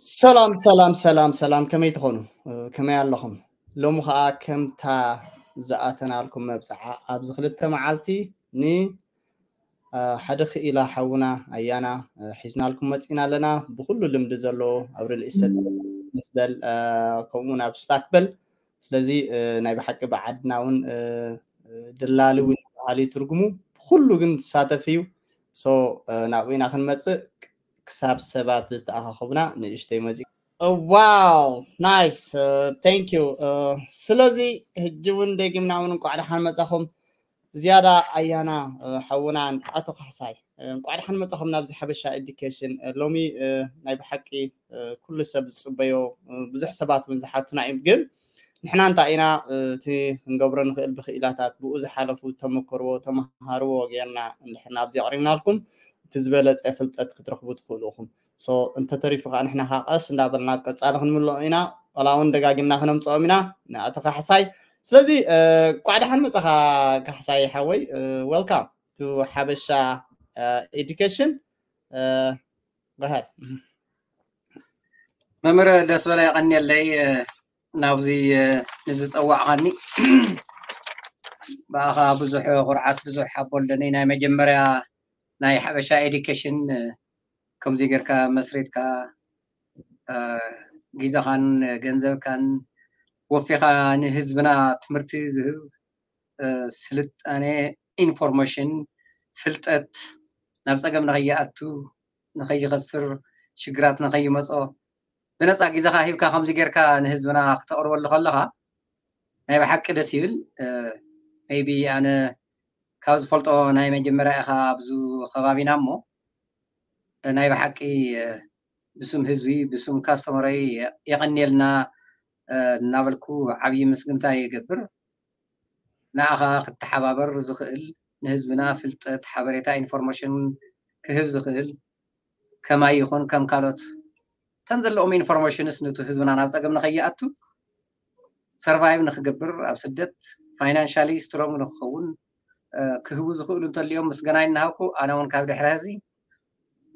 ሰላም ሰላም ሰላም ሰላም፣ ከመይ ትኾኑ? ከመይ ኣለኹም? ሎሚ ኸዓ ከምታ ዝኣተናልኩም መብፅዓ ኣብዚ ክልተ መዓልቲ ን ሓደ ክኢላ ሓውና ኣያና ሒዝናልኩም መፂና ኣለና። ብኩሉ ልምዲ ዘለዎ ኣብ ሪል ኢስቴት ምስ በል ከምኡ ናብ ስታክ በል። ስለዚ ናይ ብሓቂ ብዓድና እውን ደላሊ እውን በሃሊ ትርጉሙ ብኩሉ ግን ዝሳተፍ እዩ። ናብኡ ኢና ክንመፅእ። ክሳብ ሰባት ዝተኣኻኸቡና ንእሽተይ መዚ ዋው ናይስ። ቴንክ ዩ። ስለዚ ሕጂ እውን ደጊምና እውን እንቋዕ ደሓን መፃኹም። ብዝያዳ ኣያና ሓውና ኣቶ ካሕሳይ እንቋዕ ደሓን መፃኹም ናብዚ ሓበሻ ኤዱኬሽን። ሎሚ ናይ ብሓቂ ኩሉ ሰብ ዝፅበዮ ብዙሕ ሰባት እውን ዝሓቱና እዮም። ግን ንሕና እንታይ ኢና እቲ ክንገብሮ ንኽእል ብክኢላታት ብኡ ዝሓለፉ ተመክርዎ ተመሃርዎ ጌርና እንድሕር ናብዚ ኣቕሪብናልኩም እቲ ዝበለፀ ፍልጠት ክትረኽቡ ትኽእሉ ኢኹም። እንተተሪፉ ከዓ ንሕና ከዓ ቀስ እንዳበልና ኣብ ቀፃሊ ክንምልኦ ኢና። ዋላ እውን ደጋጊምና ክነምፅኦም ኢና ንኣቶ ካሕሳይ። ስለዚ ቋዕ ደሓን መፀኻ ካሕሳይ ሓወይ። ወልካም ቱ ሓበሻ ኤዱኬሽን። በሃል መምህር ደስ በለ የቐንየለይ ናብዚ ንዝፀዋዕኻኒ። ብኣኻ ብዙሕ ኩርዓት ብዙሕ ሓቦ ኣለኒ። ናይ መጀመርያ ናይ ሓበሻ ኤዱኬሽን ከምዚ ጌርካ መስሪትካ ግዜኻን ገንዘብካን ወፊኻ ንህዝብና ትምህርቲ ዝህብ ስልጣኔ ኢንፎርሜሽን ፍልጠት ናብ ፀገም ንኸይኣቱ ንኸይኸስር ሽግራት ንኸይመፆ ብነፃ ግዜኻ ሂብካ ከምዚ ጌርካ ንህዝብና ክተቕርበሉ ከለኻ ናይ ብሓቂ ደስ ይብል። ቢ ኣነ ካብ ዝፈልጦ ናይ መጀመርያ ኢኻ ኣብዚ ከባቢና እሞ ናይ ብሓቂ ብስም ህዝቢ ብስም ካስተመረይ የቐንየልና እናበልኩ ዓብዪ ምስግንታ ይገብር። ንኣኻ ክተሓባበር ዝኽእል ንህዝብና ፍልጠት ሓበሬታ ኢንፎርሜሽን ክህብ ዝኽእል ከማይ ይኹን ከም ካልኦት ተን ዘለዎም ኢንፎርሜሽንስ ነቲ ህዝብና ናብ ፀገም ንኸይኣቱ ሰርቫይቭ ንክገብር ኣብ ስደት ፋይናንሻሊ ስትሮንግ ንክኸውን ክህቡ ዝኽእሉ እንተልዮም ምስገናይ እናሃብኩ ኣነ እውን ካብ ድሕሪ ሕዚ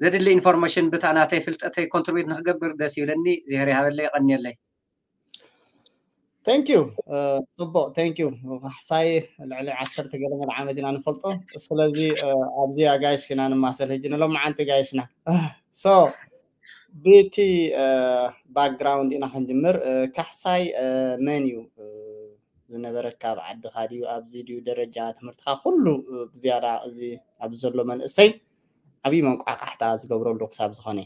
ዘድሊ ኢንፎርሜሽን ብታ ናተይ ፍልጠተይ ኮንትሪቢዩት ንክገብር ደስ ይብለኒ። እግዚኣብሔር ይሃበለይ። የቐንየለይ። Thank you። ፅቡቕ thank you። ካሕሳይ ልዕሊ ዓሰርተ ገለ መለ ዓመት ኢና ንፈልጦ። ስለዚ ኣብዚ ኣጋይሽ ኢና ንማሰል ሕጂ ንሎማዓንቲ ጋይሽና። So ብቲ ባክግራውንድ ኢና ክንጅምር። ካሕሳይ መን እዩ ዝነበረካ? ኣብ ዓድኻ ድዩ ኣብዚ ድዩ ደረጃ ትምህርትኻ ኩሉ ብዝያዳ እዚ ኣብዚ ዘሎ መንእሰይ ዓብዪ መንቋሕቋሕታ ዝገብረሉ ክሳብ ዝኾነ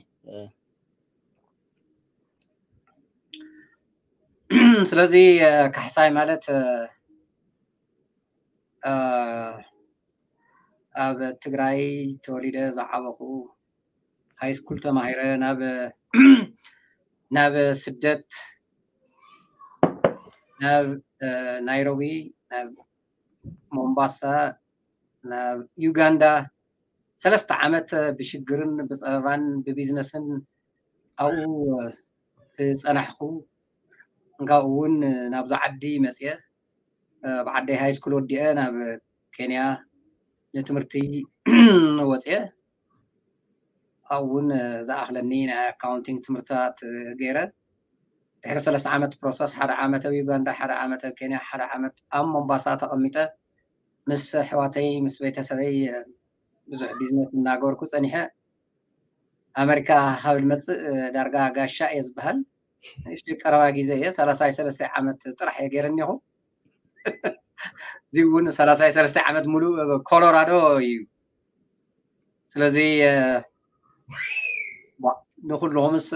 ስለዚ ካሕሳይ ማለት ኣብ ትግራይ ተወሊደ ዝዓበኹ ሃይስኩል ተማሂረ ናብ ናብ ስደት ናብ ናይሮቢ ናብ ሞምባሳ ናብ ዩጋንዳ ሰለስተ ዓመት ብሽግርን ብፀበባን ብቢዝነስን ኣብኡ ዝፀናሕኩ እንካብኡ እውን ናብዚ ዓዲ መፅየ ብዓደይ ሃይስኩል ወዲአ ናብ ኬንያ ንትምህርቲ ወፅየ ኣብኡ እውን ዝኣኽለኒ ናይ ኣካውንቲንግ ትምህርትታት ገይረ ድሕሪ ሰለስተ ዓመት ፕሮሰስ ሓደ ዓመት ኣብ ዩጋንዳ ሓደ ዓመት ኣብ ኬንያ ሓደ ዓመት ኣብ ሞምባሳ ተቐሚጠ ምስ ኣሕዋተይ ምስ ቤተሰበይ ብዙሕ ቢዝነስ እናገበርኩ ፀኒሐ ኣሜሪካ ካብ ዝመፅእ ዳርጋ ጋሻ እየ ዝበሃል ንእሽተይ ቀረባ ግዜ እየ ሰላሳይ ሰለስተ ዓመት ጥራሕ እየ ገይረ እኒኹ እዚ እውን ሰላሳይ ሰለስተ ዓመት ሙሉእ ኮሎራዶ እዩ ስለዚ ንኩልኹምስ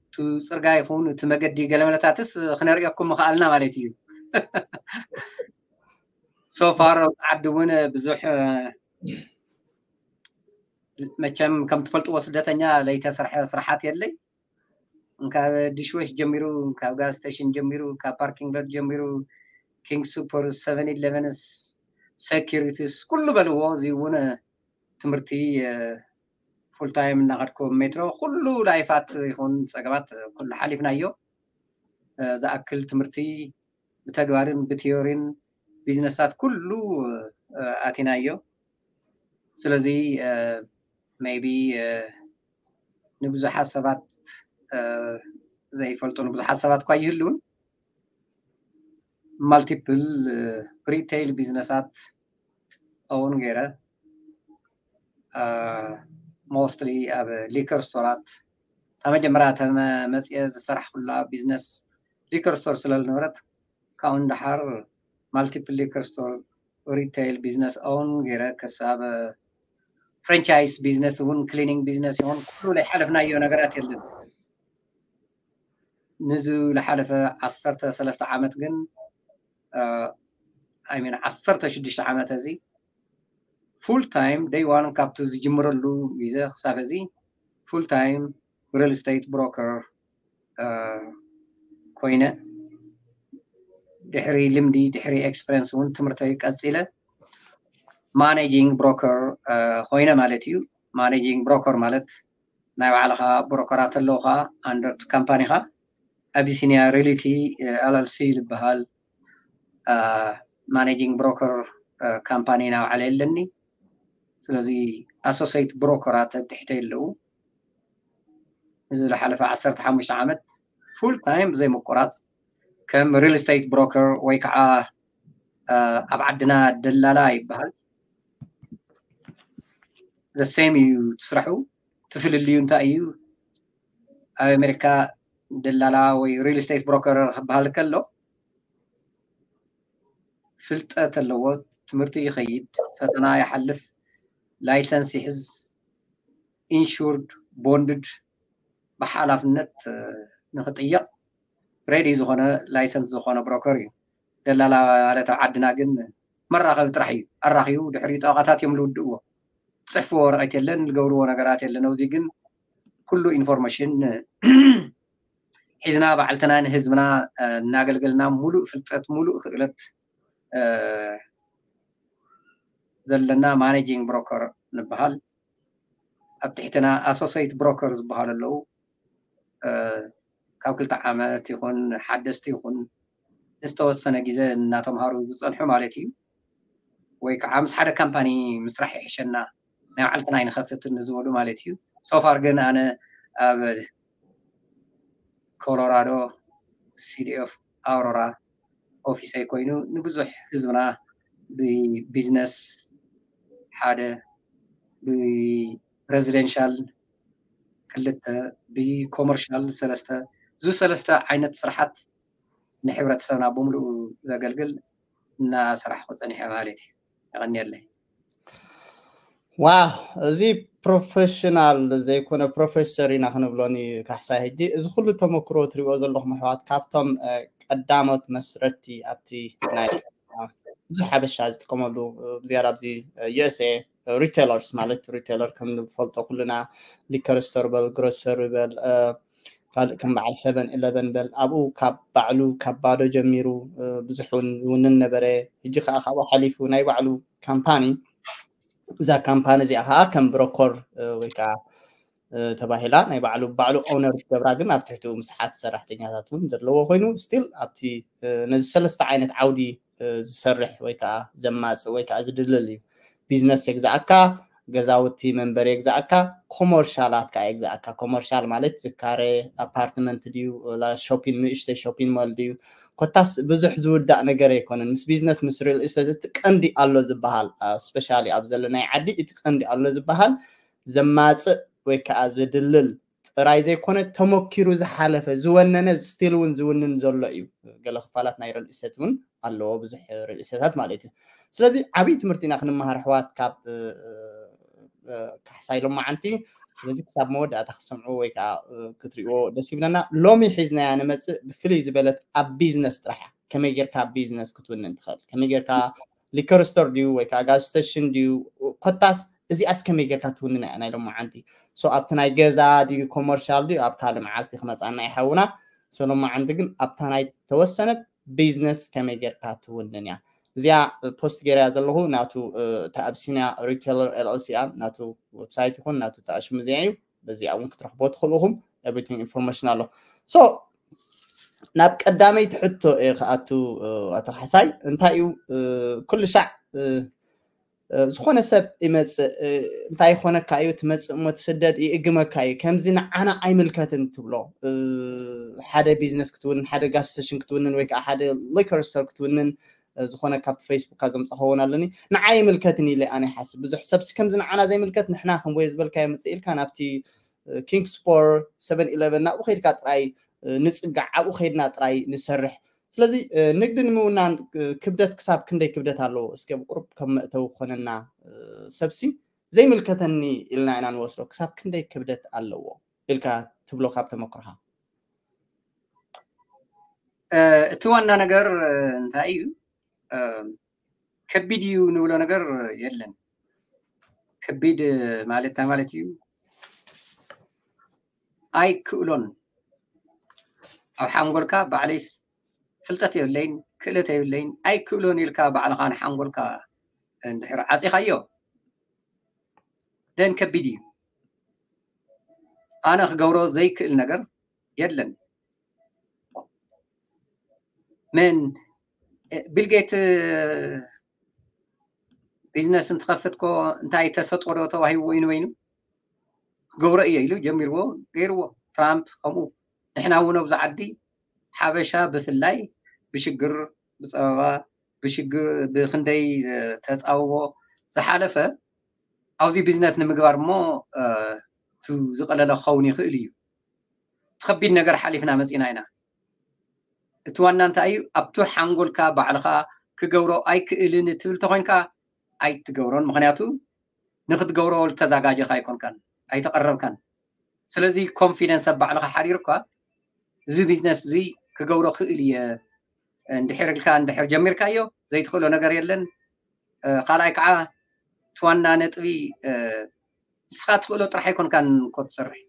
እቲ ፅርጋ ይኹን እቲ መገዲ ገለመለታትስ ክነርእየኩም ምኽኣልና ማለት እዩ ሶፋር ዓዲ እውን ብዙሕ መቸም ከም ትፈልጥዎ ስደተኛ ለይተሰርሐ ስራሓት የለይ ካብ ዲሽወሽ ጀሚሩ ካብ ጋዝ ስቴሽን ጀሚሩ ካብ ፓርኪንግ ሎት ጀሚሩ ኪንግ ሱፐር ሰቨን ኢለቨንስ ሴኪሪቲስ ኩሉ በልዎ እዚ እውን ትምህርቲ ፉል ታይም እናኸድኩ ሜትሮ ኩሉ ላይፋት ይኹን ፀገማት ኩሉ ሓሊፍናዮ ዝኣክል ትምህርቲ ብተግባርን ብቲዮሪን ቢዝነሳት ኩሉ ኣቲናዮ ስለዚ maybe ንብዙሓት ሰባት ዘይፈልጡ ንብዙሓት ሰባት እኳ ይህልውን፣ ማልቲፕል ሪቴይል ቢዝነሳት ኦውን ገይረ፣ ሞስትሊ ኣብ ሊከር ስቶራት። እታ መጀመርያ ተመፅየ ዝሰራሕኩላ ቢዝነስ ሊከር ስቶር ስለ ዝነበረት፣ ካብኡ ንደሓር ማልቲፕል ሊከር ስቶር ሪቴይል ቢዝነስ ኦውን ገይረ፣ ክሳብ ፍራንቻይዝ ቢዝነስ እውን፣ ክሊኒንግ ቢዝነስ ይኹን፣ ኩሉ ዘይሓለፍናዮ ነገራት የለን። ንዙ ዝሓለፈ ዓሰርተ ሰለስተ ዓመት ግን፣ ኣይሚን ዓሰርተ ሽዱሽተ ዓመት እዚ ፉል ታይም ደይ ዋን ካብቲ ዝጅምረሉ ግዜ ክሳብ እዚ ፉል ታይም ሪል ስቴት ብሮከር ኮይነ፣ ድሕሪ ልምዲ፣ ድሕሪ ኤክስፐሪንስ እውን ትምህርተይ ቀፂለ ማኔጂንግ ብሮከር ኮይነ ማለት እዩ። ማኔጂንግ ብሮከር ማለት ናይ ባዕልኻ ብሮከራት ኣለውኻ ኣንደር ካምፓኒኻ። ኣቢሲኒያ ሪሊቲ ኤልኤልሲ ዝበሃል ማኔጂንግ ብሮከር ካምፓኒ ናይ ባዕለይ ኣለኒ። ስለዚ ኣሶሴት ብሮከራት ኣብ ትሕተይ ኣለዉ። እዚ ዝሓለፈ ዓሰርተ ሓሙሽተ ዓመት ፉል ታይም ብዘይ ምቁራፅ ከም ሪል ስቴት ብሮከር ወይ ከዓ ኣብ ዓድና ደላላ ይበሃል። ዘ ሴም እዩ ትስራሑ። ትፍልልዩ እንታይ እዩ? ኣብ ኣሜሪካ ደላላ ወይ ሪል ስቴት ብሮከር ክበሃል ከሎ፣ ፍልጠት ኣለዎ፣ ትምህርቲ ይኸይድ፣ ፈተና ይሓልፍ፣ ላይሰንስ ይሕዝ፣ ኢንሹርድ፣ ቦንድድ፣ ብሓላፍነት ንክጥየቕ ሬዲ ዝኾነ ላይሰንስ ዝኾነ ብሮከር እዩ። ደላላ ማለት ኣብ ዓድና ግን መራኸቢ ጥራሕ እዩ። ኣራኺቡ ድሕሪ ጠበቃታት እዮም ዝውድእዎ። ዝፅሕፍዎ ወረቐት የለን፣ ዝገብርዎ ነገራት የለን። ኣብዚ ግን ኩሉ ኢንፎርሜሽን ሒዝና ባዕልትና ንህዝብና እናገልገልና፣ ሙሉእ ፍልጠት፣ ሙሉእ ክእለት ዘለና ማኔጂንግ ብሮከር ንበሃል። ኣብ ትሕትና ኣሶሴት ብሮከር ዝበሃሉ ኣለዉ። ካብ ክልተ ዓመት ይኹን ሓደስቲ ይኹን ንዝተወሰነ ግዜ እናተምሃሩ ዝፀንሑ ማለት እዩ። ወይ ከዓ ምስ ሓደ ካምፓኒ ምስራሕ ይሕሸና፣ ናይ ባዕልትና ኣይንኸፍትን ንዝበሉ ማለት እዩ። ሶፋር ግን ኣነ ኣብ ኮሎራዶ ሲቲ ኦፍ ኣውሮራ ኦፊሰይ ኮይኑ ንብዙሕ ህዝብና ብቢዝነስ ሓደ፣ ብሬዚደንሻል ክልተ፣ ብኮመርሻል ሰለስተ፣ እዚ ሰለስተ ዓይነት ስራሓት ንሕብረተሰብና ብምሉኡ ዘገልግል እናሰራሕኩ ፀኒሐ ማለት እዩ። የቐንየለይ። ዋው፣ እዚ ፕሮፌሽናል ዘይኮነ ፕሮፌሰር ኢና ክንብሎኒ ካሕሳይ። ሕጂ እዚ ኩሉ ተመክሮ ትሪእዎ ዘለኹም ኣሕዋት ካብቶም ቀዳሞት መስረቲ ኣብቲ ናይ ብዙሕ ሓበሻ ዝጥቀመሉ ብዝያዳ ኣብዚ ዩኤስኤ ሪቴለርስ ማለት ሪቴለር ከም ንፈልጦ ኩልና ሊከር ስቶር በል ግሮሰሪ በል ካልእ ከም በዓል ሰቨን ኢለቨን በል ኣብኡ ካብ ባዕሉ ካብ ባዶ ጀሚሩ ብዙሕ እውን ዝውንን ነበረ። ሕጂ ከዓ ካብኡ ሓሊፉ ናይ ባዕሉ ካምፓኒ እዛ ካምፓኒ እዚኣ ከዓ ከም ብሮኮር ወይ ከዓ ተባሂላ ናይ ባዕሉ ባዕሉ ኦነር ትገብራ ግን ኣብ ትሕቲኡ ምስሓት ሰራሕተኛታት እውን ዘለዎ ኮይኑ ስቲል ኣብቲ ነዚ ሰለስተ ዓይነት ዓውዲ ዝሰርሕ ወይ ከዓ ዘማፅእ ወይ ከዓ ዝድልል እዩ። ቢዝነስ የግዛኣካ፣ ገዛውቲ መንበሪ የግዛኣካ፣ ኮመርሻላት ከዓ የግዛኣካ። ኮመርሻል ማለት ዝካረ ኣፓርትመንት ድዩ ላ ሾፒን ንእሽተይ ሾፒን ሞል ድዩ ኮታስ ብዙሕ ዝውዳእ ነገር ኣይኮነን። ምስ ቢዝነስ ምስ ሪል ስቴት እቲ ቀንዲ ኣሎ ዝበሃል ስፔሻሊ ኣብ ዘለናይ ዓዲ እቲ ቀንዲ ኣሎ ዝበሃል ዘማፅእ ወይ ከዓ ዝድልል ጥራይ ዘይኮነ ተመኪሩ ዝሓለፈ ዝወነነ ስቲል እውን ዝውንን ዘሎ እዩ። ገለ ክፋላት ናይ ሪል ስቴት እውን ኣለዎ ብዙሕ ሪል ስቴታት ማለት እዩ። ስለዚ ዓብዪ ትምህርቲ ኢና ክንመሃር ኣሕዋት ካብ ካሕሳይ ሎማዓንቲ። ስለዚ ክሳብ መወዳእታ ክሰምዑ ወይ ከዓ ክትሪእዎ ደስ ይብለና። ሎሚ ሒዝናያ ንመፅእ ብፍልይ ዝበለት ኣብ ቢዝነስ ጥራሕ እያ። ከመይ ጌርካ ቢዝነስ ክትውንን ትኽእል፣ ከመይ ጌርካ ሊከር ስቶር ድዩ ወይ ከዓ ጋዝ ስቴሽን ድዩ ኮታስ እዚኣስ ከመይ ጌርካ ትውንና እያ ናይ ሎማዓንቲ። ሶ ኣብቲ ናይ ገዛ ድዩ ኮመርሻል ድዩ ኣብ ካልእ መዓልቲ ክመፃና ይሓውና። ሶ ሎማዓንቲ ግን ኣብታ ናይ ተወሰነት ቢዝነስ ከመይ ጌርካ ትውንን እያ። እዚኣ ፖስት ገይረያ ዘለኹ ናቱ እታ ኣብሲንያ ሪቴለር ኤልኤልሲ እያ ናቱ ዌብሳይት ይኹን ናቱ ተኣሽሙ እዚኣ እዩ። በዚኣ እውን ክትረኽቦ ትኽእሉ ኢኹም። ኤቭሪቲንግ ኢንፎርሜሽን ኣሎ። ሶ ናብ ቀዳመይቲ ሕቶ እየ ክኣቱ ኣቶ ካሕሳይ እንታይ እዩ ኩሉ ሻዕ ዝኾነ ሰብ ይመፅእ፣ እንታይ ይኾነካ እዩ፣ ትመፅእ እሞ ትስደድ፣ ይእግመካ እዩ፣ ከምዚ ንዓና ኣይምልከትን ትብሎ። ሓደ ቢዝነስ ክትውንን፣ ሓደ ጋስ ስቴሽን ክትውንን፣ ወይ ከዓ ሓደ ሊኮር ስቶር ክትውንን፣ ዝኾነ ካብቲ ፌስቡክ ዘምፀኸውን ኣለኒ፣ ንዓ ይምልከትን ኢለ ኣነ ይሓስብ። ብዙሕ ሰብሲ ከምዚ ንዓና ዘይምልከት፣ ንሕና ከምቦየ ዝበልካዮ ምፅእ ኢልካ ናብቲ ኪንግ ስፖር፣ ሰቨን ኢለቨን ናብኡ ከይድካ ጥራይ ንፅጋዕ፣ ኣብኡ ከይድና ጥራይ ንሰርሕ። ስለዚ ንግዲ ንምውናን ክብደት ክሳብ ክንደይ ክብደት ኣለዎ? እስከ ብቁሩብ ከም መእተዊ ክኾነና። ሰብሲ ዘይምልከተኒ ኢልና ኢና ንወስዶ፣ ክሳብ ክንደይ ክብደት ኣለዎ ኢልካ ትብሎ ካብ ተመክሮኻ? እቲ ዋና ነገር እንታይ እዩ? ከቢድ እዩ ንብሎ ነገር የለን። ከቢድ ማለት እንታይ ማለት እዩ? ኣይክእሎን። ኣብ ሓንጎልካ ባዕለይስ ፍልጠት የብለይን፣ ክእለት የብለይን፣ ኣይክእሎን ኢልካ ባዕልኻ ንሓንጎልካ እንድሕር ዓፂኻዮ፣ ደን ከቢድ እዩ። ኣነ ክገብሮ ዘይክእል ነገር የለን። ምን ቢልጌት ቢዝነስ እንትኸፍትኮ እንታይ ተሰጥኦ ዶ ተዋሂብዎ እዩ ንበይኑ? ክገብሮ እየ ኢሉ ጀሚርዎ፣ ገይርዎ። ትራምፕ ከምኡ። ንሕና እውን ኣብዚ ዓዲ ሓበሻ ብፍላይ ብሽግር፣ ብፀበባ፣ ብሽግር፣ ብክንደይ ተፃውቦ ዝሓለፈ ኣብዚ ቢዝነስ ንምግባር እሞ እቲ ዝቐለለ ክኸውን ይኽእል እዩ። ትኸቢድ ነገር ሓሊፍና መፂና ኢና። እቲ ዋና እንታይ እዩ? ኣብቲ ሓንጎልካ ባዕልኻ ክገብሮ ኣይክእልን ትብል ተኾይንካ ኣይትገብሮን። ምክንያቱ ንክትገብሮ ዝተዛጋጀኻ ኣይኮንካን፣ ኣይተቐረብካን። ስለዚ ኮንፊደንስ ኣብ ባዕልኻ ሓዲርካ እዚ ቢዝነስ እዚ ክገብሮ ክእል እየ እንድሕር ኢልካ እንድሕር ጀሚርካዮ ዘይትኽእሎ ነገር የለን። ካልኣይ ከዓ እቲ ዋና ነጥቢ ንስኻ ትኽእሎ ጥራሕ ኣይኮንካን እኮ ትሰርሕ፣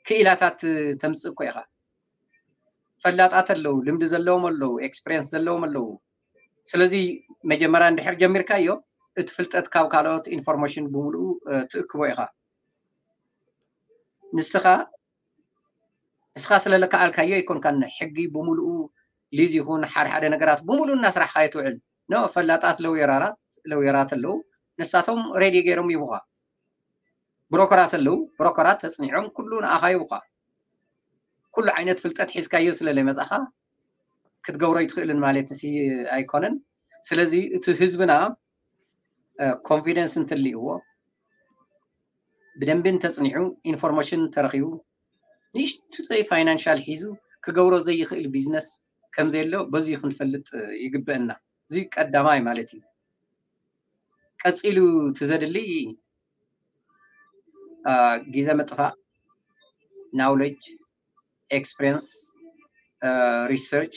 ክኢላታት ተምፅእ እኮ ኢኻ። ፈላጣት ኣለዉ፣ ልምዲ ዘለዎም ኣለዉ፣ ኤክስፒሪየንስ ዘለዎም ኣለዉ። ስለዚ መጀመርያ እንድሕር ጀሚርካዮ እቲ ፍልጠት ካብ ካልኦት ኢንፎርሜሽን ብምሉኡ ትእክቦ ኢኻ። ንስኻ ንስኻ ስለ ለከኣልካዮ ኣይኮንካን። ሕጊ ብምሉኡ ሊዝ ይኹን ሓደ ሓደ ነገራት ብምሉኡ እናስራሕካዮ ትውዕል። ኖ ፈላጣት ለውየራራት ለውየራት ኣለዉ፣ ንሳቶም ሬዲ ገይሮም ይቡኻ። ብሮከራት ኣለዉ፣ ብሮከራት ተፅኒዖም ኩሉ ንኣኻ ይቡኻ። ኩሉ ዓይነት ፍልጠት ሒዝካዮ ስለ ለይመፃኻ ክትገብሮ ይትኽእልን ማለት ሲ ኣይኮነን። ስለዚ እቲ ህዝብና ኮንፊደንስ እንትልይዎ ብደንቢ እንተፅኒዑ ኢንፎርሜሽን ተረኺቡ ንእሽቱተይ ፋይናንሻል ሒዙ ክገብሮ ዘይኽእል ቢዝነስ ከምዘየሎ በዚ ክንፈልጥ ይግበአና። እዚ ቀዳማይ ማለት እዩ። ቀፂሉ ትዘድሊ ግዜ ምጥፋእ፣ ናውሌጅ፣ ኤክስፒሪየንስ፣ ሪሰርች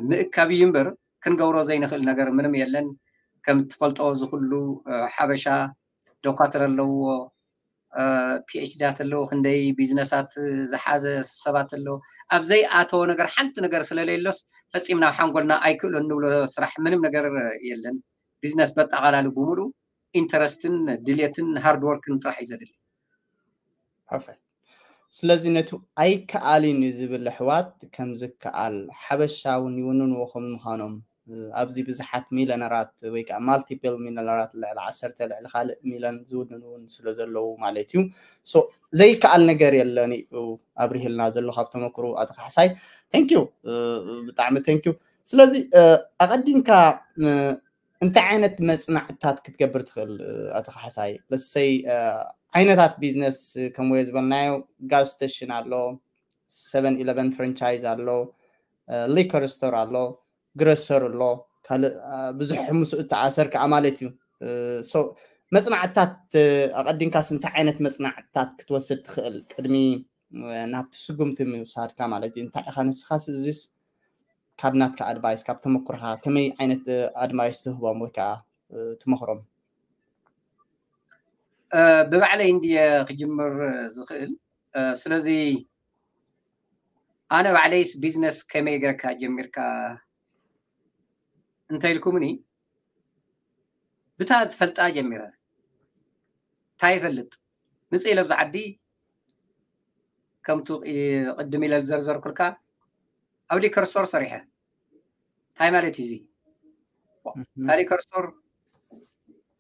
ምእካብ እዩ እምበር ክንገብሮ ዘይንኽእል ነገር ምንም የለን። ከም ትፈልጦ እዚ ኩሉ ሓበሻ ዶኳትር ኣለዎ፣ ፒኤችዲ ኣለዎ፣ ክንደይ ቢዝነሳት ዝሓዘ ሰባት ኣለዎ። ኣብ ዘይኣተዎ ነገር ሓንቲ ነገር ስለለየሎስ ፈፂምና ሓንጎልና ኣይክእሎ እንብሎ ስራሕ ምንም ነገር የለን። ቢዝነስ በጠቓላሉ ብምሉ ኢንተረስትን ድሌትን ሃርድ ወርክን ጥራሕ እዩ ዘድሊ። ስለዚ ነቲ ኣይከኣልን እዩ ዝብል ኣሕዋት ከም ዝከኣል ሓበሻ እውን ይውንንዎ ከም ምዃኖም ኣብዚ ብዙሓት ሚለነራት ወይ ከዓ ማልቲፕል ሚለነራት ልዕሊ ዓሰርተ ልዕሊ ካልእ ሚለን ዝውንን እውን ስለ ዘለዉ ማለት እዩ። ዘይከኣል ነገር የለን እዩ ኣብርሂልና ዘሎ ካብ ተመክሮ ኣቶ ካሕሳይ። ተንኪዩ፣ ብጣዕሚ ተንኪዩ። ስለዚ ኣቐዲምካ እንታይ ዓይነት መፅናዕትታት ክትገብር ትኽእል ኣቶ ካሕሳይ? ለሰይ ዓይነታት ቢዝነስ ከምወየ ዝበልናዮ ጋዝ ስቴሽን ኣሎ፣ ሰቨን ኢለቨን ፍራንቻይዝ ኣሎ፣ ሊኮር ስቶር ኣሎ፣ ግረሰር ኣሎ፣ ካልእ ብዙሕ ምስኡ እተኣሰር ከዓ ማለት እዩ። መፅናዕትታት ኣቐዲምካስ እንታይ ዓይነት መፅናዕትታት ክትወስድ ትኽእል ቅድሚ ናብቲ ስጉምቲ ምውሳድካ ማለት እዩ? እንታይ ኢኻ ንስኻስ እዚስ ካብ ናትካ ኣድቫይስ ካብ ተመክሮኻ ከመይ ዓይነት ኣድቫይስ ትህቦም ወይ ከዓ ትመኽሮም? ብባዕለይ እንድየ ክጅምር ዝኽእል። ስለዚ ኣነ ባዕለይስ ቢዝነስ ከመይ ገርካ ጀሚርካ እንተኢልኩምኒ ብታ ዝፈልጣ ጀሚረ። እንታይ ይፈልጥ ምፅእ ኢለ ኣብዚ ዓዲ ከምቱ ቅድም ኢለ ዝዘርዘርኩልካ ኣብ ሊከር ስቶር ሰሪሐ። እንታይ ማለት እዩ እዚ? እታ ሊከር ስቶር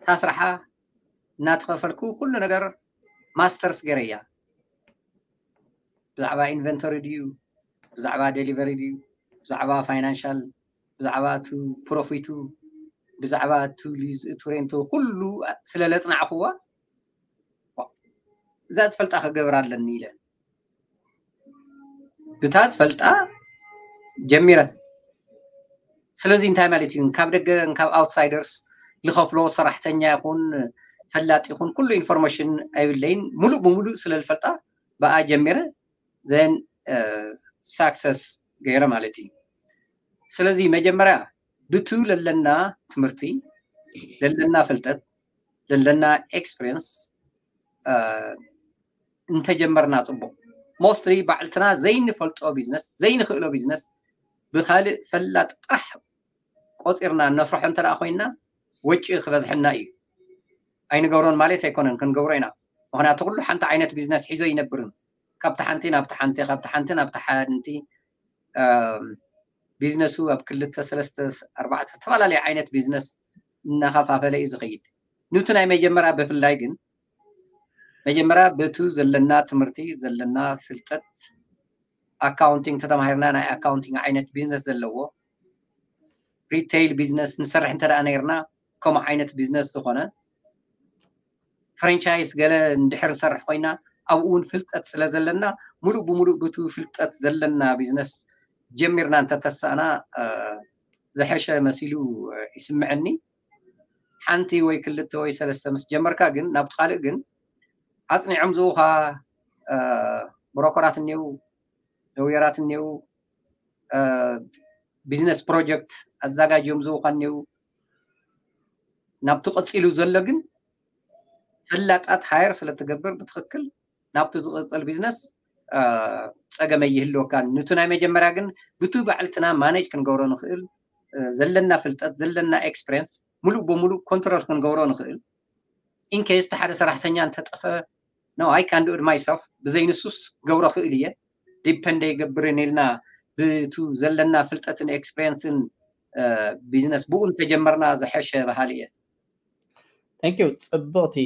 እታ ስራሓ እናተኸፈልኩ ኩሉ ነገር ማስተርስ ገይረያ። ብዛዕባ ኢንቨንቶሪ ድዩ፣ ብዛዕባ ዴሊቨሪ ድዩ፣ ብዛዕባ ፋይናንሻል፣ ብዛዕባ እቲ ፕሮፊቱ፣ ብዛዕባ እቲ ሊዝ እቲ ሬንቶ ኩሉ ስለ ለጽናዕክዋ፣ እዛ ዝፈልጣ ክገብር ኣለኒ ኢለ ብታ ዝፈልጣ ጀሚረ። ስለዚ እንታይ ማለት እዩ? ካብ ደገ ካብ ኣውትሳይደርስ ዝኸፍሎ ሰራሕተኛ ይኹን ፈላጥ ይኹን ኩሉ ኢንፎርሜሽን ኣይብለይን፣ ሙሉእ ብሙሉእ ስለ ዝፈልጣ ብኣ ጀሚረ ዘን ሳክሰስ ገይረ ማለት እዩ። ስለዚ መጀመርያ ብቱ ለለና ትምህርቲ፣ ለለና ፍልጠት፣ ለለና ኤክስፒሪየንስ እንተጀመርና ጽቡቕ። ሞስትሊ ባዕልትና ዘይንፈልጦ ቢዝነስ፣ ዘይንኽእሎ ቢዝነስ ብኻልእ ፈላጥ ጥራሕ ቆጺርና እነስርሖ እንተ ደኣ ኮይንና ወጪ ክበዝሐና እዩ። ኣይንገብሮን ማለት ኣይኮነን፣ ክንገብሮ ኢና። ምኽንያቱ ኩሉ ሓንቲ ዓይነት ቢዝነስ ሒዞ ይነብርን ካብቲ ሓንቲ ናብቲ ሓንቲ ካብቲ ሓንቲ ናብቲ ሓንቲ ቢዝነሱ ኣብ ክልተ ሰለስተ ኣርባዕተ ዝተፈላለየ ዓይነት ቢዝነስ እናኸፋፈለ እዩ ዝኸይድ። ኑቲ ናይ መጀመርያ ብፍላይ ግን መጀመርያ በቱ ዘለና ትምህርቲ ዘለና ፍልጠት ኣካውንቲንግ ተተማሂርና ናይ ኣካውንቲንግ ዓይነት ቢዝነስ ዘለዎ ሪቴይል ቢዝነስ ንሰርሕ እንተ ደኣ ነይርና ከምኡ ዓይነት ቢዝነስ ዝኾነ ፍራንቻይዝ ገለ እንድሕር ንሰርሕ ኮይና ኣብኡ እውን ፍልጠት ስለ ዘለና ሙሉእ ብሙሉእ ብቱ ፍልጠት ዘለና ቢዝነስ ጀሚርና እንተተሳእና ዝሐሸ መሲሉ ይስምዐኒ። ሓንቲ ወይ ክልተ ወይ ሰለስተ ምስ ጀመርካ ግን ናብቲ ካልእ ግን ኣፅኒዖም ዝውኻ ብሮኮራት እኒው፣ ለውየራት እኒው፣ ቢዝነስ ፕሮጀክት ኣዘጋጅዮም ዝውኻ እኒው። ናብቲ ቀፂሉ ዘሎ ግን ፈላጣት ሃየር ስለትገብር ብትኽክል ናብቲ ዝቕፅል ቢዝነስ ፀገመ ይህልወካ። ንቱ ናይ መጀመርያ ግን ብቱ ባዕልትና ማኔጅ ክንገብሮ ንኽእል ዘለና ፍልጠት ዘለና ኤክስፒሪየንስ ሙሉእ ብሙሉእ ኮንትሮል ክንገብሮ ንኽእል። ኢንኬስ ሓደ ሰራሕተኛ እንተጠፈ no I can do it myself ብዘይ ንሱስ ገብሮ ክእል እየ ዲፐንድ ኣይገብርን ኢልና ብቱ ዘለና ፍልጠትን ኤክስፒሪየንስን ቢዝነስ ብኡ እንተጀመርና ዝሐሸ በሃሊ እየ። Thank you። ፅብቕቲ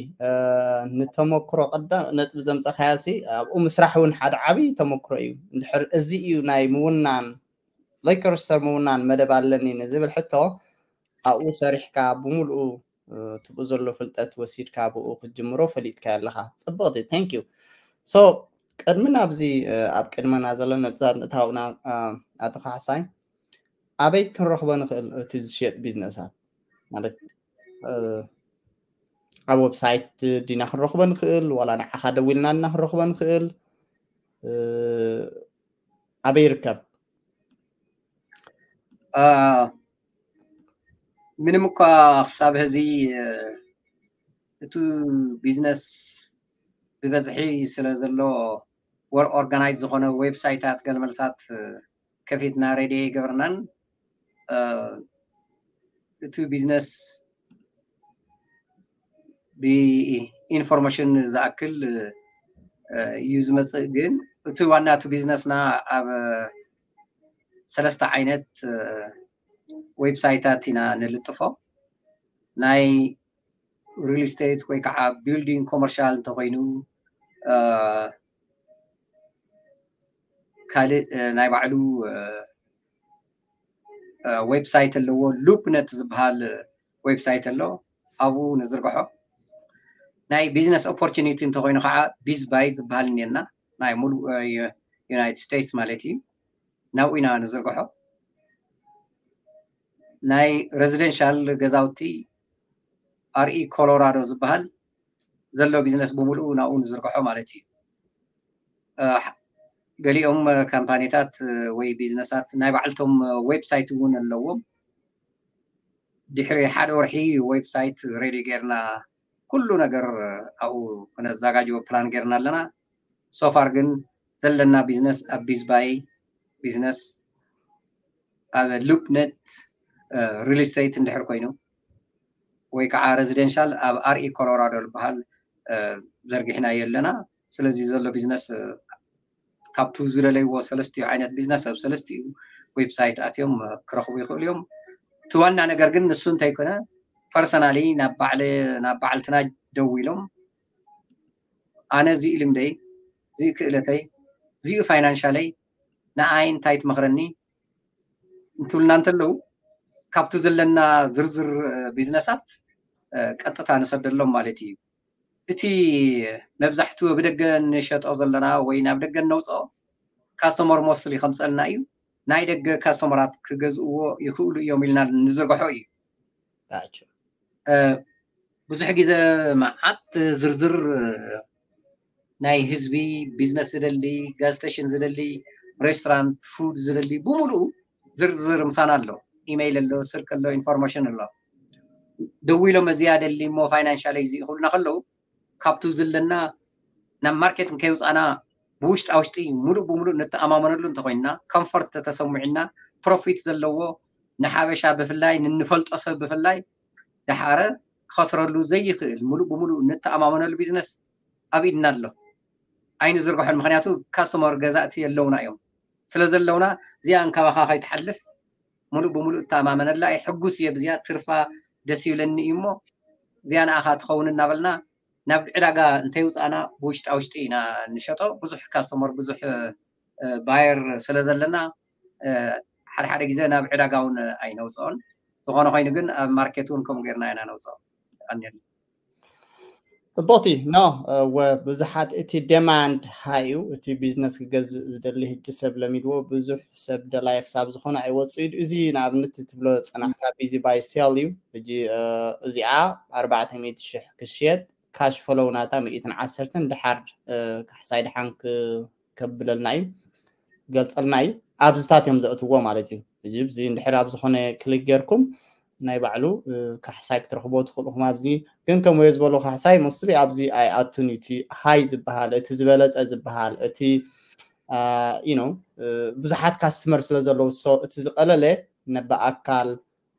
ንተመክሮ ቀዳም ነጥቢ ዘምፀኻያሲ ኣብኡ ምስራሕ እውን ሓደ ዓብዪ ተመክሮ እዩ። እንድሕር እዚ እዩ ናይ ምውናን ሌከርስተር ምውናን መደብ ኣለኒ ንዝብል ሕቶ ኣብኡ ሰሪሕካ ብምልኡ ትብኡ ዘሎ ፍልጠት ወሲድካ ብኡ ክትጅምሮ ፈሊጥካ ኣለኻ። ፅብቕቲ thank you። So ቅድሚ ናብዚ ኣብ ቅድመና ዘሎ ነጥብታት ምእታውና ኣቶ ካሕሳይ ኣበይ ክንረኽቦ ንኽእል እቲ ዝሽየጥ ቢዝነሳት ማለት ኣብ ዌብሳይት ዲና ክንረኽቦ ንኽእል ዋላ ንዓኻ ደዊልና ዲና ክንረኽቦ ንኽእል ኣበይ ይርከብ? ምንም እኳ ክሳብ ሕዚ እቲ ቢዝነስ ብበዝሒ ስለ ዘሎ ወል ኦርጋናይዝ ዝኾነ ዌብሳይታት ገለመለታት ከፊትና ሬዲ ኣይገበርናን። እቲ ቢዝነስ ብኢንፎርሜሽን ዝኣክል እዩ ዝመፅእ። ግን እቲ ዋና እቲ ቢዝነስና ኣብ ሰለስተ ዓይነት ዌብሳይታት ኢና ንልጥፎ። ናይ ሪል ስቴት ወይ ከዓ ቢልዲንግ ኮመርሻል እንተኮይኑ ካልእ ናይ ባዕሉ ዌብሳይት ኣለዎ። ሉፕነት ዝበሃል ዌብሳይት ኣሎ፣ ኣብኡ ንዝርግሖ። ናይ ቢዝነስ ኦፖርቹኒቲ እንተኮይኑ ከዓ ቢዝ ባይ ዝበሃል እኒአና፣ ናይ ሙሉእ ዩናይትድ ስቴትስ ማለት እዩ። ናብኡ ኢና ንዝርግሖ። ናይ ሬዚደንሻል ገዛውቲ ኣርኢ ኮሎራዶ ዝበሃል ዘሎ ቢዝነስ ብምሉኡ ናብኡ ንዝርግሖ ማለት እዩ። ገሊኦም ካምፓኒታት ወይ ቢዝነሳት ናይ ባዕልቶም ዌብሳይት እውን ኣለዎም። ድሕሪ ሓደ ወርሒ ዌብሳይት ሬዲ ጌርና ኩሉ ነገር ኣብኡ ክነዘጋጅዎ ፕላን ጌርና ኣለና። ሶፋር ግን ዘለና ቢዝነስ ኣብ ቢዝባይ ቢዝነስ ኣብ ሉፕነት ሪል ስቴት እንድሕር ኮይኑ ወይ ከዓ ሬዚደንሻል ኣብ ኣርኢ ኮሎራዶ ዝበሃል ዘርጊሕናዮ ኣለና። ስለዚ ዘሎ ቢዝነስ ካብቱ ዝደለይዎ ሰለስቲኡ ዓይነት ቢዝነስ ኣብ ሰለስቲኡ ዌብሳይት ኣትዮም ክረኽቡ ይኽእሉ እዮም። እቲ ዋና ነገር ግን ንሱ እንተይኮነ personally ናብ ባዕለ ናብ ባዕልትና ደዊሎም ኣነ እዚኡ ልምደይ እዚኡ ክእለተይ እዚኡ ፋይናንሻለይ ንኣይ እንታይ ትመኽረኒ እንትብሉና እንተለዉ ካብቲ ዘለና ዝርዝር ቢዝነሳት ቀጥታ ንሰደሎም ማለት እዩ። እቲ መብዛሕትኡ ብደገ ንሸጦ ዘለና ወይ ናብ ደገ ነውፅኦ ካስተመር ሞስትሊ ከምፀልና እዩ። ናይ ደገ ካስተመራት ክገዝእዎ ይኽእሉ እዮም ኢልና ንዝርግሖ እዩ። ብዙሕ ግዜ መዓት ዝርዝር ናይ ህዝቢ ቢዝነስ ዝደሊ ጋዝ ስቴሽን ዝደሊ ሬስቶራንት ፉድ ዝደሊ ብምሉኡ ዝርዝር ምሳና ኣሎ። ኢሜይል ኣሎ፣ ስልክ ኣሎ፣ ኢንፎርሜሽን ኣሎ። ደዊሎም እዚኣ ደሊ እሞ ፋይናንሻል እዚ ይኽብሉና ከለዉ ካብቱ ዘለና ናብ ማርኬት እንከይውፃና ብውሽጣ ውሽጢ ሙሉእ ብሙሉእ ንተኣማመነሉ እንተኮይንና ኮንፈርት ተተሰሚዕና ፕሮፊት ዘለዎ ንሓበሻ ብፍላይ ንንፈልጦ ሰብ ብፍላይ ደሓረ ክኸስረሉ ዘይኽእል ሙሉእ ብሙሉእ ንተኣማመነሉ ቢዝነስ ኣብ ኢድና ኣሎ። ኣይንዝርግሖን ምክንያቱ ካስተመር ገዛእቲ የለውና እዮም። ስለ ዘለውና እዚኣ እንካባኻ ከይትሓልፍ ሙሉእ ብሙሉእ እተኣማመነላ እየ። ሕጉስ እየ ብዚኣ ትርፋ ደስ ይብለኒ እዩ እሞ እዚኣ ንኣኻ ትኸውን እናበልና ናብ ዕዳጋ እንተይውፃእና ብውሽጣ ውሽጢ ኢና ንሸጦ። ብዙሕ ካስተመር ብዙሕ ባየር ስለ ዘለና ሓደ ሓደ ግዜ ናብ ዕዳጋ እውን ኣይነውፅኦን። ዝኾነ ኮይኑ ግን ኣብ ማርኬት እውን ከምኡ ጌርና ኢና ነውፅኦ። ጽቡቕቲ ኖ ወ ብዙሓት እቲ ዴማንድ ሃይ እዩ። እቲ ቢዝነስ ክገዝእ ዝደሊ ህጂ ሰብ ለሚድዎ ብዙሕ ሰብ ደላይ ክሳብ ዝኾነ ኣይወፅእ እዩ። እዚ ንኣብነት ትብሎ ዝፀናሕካ ቢዚ ባይ ሴል እዩ። ሕጂ እዚኣ ኣርባዕተ ሚእቲ ሽሕ ክሽየጥ ካሽ ፈሎው ናታ ሚእትን ዓሰርተን ድሓር ካሕሳይ ድሓን ከብለልና እዩ ገልፀልና እዩ። ኣብዚታት እዮም ዘእትዎ ማለት እዩ። እዚ እንድሕር ኣብ ዝኾነ ክሊክ ጌርኩም ናይ ባዕሉ ካሕሳይ ክትረኽቦ ትኽእልኹም። ኣብዚ ግን ከም ወየ ዝበሎ ካሕሳይ ሞስትሊ ኣብዚ ኣይኣቱን እዩ። እቲ ሃይ ዝበሃል እቲ ዝበለፀ ዝበሃል እቲ ዩ ብዙሓት ካስተመር ስለ ዘለዉ እቲ ዝቀለለ ብኣካል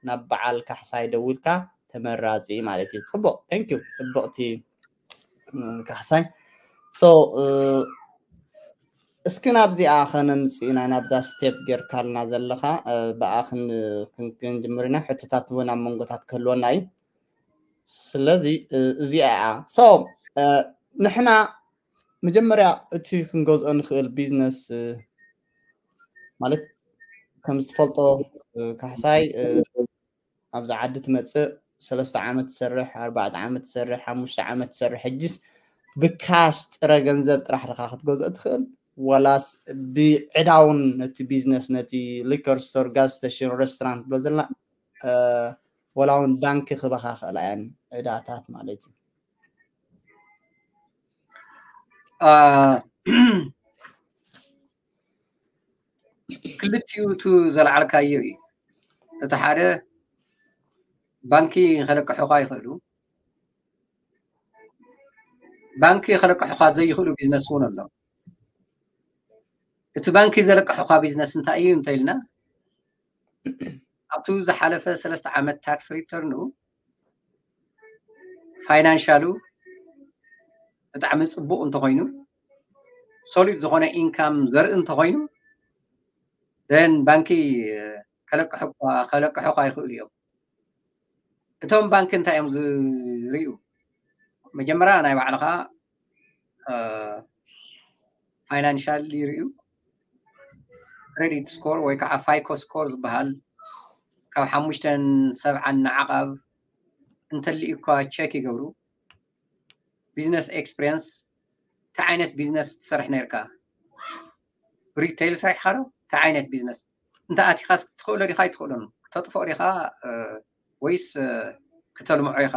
ናብ በዓል ካሕሳይ ደዊልካ ተመራፂ ማለት እዩ። ፅቡቅ ቴንክ ዩ ፅቡቅቲ ካሕሳይ so እስኪ ናብዚኣ ከነምፅእና ናብዛ ስቴፕ ጌርካልና ዘለኻ ብኣ ክንጅምር ኢና። ሕቶታት እውን ኣብ መንጎታት ክህልወና እዩ። ስለዚ እዚኣ እያ so ንሕና መጀመርያ እቲ ክንገዝኦ ንኽእል ቢዝነስ ማለት ከም ዝትፈልጦ ካሕሳይ ኣብዚ ዓዲ ትመፅእ ሰለስተ ዓመት ትሰርሕ ኣርባዕተ ዓመት ትሰርሕ ሓሙሽተ ዓመት ትሰርሕ ሕጅስ ብካሽ ጥረ ገንዘብ ጥራሕ ዲኻ ክትገዝኦ ትኽእል ወላስ ብዕዳውን ነቲ ቢዝነስ ነቲ ሊከር ስቶር ጋዝ ስቴሽን ሬስቶራንት ብሎ ዘለና ወላ እውን ባንኪ ክበኻ ክእላ እያን ዕዳታት ማለት እዩ። ክልቲኡ እቲ ዘልዓልካዮ እዩ። እቲ ሓደ ባንኪ ከለቅሑኻ ይኽእሉ፣ ባንኪ ከለቅሑኻ ዘይኽእሉ ቢዝነስ እውን ኣሎ። እቲ ባንኪ ዘለቅሑኻ ቢዝነስ እንታይ እዩ እንተኢልና ኣብቲ ዝሓለፈ ሰለስተ ዓመት ታክስ ሪተርኑ ፋይናንሻሉ ብጣዕሚ ፅቡቅ እንተኮይኑ ሶሊድ ዝኾነ ኢንካም ዘርኢ እንተኮይኑ ን ባንኪ ከለቅሑካ ይኽእሉ እዮም። እቶም ባንኪ እንታይ እዮም ዝርእዩ? መጀመርያ ናይ ባዕልኻ ፋይናንሻል ይርእዩ። ክሬዲት ስኮር ወይ ከዓ ፋይኮ ስኮር ዝበሃል ካብ ሓሙሽተን ሰብዓን ንዓቓብ እንተልዩ እኳ ቸክ ይገብሩ። ቢዝነስ ኤክስፒሪየንስ እንታይ ዓይነት ቢዝነስ ትሰርሕ ነርካ? ሪቴይል ሰሪሕካ ዶ እንታይ ዓይነት ቢዝነስ እንተ ኣቲኻስ ክትኽእሎ ዲኻ ኣይትኽእሎን ክተጥፍኦ ዲኻ ወይስ ክተልምዖ ኢኻ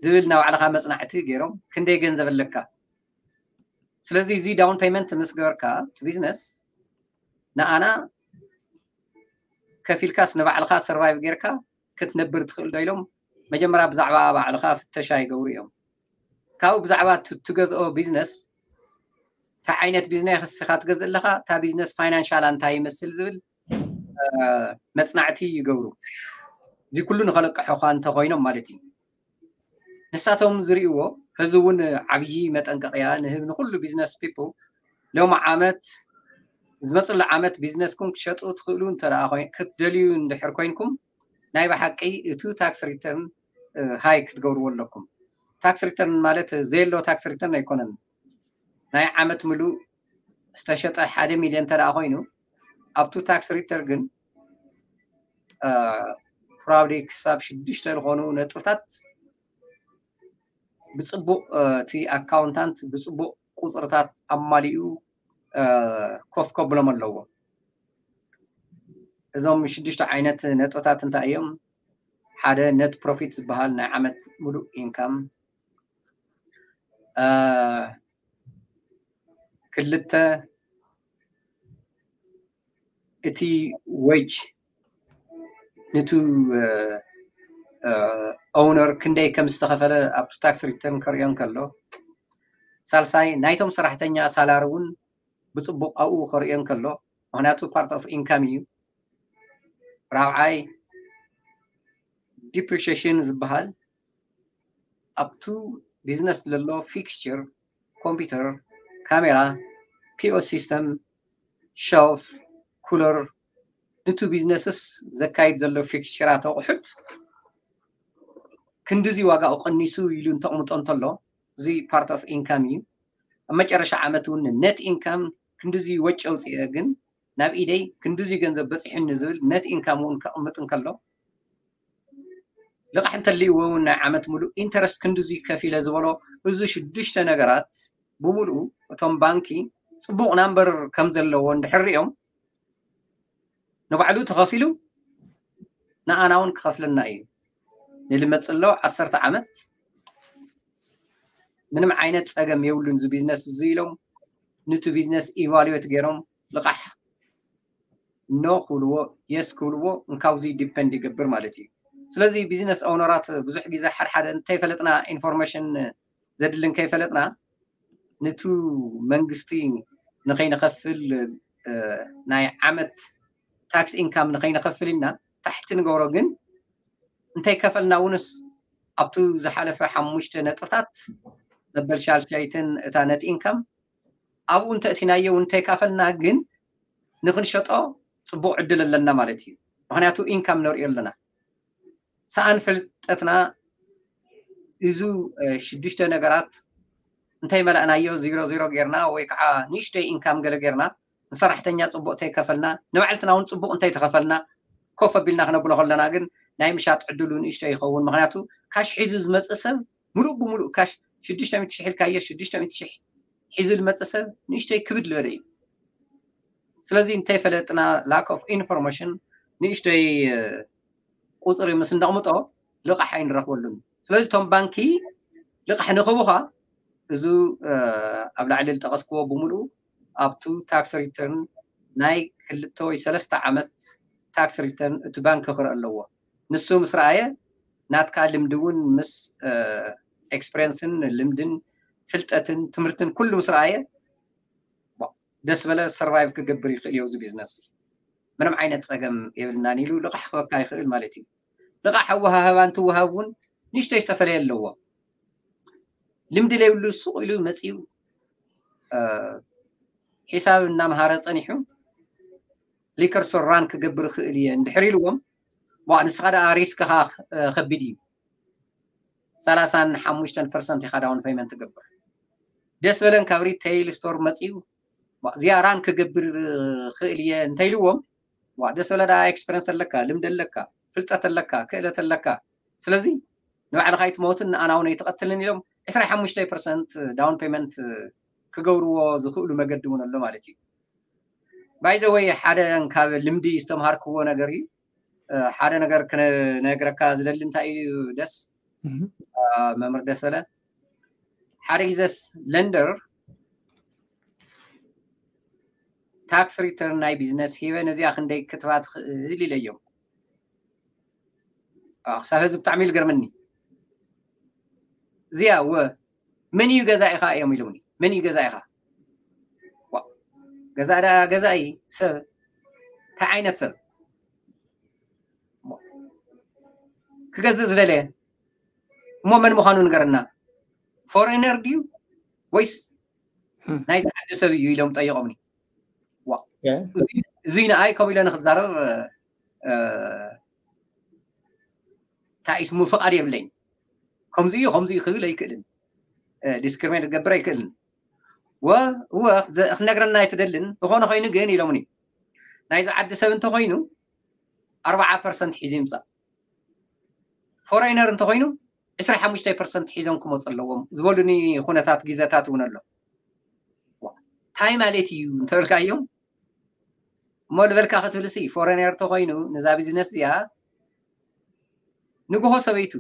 ዝብል ናባዕልኻ መፅናዕቲ ገይሮም ክንደይ ገንዘብ ኣለካ? ስለዚ እዚ ዳውን ፔመንት ምስ ገበርካ እቲ ቢዝነስ ንኣና ከፊልካስ ንባዕልኻ ሰርቫይቭ ጌርካ ክትነብር ትኽእል ዶ ኢሎም መጀመርያ ብዛዕባ ባዕልኻ ፍተሻ ይገብሩ እዮም። ካብኡ ብዛዕባ ትገዝኦ ቢዝነስ እንታይ ዓይነት ቢዝነስ ኢኻ ትገዝእ ኣለኻ፣ እታ ቢዝነስ ፋይናንሻላ እንታይ ይመስል ዝብል መፅናዕቲ ይገብሩ። እዚ ኩሉ ንኸለቅሑኻ እንተኾይኖም ማለት እዩ። ንሳቶም ዝርእይዎ ህዚ እውን ዓብዪ መጠንቀቕያ ንህብ ንኩሉ ቢዝነስ ፒፕል ሎም ዓመት ዝመፅሉ ዓመት ቢዝነስኩም ክትሸጡ ትኽእሉ እንተ ክትደልዩ እንድሕር ኮይንኩም ናይ ብሓቂ እቱ ታክስ ሪተርን ሃይ ክትገብርዎ ኣለኩም። ታክስ ሪተርን ማለት ዘየሎ ታክስ ሪተርን ኣይኮነን። ናይ ዓመት ምሉእ ዝተሸጠ ሓደ ሚልዮን እንተ ደኣ ኮይኑ ኣብቱ ታክስ ሪተር ግን ፕራብሊ ክሳብ ሽዱሽተ ዝኾኑ ነጥብታት ብፅቡቅ እቲ ኣካውንታንት ብፅቡቅ ቁፅርታት ኣማሊኡ ኮፍ ከብሎም ኣለዎ። እዞም ሽዱሽተ ዓይነት ነጥብታት እንታይ እዮም? ሓደ ነት ፕሮፊት ዝበሃል ናይ ዓመት ሙሉእ ኢንካም፣ ክልተ እቲ ዌጅ ንቱ ኦውነር ክንደይ ከም ዝተኸፈለ ኣብቲ ታክስ ሪተርን ከርእዮ እንከሎ፣ ሳልሳይ ናይቶም ሰራሕተኛ ሳላሪ እውን ብፅቡቅ ኣብኡ ከርእዮ እንከሎ፣ ምክንያቱ ፓርት ኦፍ ኢንካም እዩ። ራብዓይ ዲፕሪሽን ዝበሃል ኣብቱ ቢዝነስ ዘሎ ፊክስቸር፣ ኮምፒውተር፣ ካሜራ፣ ፒኦስ ሲስተም፣ ሸልፍ፣ ኩለር፣ ንቱ ቢዝነስስ ዘካይድ ዘሎ ፊክስቸራት ኣቑሑት ክንዲዚ ዋጋኡ ቀኒሱ ኢሉ እንተቕምጦ እንተሎ፣ እዚ ፓርት ኦፍ ኢንካም እዩ። ኣብ መጨረሻ ዓመት እውን ነት ኢንካም ክንዲዚ ወጪ ኣውፅአ ግን ናብ ኢደይ ክንዲዚ ገንዘብ በፂሑኒ ዝብል ነት ኢንካም እውን ከቕምጥ እንከሎ፣ ልቓሕ እንተልይዎ እውን ናይ ዓመት ሙሉእ ኢንተረስት ክንዲዚ ከፊለ ዝበሎ፣ እዚ ሽዱሽተ ነገራት ብምሉኡ እቶም ባንኪ ፅቡቕ ናምበር ከም ዘለዎ እንድሕር ሪኦም ንባዕሉ ተኸፊሉ ንኣና እውን ክኸፍለና እዩ። ንልመፅሎ ዓሰርተ ዓመት ምንም ዓይነት ፀገም የብሉን። እዚ ቢዝነስ እዚ ኢሎም ንቱ ቢዝነስ ኢቫሉዌት ገይሮም ልቓሕ ኖ ክብልዎ የስ ክብልዎ እንካብዚ ዲፐንድ ይገብር ማለት እዩ። ስለዚ ቢዝነስ ኦውነራት ብዙሕ ግዜ ሓድሓደ እንተይፈለጥና ኢንፎርሜሽን ዘድሊ እንከይፈለጥና ንቱ መንግስቲ ንኸይንኸፍል ናይ ዓመት ታክስ ኢንካም ንኸይንኸፍል ኢልና ታሕቲ ንገብሮ። ግን እንተይከፈልና እውንስ ኣብቱ ዝሓለፈ ሓሙሽተ ነጥብታት መበል ሻልሻይትን እታ ነት ኢንካም ኣብኡ እንተእቲናዮ እውን እንተይካፈልና ግን ንክንሸጦ ፅቡቅ ዕድል ኣለና ማለት እዩ። ምክንያቱ ኢንካም ነርእዮ ኣለና። ሰኣን ፍልጠትና እዙ ሽዱሽተ ነገራት እንተይመላእናዮ ዚሮ ዚሮ ጌርና ወይ ከዓ ንእሽተይ ኢንካም ገለ ጌርና ንሰራሕተኛ ፅቡቅ ተይከፈልና ንባዕልትና እውን ፅቡቅ እንተይተኸፈልና ኮፍ ኣቢልና ክነብሎ ከለና ግን ናይ ምሻጥ ዕድሉ ንእሽተይ ይኸውን። ምክንያቱ ካሽ ሒዙ ዝመፅእ ሰብ ሙሉእ ብሙሉእ ካሽ ሽዱሽተ ሚእቲ ሽሕ ኢልካዮ ሽዱሽተ ሚእቲ ሽሕ ሒዙ ዝመፅእ ሰብ ንእሽተይ ክብድ ዝበለ እዩ። ስለዚ እንተይፈለጥና ላክ ኦፍ ኢንፎርሜሽን ንእሽተይ ቁፅሪ ምስ እነቕምጦ ልቓሕ ኣይንረኽበሉን። ስለዚ እቶም ባንኪ ልቓሕ ንክቡኻ እዙ ኣብ ላዕሊ ዝጠቐስክዎ ብምሉኡ ኣብቱ ታክስ ሪተርን ናይ ክልተ ወይ ሰለስተ ዓመት ታክስ ሪተርን እቲ ባንኪ ክርኢ ኣለዎ። ንሱ ምስ ረኣየ ናትካ ልምዲ እውን ምስ ኤክስፐሪንስን ልምድን ፍልጠትን ትምህርትን ኩሉ ምስ ረኣየ ደስ በለ ሰርቫይቭ ክገብር ይኽእል እዩ እዚ ቢዝነስ። ምንም ዓይነት ፀገም የብልናን ኢሉ ልቓሕ ክበካ ይኽእል ማለት እዩ። ልቓሕ ኣወሃህባ እንትወሃብ እውን ንእሽተይ ዝተፈለየ ኣለዎ። ልምዲ ዘይብሉ ሱቕ ኢሉ መፂኡ ሒሳብ እናምሃረ ፀኒሑ ሊከር ስቶር ራን ክገብር ይኽእል እየ እንድሕር ኢልዎም፣ ዋ ንስኻ ደኣ ሪስክኻ ከቢድ እዩ። ሰላሳን ሓሙሽተን ፐርሰንት ኢኻ ዳውን ፔመንት ትገብር። ደስ በለን ካብ ሪቴይል ስቶር መፂኡ እዚኣ ራን ክገብር ክእል እየ እንተኢልዎም፣ ዋ ደስ በለ ደኣ ኤክስፐሪንስ ኣለካ፣ ልምዲ ኣለካ፣ ፍልጠት ኣለካ፣ ክእለት ኣለካ። ስለዚ ንባዕልኻ ኣይትመውትን ንኣና እውን ኣይትቐትልን ኢሎም ዕስራ ሓሙሽተ ፐርሰንት ዳውን ፔመንት ክገብርዎ ዝኽእሉ መገዲ እውን ኣሎ ማለት እዩ። ባይ ዘ ወይ ሓደ ካብ ልምዲ ዝተምሃርክዎ ነገር እዩ። ሓደ ነገር ክነግረካ ዝደሊ እንታይ እዩ ደስ መምህር ደሰለ፣ ሓደ ግዜስ ለንደር ታክስ ሪተርን ናይ ቢዝነስ ሂበ ነዚኣ ክንደይ ክትባ ትኽእል ኢለዮም። ክሳብ ህዚ ብጣዕሚ ዝገርመኒ እዚኣ እወ መን እዩ ገዛኢኻ እዮም ኢሉኒ። መን እዩ ገዛኢኻ? ገዛኢ ደኣ ገዛኢ ሰብ እንታይ ዓይነት ሰብ ክገዝእ ዝደለየ እሞ መን ምዃኑ ንገረና። ፎሬነር ድዩ ወይስ ናይዚ ዓዲ ሰብ እዩ ኢሎም ጠይቆምኒ። እዙይ ንኣይ ከምኡ ኢለ ንክዛረብ እንታይ ስሙ ፍቓድ የብለይን። ከምዚ እዩ ከምዚ እዩ ክብል ኣይክእልን። ዲስክሪሚኔት ክገብር ኣይክእልን። ወ እወ ክነግረና ኣይትደልን። ዝኾነ ኮይኑ ግን ኢሎምኒ፣ ናይዚ ዓዲ ሰብ እንተኮይኑ ኣርባዓ ፐርሰንት ሒዙ ይምፃእ፣ ፎሬነር እንተኮይኑ ዕስራ ሓሙሽተ ፐርሰንት ሒዞም ክመፁ ኣለዎም ዝበሉኒ ኩነታት ግዜታት እውን ኣሎ። እንታይ ማለት እዩ እንተበልካዮም፣ እሞ ልበልካ ክትብልሲ፣ ፎሬነር ተኮይኑ ነዛ ቢዝነስ እዚኣ ንግሆ ሰበይቱ፣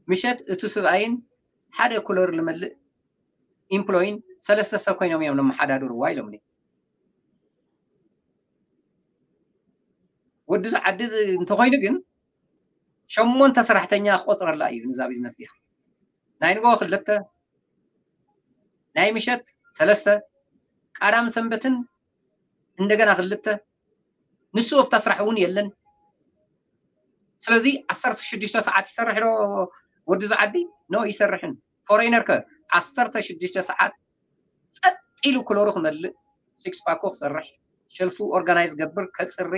ምሸት እቱ ስብኣይን ሓደ ኩለር ልመልእ ኢምፕሎይን ሰለስተ ሰብ ኮይኖም እዮም ለመሓዳድርዋ ኢሎምኒ። ወዲ ዝዓዲ እንተኮይኑ ግን ሸሞንተ ሰራሕተኛ ክቆፅረላ እዩ ነዛ ቢዝነስ እዚኣ። ናይ ንግሆ ክልተ፣ ናይ ምሸት ሰለስተ፣ ቃዳም ሰንበትን እንደገና ክልተ። ንሱ ኣብታ ስራሕ እውን የለን። ስለዚ ዓሰርተ ሽዱሽተ ሰዓት ይሰርሕ ዶ ወዲ ዝዓዲ? ኖ፣ ይሰርሕን። ፎሬነር ከ ዓሰርተ ሽዱሽተ ሰዓት ጸጥ ኢሉ ክለሩ ክመልእ፣ ሲክስ ፓኮ ክሰርሕ፣ ሸልፉ ኦርጋናይዝ ገብር፣ ከጽሪ፣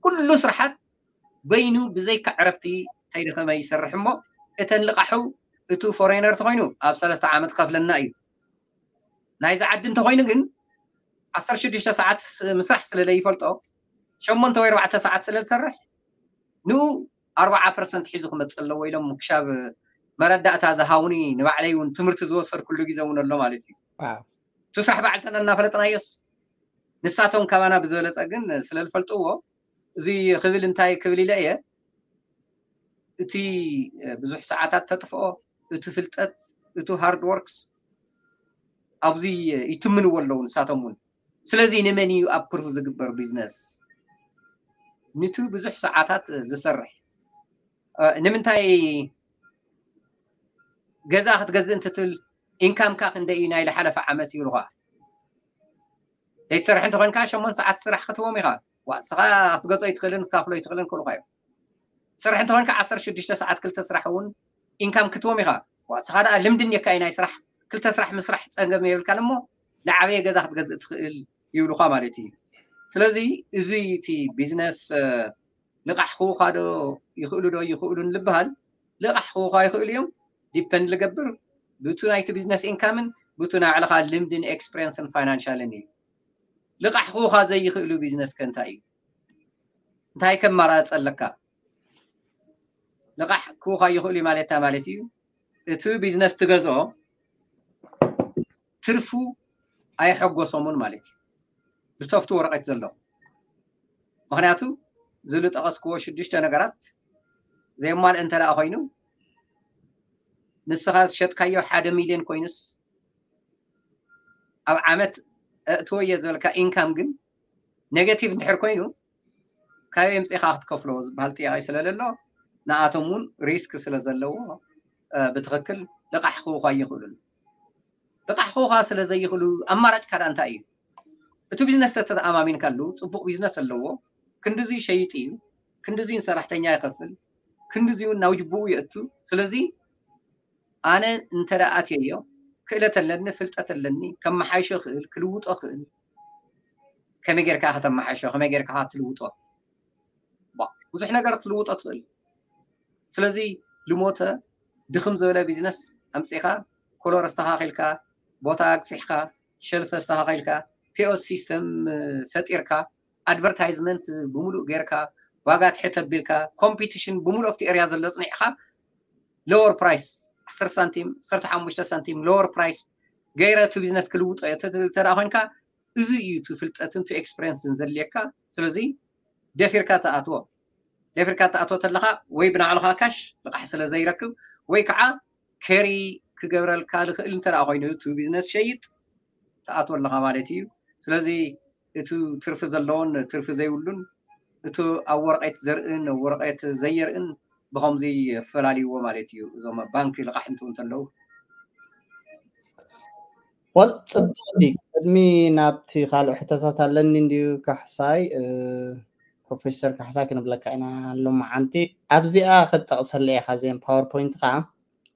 ኩሉ ስርሓት በይኑ ብዘይካ ዕረፍቲ ተይደኸመ ይሰርሕ። እሞ እተን ልቓሑ እቱ ፎሬነር ተኮይኑ ኣብ ሰለስተ ዓመት ከፍለና እዩ። ናይዚ ዓዲ እንተኮይኑ ግን ዓሰርተ ሽዱሽተ ሰዓት ምስራሕ ስለ ዘይፈልጦ፣ ሸሞንተ ወይ ኣርባዕተ ሰዓት ስለ ዝሰርሕ፣ ንኡ ኣርባዓ ፐርሰንት ሒዙ ክመፅእ ኣለዎ ኢሎም ክሻብ መረዳእታ ዝሃውኒ፣ ንባዕለይ እውን ትምህርቲ ዝወሰድኩሉ ግዜ እውን ኣሎ ማለት እዩ። እቲ ስራሕ ባዕልተና እናፈለጥናዮስ፣ ንሳቶም ካባና ብዝበለፀ ግን ስለ ዝፈልጥዎ፣ እዚ ክብል እንታይ ክብል ኢለ እየ፣ እቲ ብዙሕ ሰዓታት ተጥፍኦ፣ እቲ ፍልጠት፣ እቲ ሃርድ ወርክስ ኣብዚ ይትምንዎ ኣለዉ ንሳቶም እውን። ስለዚ ንመን እዩ ኣፕሩቭ ዝግበር ቢዝነስ? ንቱ ብዙሕ ሰዓታት ዝሰርሕ። ንምንታይ ገዛ ክትገዝእ እንትትብል ኢንካምካ ክንደይ እዩ ናይ ዝሓለፈ ዓመት ይብሉኻ። ዘይትሰርሕ እንተኮይንካ ሸሞንተ ሰዓት ስራሕ ክትዎም ኢኻ። ዋ፣ ንስኻ ክትገዝኦ ኣይትኽእልን ክትካፍሎ ኣይትኽእልን ክብሉኻ እዮም። ትሰርሕ እንተኮይንካ ዓሰርተ ሽዱሽተ ሰዓት ክልተ ስራሕ እውን ኢንካም ክትዎም ኢኻ። ዋ፣ ንስኻ ደኣ ልምዲ እኒካ እዩ ናይ ስራሕ፣ ክልተ ስራሕ ምስራሕ ጸገም የብልካን እሞ፣ ዝዓበየ ገዛ ክትገዝእ ትኽእል ይብሉኻ ማለት እዩ። ስለዚ እዚ እቲ ቢዝነስ ልቓሕ ክውኻ ዶ ይኽእሉ ዶ ይኽእሉን ልበሃል፣ ልቓሕ ክውኻ ይኽእሉ እዮም። ዲፐንድ ልገብር ብቱ ናይቲ ቢዝነስ ኢንካምን ብቱ ናይ ባዕልኻ ልምድን ኤክስፕሪየንስን ፋይናንሻልን እዩ። ልቓሕ ክውኻ ዘይኽእሉ ቢዝነስ ከ እንታይ እዩ? እንታይ ከማራፂ ኣለካ? ልቓሕ ክውኻ ይኽእሉ እዩ ማለት እንታይ ማለት እዩ? እቲ ቢዝነስ ትገዝኦ ትርፉ ኣየሐጎሶምን ማለት እዩ። ብተፍቱ ወረቐት ዘሎ። ምኽንያቱ ዝሉ ጠቐስክዎ ሽዱሽተ ነገራት ዘየማልእ እንተ ደኣ ኮይኑ፣ ንስኻ ዝሸጥካዮ ሓደ ሚልዮን ኮይኑስ፣ ኣብ ዓመት እእትዎ እየ ዝበልካ ኢንካም ግን ኔጋቲቭ እንድሕር ኮይኑ፣ ካበይ ኣምጺእኻ ክትከፍሎ ዝበሃል ጥያቄ ስለ ዘሎ፣ ንኣቶም እውን ሪስክ ስለ ዘለዎ፣ እ፣ ብትኽክል ልቓሕ ክውኻ ኣይኽእሉን። ልቓሕ ክውኻ ስለ ዘይኽእሉ፣ ኣማራጭካ ደኣ እንታይ እዩ? እቲ ቢዝነስ ተተኣማሚንካሉ፣ ጽቡቕ ቢዝነስ ኣለዎ፣ ክንድዚ ይሸይጥ እዩ፣ ክንድዚ ንሰራሕተኛ ይኸፍል፣ ክንድዚ እውን ናብ ጅቡኡ የእቱ። ስለዚ ኣነ እንተ ደኣ ኣትየዮ፣ ክእለት ኣለኒ፣ ፍልጠት ኣለኒ፣ ከመሓይሾ ክእል፣ ክልውጦ ክእል። ከመይ ጌርካ ከተመሓይሾ፣ ከመይ ጌርካ ትልውጦ? ባ-፣ ብዙሕ ነገር ክትልውጦ ትኽእል። ስለዚ ልሞተ ድኽም ዝበለ ቢዝነስ ኣምጺኻ፣ ኮሎር ኣስተኻኺልካ፣ ቦታ ኣግፊሕካ፣ ሸልፍ ኣስተኻኺልካ፣ ፒኦስ ሲስተም፣ እ፣ ፈጢርካ፣ ኣድቨርታይዝመንት ብምሉእ ጌርካ፣ ዋጋ ትሕት ኣቢልካ፣ ኮምፒቲሽን ብምሉእ ኣብቲ ኤርያ ዘሎ ኣጽኒዕካ፣ ሎወር ፕራይስ፣ ዓሰርተ ሳንቲም፣ ዓሰርተ ሓሙሽተ ሳንቲም ሎወር ፕራይስ ገይረ እቲ ቢዝነስ ክልውጦ እየ እተ-፣ እተ ደኣ ኮይንካ፣ እዚ እዩ እቲ ፍልጠትን እቲ ኤክስፐሪየንስን ዘድልየካ። ስለዚ ደፊርካ ትኣትዎ። ደፊርካ ትኣትዎ ተለኻ ወይ ብናዕልኻ ካሽ ልቓሕ ስለ ዘይረክብ ወይ ከዓ ኬሪ ክገብረልካ ዝኽእል እንተ ደኣ ኮይኑ እቲ ቢዝነስ ሸይጥ ትኣትዎ ኣለኻ ማለት እዩ። ስለዚ እቲ ትርፊ ዘለዎን ትርፊ ዘይብሉን፣ እቲ ኣብ ወረቐት ዘርእን ኣብ ወረቐት ዘየርእን ብኸምዚ ፈላልይዎ ማለት እዩ። እዞም ኣብ ባንክ ልቓሕ እንትው እንተለዉ። ወል፣ ጽቡቕ እዩ። ቅድሚ ናብቲ ካልእ ሕቶታት ኣለኒ እንድዩ ካሕሳይ፣ እ፣ ፕሮፌሰር ካሕሳይ ክንብለካ ኢና ሎማዓንቲ። ኣብዚኣ ክትጠቕሰለ ኢኻ እዚአን ፓወርፖይንትኻ፣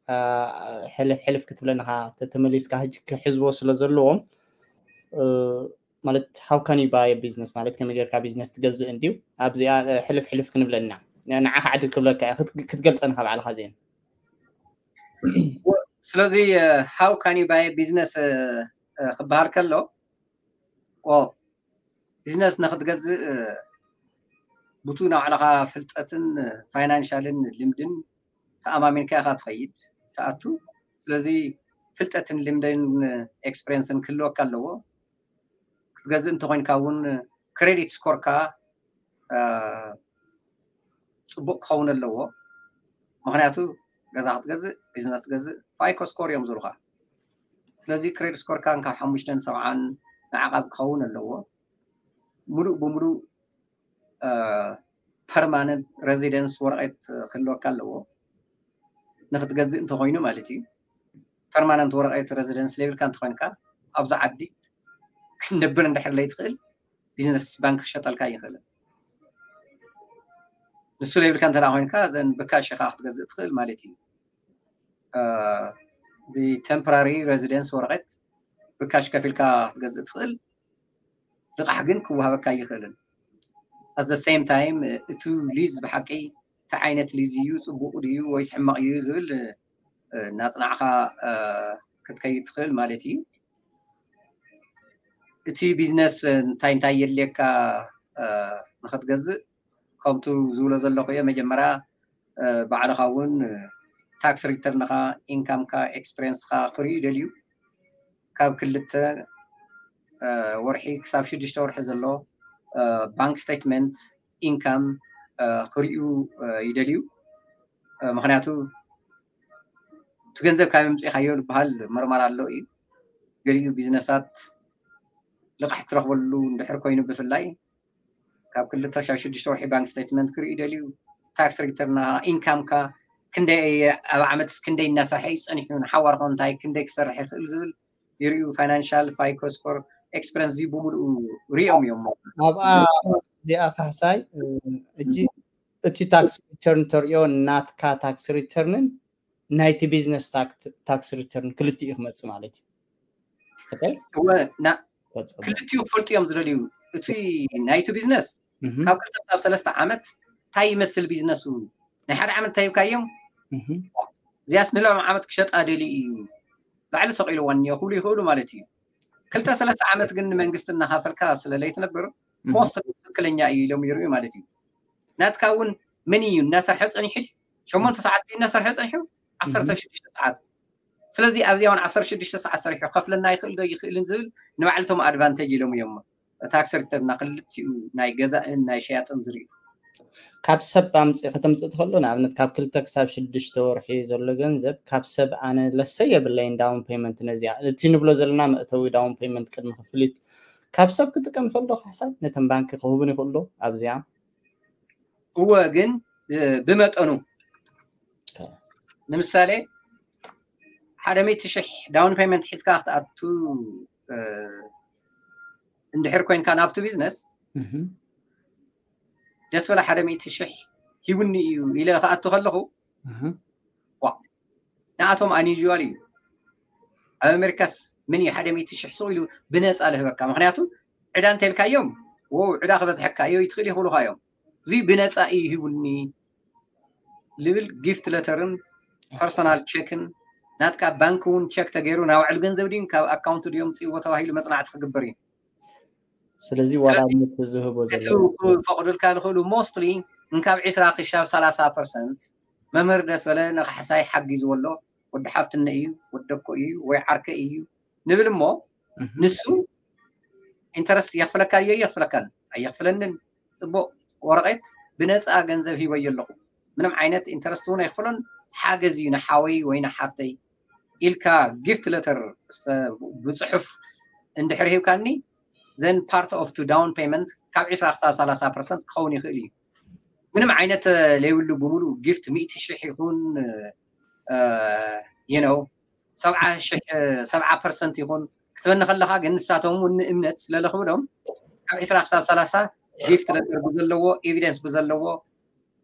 እ፣ ሕልፍ ሕልፍ ክትብለና ኢኻ፣ ተ-፣ ተመሊስካ ሕጂ ክሕዝዎ ስለ ዘለዎም፣ እ፣ ማለት how can you buy a business ማለት ከመይ ጌርካ ቢዝነስ ትገዝእ እንድዩ። ኣብዚኣ፣ እ፣ ሕልፍ ሕልፍ ክንብለና። ንዓኻ ዕድል ክብለካ እየ ክትገልፀኒ ካብ ባዕልኻ ዜን ስለዚ how can you buy business ክበሃል ከሎ ቢዝነስ ንክትገዝእ ብቱ ናባዕልኻ ፍልጠትን ፋይናንሻልን ልምድን ተኣማሚንካ ኢኻ ትኸይድ ትኣቱ ስለዚ ፍልጠትን ልምድን ኤክስፐሪንስን ክህልወካ ኣለዎ ክትገዝእ እንተኮይንካ እውን ክሬዲት ስኮርካ ፅቡቅ ክኸውን ኣለዎ ምክንያቱ ገዛ ክትገዝእ ቢዝነስ ትገዝእ ፋይኮ ስኮር እዮም ዝብሉካ ስለዚ ክሬዲት ስኮርካ ካብ ሓሙሽተን ሰብዓን ንዓቃብ ክኸውን ኣለዎ ሙሉእ ብሙሉእ ፐርማነንት ሬዚደንስ ወረቀት ክህልወካ ኣለዎ ንክትገዝእ እንተኮይኑ ማለት እዩ ፐርማነንት ወረቀት ሬዚደንስ ሌብልካ እንተኮይንካ ኣብዚ ዓዲ ክትነብር እንድሕር ለይትኽእል ቢዝነስ ባንክ ክሸጠልካ ይኽእል ንሱ ሌብልካ እንተ ኮይንካ ዘን ብካሽ ኢኻ ክትገዝእ ትኽእል ማለት እዩ ብቴምፖራሪ ሬዚደንስ ወረቀት ብካሽ ከፊልካ ክትገዝእ ትኽእል ልቃሕ ግን ክወሃበካ ይኽእልን at the same time እቱ ሊዝ ብሓቂ እንታይ ዓይነት ሊዝ እዩ ፅቡቅ ድዩ ወይስ ሕማቅ እዩ ዝብል እናፅናዕካ ክትከይድ ትኽእል ማለት እዩ እቲ ቢዝነስ እንታይ እንታይ የድልየካ ንክትገዝእ ከምቱ ዝብሎ ዘለኹ እየ መጀመርያ ባዕልኻ እውን ታክስ ሪተርንኻ ኢንካምካ ኤክስፐሪንስካ ክርእዩ ይደልዩ ካብ ክልተ ወርሒ ክሳብ ሽዱሽተ ወርሒ ዘሎ ባንክ ስቴትመንት ኢንካም ክርእዩ ይደልዩ ምክንያቱ እቲ ገንዘብ ካብ ምፅኢካዮ ዝበሃል መርማር ኣሎ እዩ ገሊኡ ቢዝነሳት ልቃሕ ትረክበሉ እንድሕር ኮይኑ ብፍላይ ካብ ክልተ ክሳብ ሽዱሽተ ወርሒ ባንክ ስቴትመንት ክርኢ ደልዩ ታክስ ሪተርና ኢንካምካ ክንደይ ኣብ ዓመትስ ክንደይ እናሰርሐ እዩ ፀኒሑ ንሓዋርኮ እንታይ ክንደይ ክሰርሕ ይኽእል ዝብል ይርእዩ ፋይናንሻል ፋይኮ ስኮር ኤክስፐረንስ እዚ ብምሉኡ ሪኦም እዮም ኣብኣ እዚኣ ካሕሳይ እጂ እቲ ታክስ ሪተርን ተርእዮ ናትካ ታክስ ሪተርንን ናይቲ ቢዝነስ ታክስ ሪተርን ክልቲኡ ክመፅእ ማለት እዩ ክልቲኡ ክፈልጡ እዮም ዝደልዩ እቲ ናይቲ ቢዝነስ ካብ ክልተ ክሳብ ሰለስተ ዓመት እንታይ ይመስል ቢዝነሱ ናይ ሓደ ዓመት እንታይ ይብካዮም እዚያስ ንሎም ዓመት ክሸጣ ደሊ እዩ ላዕሊ ሰቂልዋ እኒኦ ክብሉ ይኽእሉ ማለት እዩ ክልተ ሰለስተ ዓመት ግን ንመንግስቲ እናኸፈልካ ስለለይትነብር ሞስት ትክክለኛ እዩ ኢሎም ይርእዩ ማለት እዩ ናትካ እውን ምን እዩ እናሰርሐ ፀኒሑ ሸሞንተ ሰዓት እናሰርሐ ፀኒሑ ዓሰርተ ሽዱሽተ ሰዓት ስለዚ ኣብዚኣ እውን ዓሰርተ ሽዱሽተ ሰዓት ሰሪሑ ከፍለና ይኽእል ዶ ይኽእልን ዝብል ንባዕልቶም ኣድቫንቴጅ ኢሎም እዮም ታክስ ሪተርና ክልቲኡ ናይ ገዛእን ናይ ሸያጥን ዝርእዩ ካብ ሰብ ኣምፅእ ከተምፅእ ትኽእሉ ንኣብነት ካብ ክልተ ክሳብ ሽዱሽተ ወርሒ ዘሎ ገንዘብ ካብ ሰብ ኣነ ለሰይ የብለይን ዳውን ፔመንት ነዚኣ እቲ ንብሎ ዘለና መእተዊ ዳውን ፔመንት ቅድሚ ክፍሊት ካብ ሰብ ክጥቀም ይኽእል ዶ ካሕሳይ ነተን ባንኪ ክህቡን ይኽእሉ ዶ ኣብዚኣ እወ ግን ብመጠኑ ንምሳሌ ሓደ ሚእቲ ሽሕ ዳውን ፔመንት ሒዝካ ክትኣቱ እንድሕር ኮይንካ ናብቲ ቢዝነስ ደስ በለ ሓደ ሚእቲ ሽሕ ሂቡኒ እዩ ኢለ ክኣቱ ከለኹ ንኣቶም ኣንዩዥዋል እዩ ኣብ ኣሜሪካስ ምን እዩ ሓደ ሚእቲ ሽሕ ሱቕ ኢሉ ብነፃ ልህበካ ምክንያቱ ዕዳ እንተልካዮም ወው ዕዳ ክበዝሐካ እዮ ይትኽእል ይኽእሉካ እዮም እዚ ብነፃ እዩ ሂቡኒ ልብል ጊፍት ለተርን ፐርሶናል ቸክን ናትካ ባንክ እውን ቸክ ተገይሩ ናውዕል ገንዘብ ድዩ ካብ ኣካውንት ድዮም ፅእዎ ተባሂሉ መፅናዕቲ ክግበር እዩ ስለዚ ዋላነት ዝህቦ እቲ ክፈቅዱልካ ዝኽእሉ ሞስትሊ እንካብ ዒስራ ክሻብ ሰላሳ ፐርሰንት መምህር ደስ በለ ንካሕሳይ ሓጊዝዎ ኣሎ ወዲ ሓፍትነ እዩ ወደኮ እዩ ወይ ዓርከ እዩ ንብል እሞ ንሱ ኢንተረስት የኽፍለካ ድዮ የኽፍለካን ኣየኽፍለንን ፅቡቅ ወረቀት ብነፃ ገንዘብ ሂበዮ ኣለኹ ምንም ዓይነት ኢንተረስት እውን ኣይኽፍሎን ሓገዝ እዩ ንሓወይ ወይ ንሓፍተይ ኢልካ ጊፍት ለተር ብፅሑፍ እንድሕር ሂብካኒ ዘን ፓርት ኦፍ ቱ ዳውን ፔመንት ካብ ዒስራ ክሳብ ሰላሳ ፐርሰንት ክኸውን ይኽእል እዩ ምንም ዓይነት ለይብሉ ብምሉእ ጊፍት ሚእቲ ሽሕ ይኹን you know ሰብዓ ፐርሰንት ይኹን ክትበኒ ከለካ ግን ንሳቶም እውን ንእምነት ስለለኽብዶም ካብ ዒስራ ክሳብ ሰላሳ ጊፍት ለተር ብዘለዎ ኤቪደንስ ብዘለዎ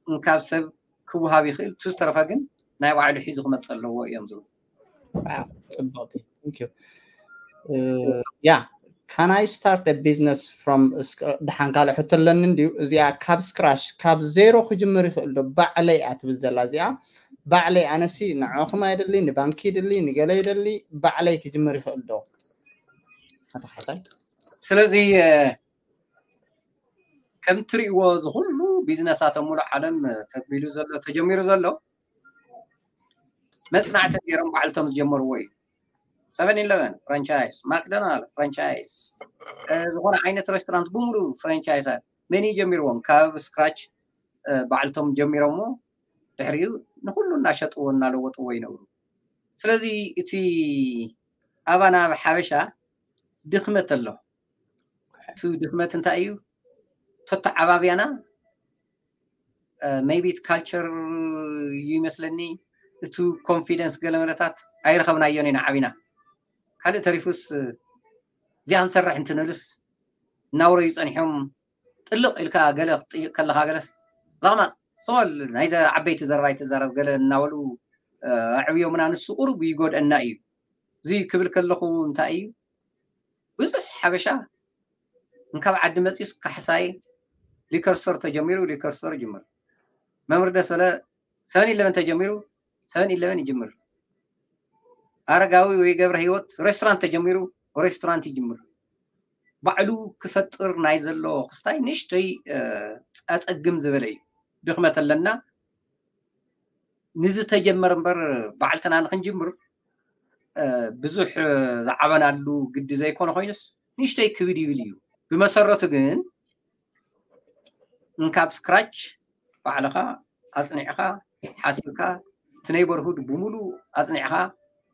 እንካብ ሰብ ክወሃብ ይኽእል ቱ ዝተረፈ ግን ናይ ባዕሉ ሒዙ ክመፅእ ኣለዎ እዮም ዝብሉ ፅቡቅቲ ያ Can I start a business from scr- ደሓን ካልእ ሕቶ ኣለኒ እንድዩ። እዚኣ ካብ scratch ካብ ዜሮ ክጅምር ይኽእል ዶ? ባዕለይ እያ ትብል ዘላ እዚኣ። ባዕለይ ኣነሲ ንዕኹም ኣይደሊ፣ ንባንኪ ይደሊ፣ ንገለ ይደሊ፣ ባዕለይ ክጅምር ይኽእል ዶ? ኣቶ ካሕሳይ። ስለዚ ከም ትሪእዎ ዝኩሉ ቢዝነሳት ኣብ ሙሉእ ዓለም ተቢሉ ዘሎ ተጀሚሩ ዘሎ መፅናዕቲ ገይሮም ባዕልቶም ዝጀመርዎ እዩ። Seven Eleven franchise፣ McDonald franchise፣ ዝኾነ ዓይነት ሬስቶራንት ብምሉ ፍራንቻይዛት መን እዩ ጀሚርዎም? ካብ scratch ባዕልቶም ጀሚሮሞ ድሕሪኡ ንኩሉ እናሸጥዎ እናለወጥዎ ይነብሩ። ስለዚ እቲ ኣባና ኣብ ሓበሻ ድኽመት ኣሎ። እቲ ድኽመት እንታይ እዩ? ተተዓባብያና maybe ካልቸር እዩ ይመስለኒ። እቲ ኮንፊደንስ ገለመለታት ኣይረኸብናዮን ኢና ዓቢና። ካልእ ተሪፉስ እዚኣ ክንሰርሕ እንትንብልስ እናውረዩ ፀኒሖም ጥልቕ ኢልካ ገለ ክትጥይቕ ከለካ ገለስ ለቕማፅ ሶል ናይዘ ዓበይቲ ዘረባ ይትዛረብ ገለ እናበሉ ኣዕብዮምና ንሱ ቁሩብ ይጎድአና እዩ። እዚ ክብል ከለኹ እንታይ እዩ ብዙሕ ሓበሻ እንካብ ዓዲ መፅዩስ ካሕሳይ ሊከር ስቶር ተጀሚሩ ሊከር ስቶር ይጅምር። መምህር ደስ በለ ሰቨን ኢለቨን ተጀሚሩ ሰቨን ኢለቨን ይጅምር። ኣረጋዊ ወይ ገብረ ህይወት ሬስቶራንት ተጀሚሩ ሬስቶራንት ይጅምር። ባዕሉ ክፈጥር ናይ ዘሎ ክስታይ ንእሽተይ ኣፀግም ዝበለ እዩ። ድኽመት ኣለና። ንዝተጀመረ እምበር ባዕልትና ንክንጅምር ብዙሕ ዝዓበናሉ ግዲ ዘይኮነ ኮይኑስ ንእሽተይ ክብድ ይብል እዩ። ብመሰረቱ ግን እንካብ scratch ባዕልኻ ኣፅኒዕኻ ሓሲብካ እቲ neighborhood ብምሉ ኣፅኒዕኻ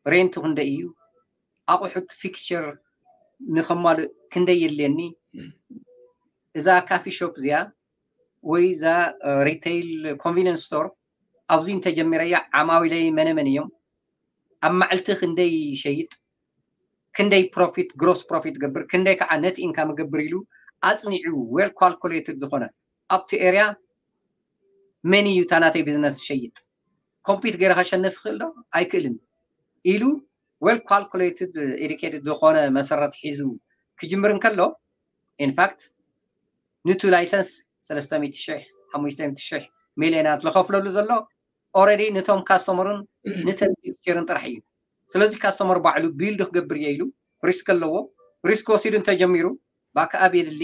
ሬንቱ ክንደይ እዩ ኣቑሑት ፊክስቸር ንኸማልእ ክንደይ የድልየኒ እዛ ካፊ ሾፕ እዚኣ ወይ እዛ ሪቴይል ኮንቪኒንስ ስቶር ኣብዚ እንተጀሚረያ ዓማዊለይ መነመን እዮም ኣብ ማዕልቲ ክንደይ ይሸይጥ ክንደይ ፕሮፊት ግሮስ ፕሮፊት ገብር ክንደይ ከዓ ነት ኢንካም ገብር ኢሉ ኣፅኒዑ well calculated ዝኾነ ኣብቲ ኤርያ መን እዩ እታ ናተይ ቢዝነስ ዝሸይጥ ኮምፒት ገይረ ከሸንፍ ይኽእል ዶ ኣይክእልን ኢሉ well calculated educated ዝኾነ መሰረት ሒዙ ክጅምር እንከሎ ኢንፋክት ንቱ ላይሰንስ ሰለስተ ሚእቲ ሽሕ ሓሙሽተ ሚእቲ ሽሕ ሚልዮናት ዝኸፍለሉ ዘሎ ኦረዲ ንቶም ካስተመሩን ንተን ፊክቸርን ጥራሕ እዩ። ስለዚ ካስተመር ባዕሉ ቢልድ ክገብር እየ ኢሉ ሪስክ ኣለዎ። ሪስክ ወሲዱ እንተጀሚሩ ባክኣፕ የድሊ።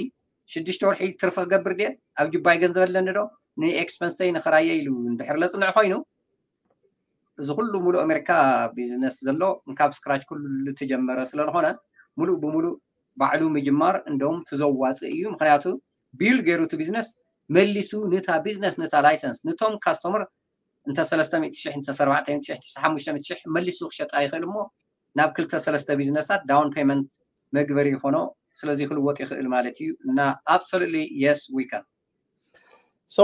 ሽዱሽተ ወርሒ ትርፊ ክገብር ድየ ኣብ ጅባይ ገንዘብ ኣለኒ ዶ ንኤክስፐንሰይ ንኽራየ ኢሉ እንድሕር ለፅንዕ ኮይኑ እዚ ኩሉ ሙሉእ ኣሜሪካ ቢዝነስ ዘሎ ካብ ስክራች ኩሉ ዝተጀመረ ስለዝኾነ ሙሉእ ብሙሉእ ባዕሉ ምጅማር እንደውም ትዘዋፅእ እዩ። ምክንያቱ ቢልድ ገይሩ እቲ ቢዝነስ መሊሱ ንታ ቢዝነስ ንታ ላይሰንስ ንቶም ካስተመር እንተ ሰለስተ ሚእቲ ሽሕ እንተ ኣርባዕተ ሚእቲ ሽሕ እንተ ሓሙሽተ ሚእቲ ሽሕ መሊሱ ክሸጣ ይኽእል እሞ ናብ ክልተ ሰለስተ ቢዝነሳት ዳውን ፔመንት መግበሪ ይኾኖ። ስለዚ ክልወጥ ይኽእል ማለት እዩ እና absolutely yes we can። So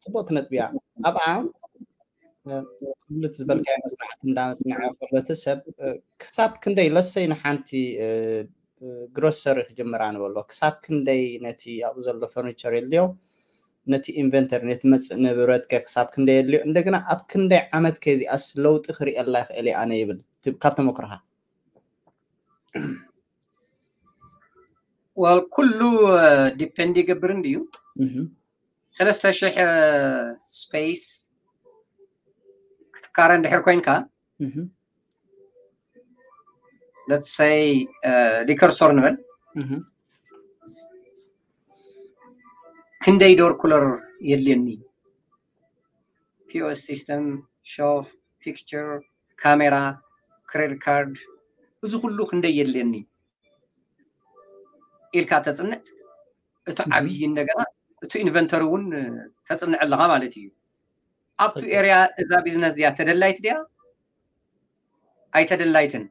ፅቡቕቲ ነጥቢ እያ። ኣብኣ ክብልት ዝበልካዮ መፅናዕቲ እንዳመፅናዐ ከሎ እቲ ሰብ ክሳብ ክንደይ ለሰይ ንሓንቲ ግሮሰሪ ክጅምራ ንበሎ ክሳብ ክንደይ ነቲ ኣብኡ ዘሎ ፈርኒቸር የድልዮ ነቲ ኢንቨንተሪ ነቲ መፅእ ንብረት ከ ክሳብ ክንደይ የድልዮ እንደገና ኣብ ክንደይ ዓመት ከ እዚኣስ ለውጢ ክርእየላ ይኽእል እየ ኣነ ይብል ካብ ተመክሮኻ? Well ኩሉ ዲፔንድ ይገብር እንድዩ። ሰለስተ ሽሕ ስፔስ ክትካረ እንድሕር ኮይንካ let's say ሊከር ስቶር ንበል ክንደይ ዶር ኩለር የድልየኒ? ፒኦኤስ ሲስተም፣ ሾፍ፣ ፊክቸር፣ ካሜራ፣ ክሬዲት ካርድ እዚ ኩሉ ክንደይ የድልየኒ ኢልካ ተፅንዕ። እቲ ዓብዪ እንደገና እቲ ኢንቨንተሪ እውን ተፅንዕ ኣለካ ማለት እዩ። ኣብቱ ኤርያ እዛ ቢዝነስ እዚኣ ተደላይት ድያ ኣይተደላይትን?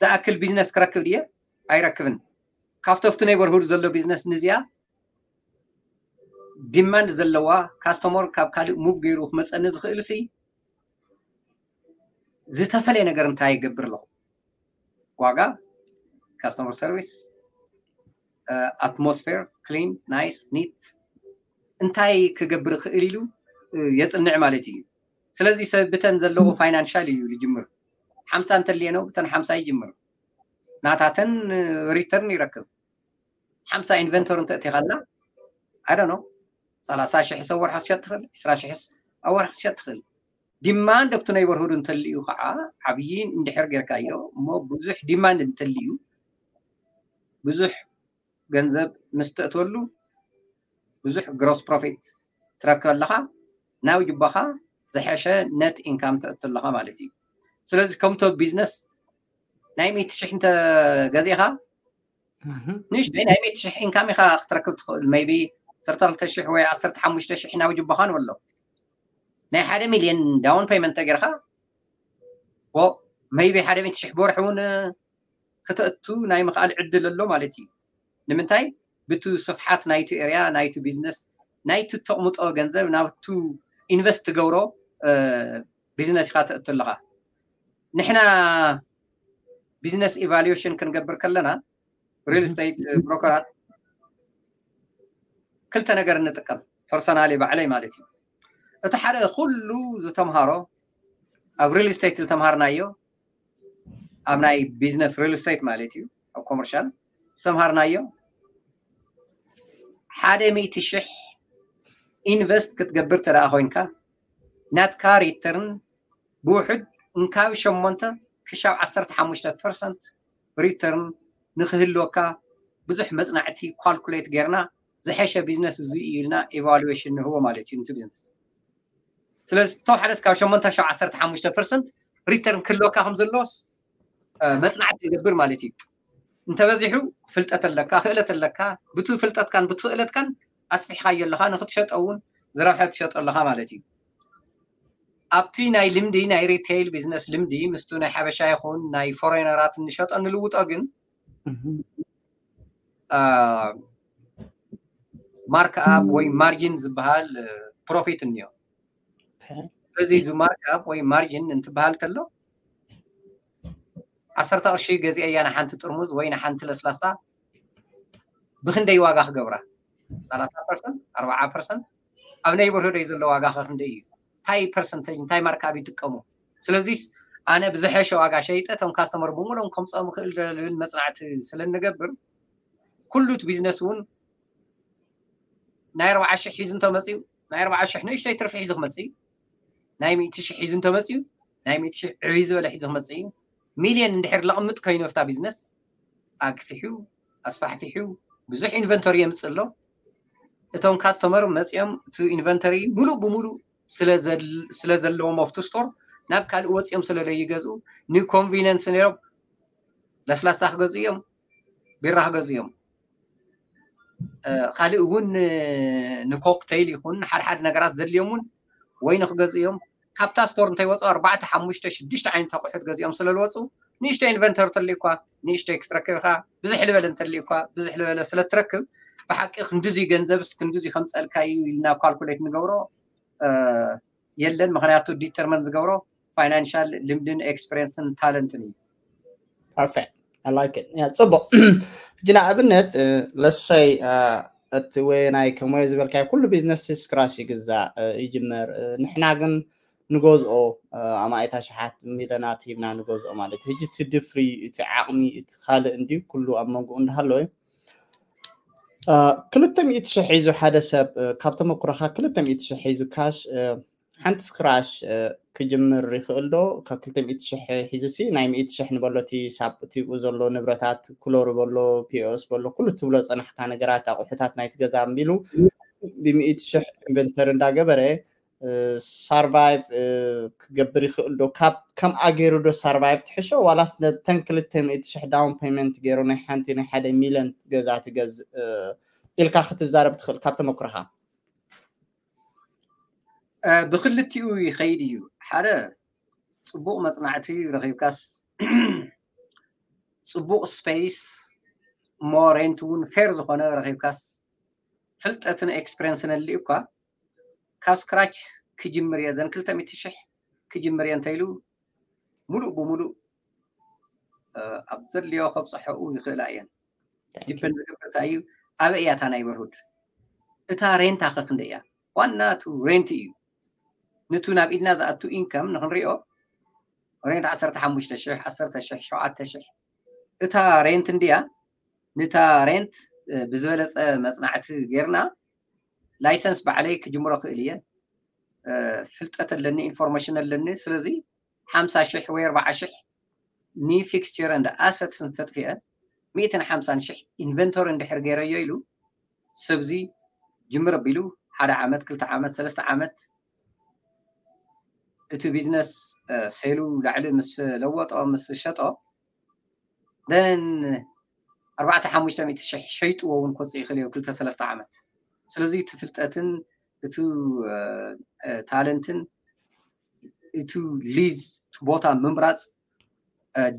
ዝኣክል ቢዝነስ ክረክብ ድየ ኣይረክብን? ካብቶ ኣብቲ ኔበርሁድ ዘሎ ቢዝነስ ንዚኣ ዲማንድ ዘለዋ ካስተመር ካብ ካልእ ሙቭ ገይሩ ክመፀኒ ዝኽእል ሲ ዝተፈለየ ነገር እንታይ ይገብር ኣለኹ? ዋጋ፣ ካስተመር ሰርቪስ፣ ኣትሞስፌር፣ ክሊን፣ ናይስ፣ ኒት እንታይ ክገብር ይኽእል ኢሉ የፅንዕ ማለት እዩ። ስለዚ ሰብ ብተን ዘለዎ ፋይናንሻል እዩ ዝጅምር። ሓምሳ እንተልየ ነው ብተን ሓምሳ ይጅምር። ናታተን return ይረክብ። ሓምሳ inventory እንተእቲኻላ ኣደኖ ሰላሳ ሽሕ ሰብ ወርሒ ክትሸጥ ትኽእል፣ ዕስራ ሽሕ ኣብ ወርሒ ክትሸጥ ትኽእል። Demand ኣብቲ neighborhood እንተልዩ ከዓ ዓብዪ እንድሕር ጌርካዮ እሞ ብዙሕ demand እንተልዩ ብዙሕ ገንዘብ ምስ ተእትወሉ ብዙሕ gross profit ትረክብ ኣለኻ። ናብ ጅባኻ ዝሐሸ net income ተእቱ ኣለኻ ማለት እዩ። ስለዚ ከምቶ ቢዝነስ ናይ ሚእቲ ሽሕ እንተ ገዚእኻ ንእሽተይ ናይ ሚእቲ ሽሕ income ኢኻ ክትረክብ ትኽእል። Maybe ዓሰርተ ክልተ ሽሕ ወይ ዓሰርተ ሓሙሽተ ሽሕ ናብ ጅባኻ ንበሎ ናይ ሓደ ሚልዮን down payment ተገርካ maybe ሓደ ሚእቲ ሽሕ ብወርሒ እውን ክተእቱ ናይ ምኽኣል ዕድል ኣሎ ማለት እዩ። ንምንታይ? ብቱ ስፍሓት ናይቱ ኤርያ ናይቱ ቢዝነስ ናይቱ ተቕምጦ ገንዘብ ናብቱ ኢንቨስት ትገብሮ ቢዝነስ ኢኻ ተእቱ ኣለኻ። ንሕና ቢዝነስ ኢቫሉዌሽን ክንገብር ከለና ሪል ስቴት ብሮከራት ክልተ ነገር እንጥቀም personally ባዕለይ ማለት እዩ። እቲ ሓደ ኩሉ ዝተምሃሮ ኣብ ሪል ስቴት ዝተምሃርናዮ ኣብ ናይ ቢዝነስ ሪል ስቴት ማለት እዩ ኣብ ኮመርሻል ዝተምሃርናዮ ሓደ ሚእቲ ሽሕ ኢንቨስት ክትገብር ተደኣ ኮይንካ ናትካ ሪተርን ብውሕድ እንካብ ሸሞንተ ክሻብ ዓሰርተ ሓሙሽተ ፐርሰንት ሪተርን ንክህልወካ ብዙሕ መፅናዕቲ ካልኩሌት ጌርና ዝሐሸ ቢዝነስ እዚ እዩ ኢልና ኢቫሉዌሽን ንህቦ ማለት እዩ ንቲ ቢዝነስ። ስለዚ እቶ ሓደ እስካብ ሸሞንተ ክሻብ ዓሰርተ ሓሙሽተ ፐርሰንት ሪተርን ክህልወካ ከም ዘለዎስ መፅናዕቲ ይገብር ማለት እዩ። እንተበዚሑ ፍልጠት ኣለካ፣ ክእለት ኣለካ፣ ብቲ ፍልጠትካን ብቲ ክእለትካን ኣስፊሕካዮ ኣለካ ንክትሸጦ እውን ዝረብሐ ትሸጦ ኣለካ ማለት እዩ። ኣብቲ ናይ ልምዲ ናይ ሪቴይል ቢዝነስ ልምዲ ምስቱ ናይ ሓበሻ ይኹን ናይ ፎሬነራት እንሸጦ ንልውጦ ግን ማርክ ኣፕ ወይ ማርጂን ዝበሃል ፕሮፊት እኒኦ። ስለዚ እዚ ማርክ ኣፕ ወይ ማርጂን እንትበሃል ተሎ ዓሰርተ ቅርሺ ገዚአያ ንሓንቲ ጥርሙዝ ወይ ንሓንቲ ለስላሳ ብክንደይ ዋጋ ክገብራ ሰላሳ ፐርሰንት ኣርባዓ ፐርሰንት ኣብ ነይበርሁደይ ዘሎ ዋጋ ከ ክንደይ እዩ? እንታይ ፐርሰንተጅ እንታይ ማርክ ኣፕ ይጥቀሙ? ስለዚስ ኣነ ብዝሐሸ ዋጋ ሸይጠ እቶም ካስተመር ብምሎም ከምፅኦም ክእል ዝብል መፅናዕቲ ስለ እንገብር ኩሉት ቢዝነስ እውን ናይ ኣርባዓ ሽሕ ሒዙ እንተመፅኡ ናይ ኣርባዓ ሽሕ ንእሽተይ ትርፊ ሒዙ ክመፅእ እዩ። ናይ ሚእቲ ሽሕ ሒዙ እንተመፅኡ ናይ ሚእቲ ሽሕ ዕብይ ዝበለ ሒዙ ክመፅእ እዩ። ሚልዮን እንድሕር ለቕምጥ ኮይኑ ኣብታ ቢዝነስ ኣግፊሑ ኣስፋሕፊሑ ብዙሕ ኢንቨንቶሪ የምፅእ ኣሎ። እቶም ካስተመር መፂኦም እቲ ኢንቨንቶሪ ሙሉእ ብሙሉእ ስለ ዘለዎም ኣብቲ ስቶር ናብ ካልእ ወፂኦም ስለ ዘይገዝኡ ንኮንቪነንስ ነይሮም ለስላሳ ክገዝኡ እዮም፣ ቢራ ክገዝኡ እዮም። ካልእ እውን ንኮክተይል ይኹን ሓድሓድ ነገራት ዘድልዮም እውን ወይ ንክገዝኡ እዮም። ካብታ ስቶር እንተይወፁ ኣርባዕተ ሓሙሽተ ሽዱሽተ ዓይነት ኣቑሑት ገዚኦም ስለ ዝወፁ ንእሽቶ ኢንቨንተሪ ተልእኳ ንእሽቶይ ክትረክብ ኢኻ። ብዙሕ ልበለ እንተልእኳ ብዙሕ ልበለ ስለ ትረክብ ብሓቂ ክንድዚ ገንዘብስ ክንድዚ ከምፀልካ እዩ ኢልና ካልኩሌት ንገብሮ የለን። ምክንያቱ ዲተርመን ዝገብሮ ፋይናንሻል ልምድን ኤክስፐሪንስን ታለንትን እዩ። Perfect. I like it. Yeah, ፅቡቅ። ሕጂ ንኣብነት ለሰይ እቲ ወይ ናይ ከሞየ ዝበልካዮ ኩሉ ቢዝነስ ስክራሽ ይግዛእ ይጅመር። ንሕና ግን ንገዝኦ ኣማኢታ ሽሓት ሚለናት ሂብና ንገዝኦ ማለት ሕጂ እቲ ድፍሪ እቲ ዓቕሚ እቲ ካልእ እንዲ ኩሉ ኣብ መንጎኡ እንዳሃለወ ክልተ ሚእቲ ሽሕ ሒዙ ሓደ ሰብ ካብ ተመክሮኻ ክልተ ሚእቲ ሽሕ ሒዙ ካሽ ሓንቲ ስክራሽ ክጅምር ይኽእል ዶ? ካብ ክልተ ሚእቲ ሽሕ ሒዙ ሲ ናይ ሚእቲ ሽሕ ንበሎ እቲ ሳብ እቲ ብኡ ዘሎ ንብረታት ክሎሪ በሎ ፒኦስ በሎ ኩሉ ትብሎ ፀናሕካ ነገራት ኣቑሑታት ናይቲ ገዛ ኣንቢሉ ብሚእቲ ሽሕ ኢንቨንተሪ እንዳገበረ ሳርቫይቭ ክገብር ይኽእል ዶ? ካብ ከምኣ ገይሩ ዶ ሳርቫይቭ ትሕሾ ዋላስ ነተን ክልተ ሚእቲ ሽሕ ዳውን ፔመንት ገይሩ ናይ ሓንቲ ናይ ሓደ ሚልዮን ገዛ ትገዝእ ኢልካ ክትዛረብ ትኽእል ካብ ተመክሮኻ? ብክልቲኡ ይኸይድ እዩ። ሓደ ፅቡቕ መፅናዕቲ ረኺብካስ ፅቡቕ ስፔስ እሞ ሬንት እውን ፌር ዝኾነ ረኺብካስ ፍልጠትን ኤክስፐሪንስን ኣልዩ እኳ ካብ ስክራች ክጅምር እየ ዘን ክልተ ሚእቲ ሽሕ ክጅምር እየ እንተኢሉ ሙሉእ ብሙሉእ ኣብ ዘድልዮ ከብፅሐኡ ይኽእላ እየን። ዲፐንድ ዝገብር እንታይ እዩ ኣበይ እያ እታ ናይበርሁድ እታ ሬንታ ከ ክንደይ እያ? ዋና እቲ ሬንት እዩ። ንቱ ናብ ኢድና ዝኣቱ ኢንከም ንክንሪኦ ሬንት ዓሰርተ ሓሙሽተ ሽሕ ዓሰርተ ሽሕ ሸውዓተ ሽሕ እታ ሬንት እንድያ፣ ነታ ሬንት ብዝበለፀ መፅናዕቲ ጌርና፣ ላይሰንስ ባዕለይ ክጅምሮ ክእል እየ፣ ፍልጠት ኣለኒ፣ ኢንፎርሜሽን ኣለኒ። ስለዚ ሓምሳ ሽሕ ወይ ኣርባዓ ሽሕ ንፊክስቸር እንደ ኣሰትስ እንተጥፍአ፣ ሚእትን ሓምሳን ሽሕ ኢንቨንቶሪ እንድሕር ገይረዮ ኢሉ፣ ሰብዚ ጅምር ኣቢሉ ሓደ ዓመት፣ ክልተ ዓመት፣ ሰለስተ ዓመት እቲ ቢዝነስ ሴሉ ላዕሊ ምስ ለወጦ፣ ምስ ሸጦ፣ then ኣርባዕተ ሓሙሽተ ሚእቲ ሽሕ ሸይጥዎ እውን ክወፅእ ይኽእል እዩ ክልተ ሰለስተ ዓመት። ስለዚ እቲ ፍልጠትን እቲ ታለንትን እቲ ሊዝ እቲ ቦታ ምምራፅ፣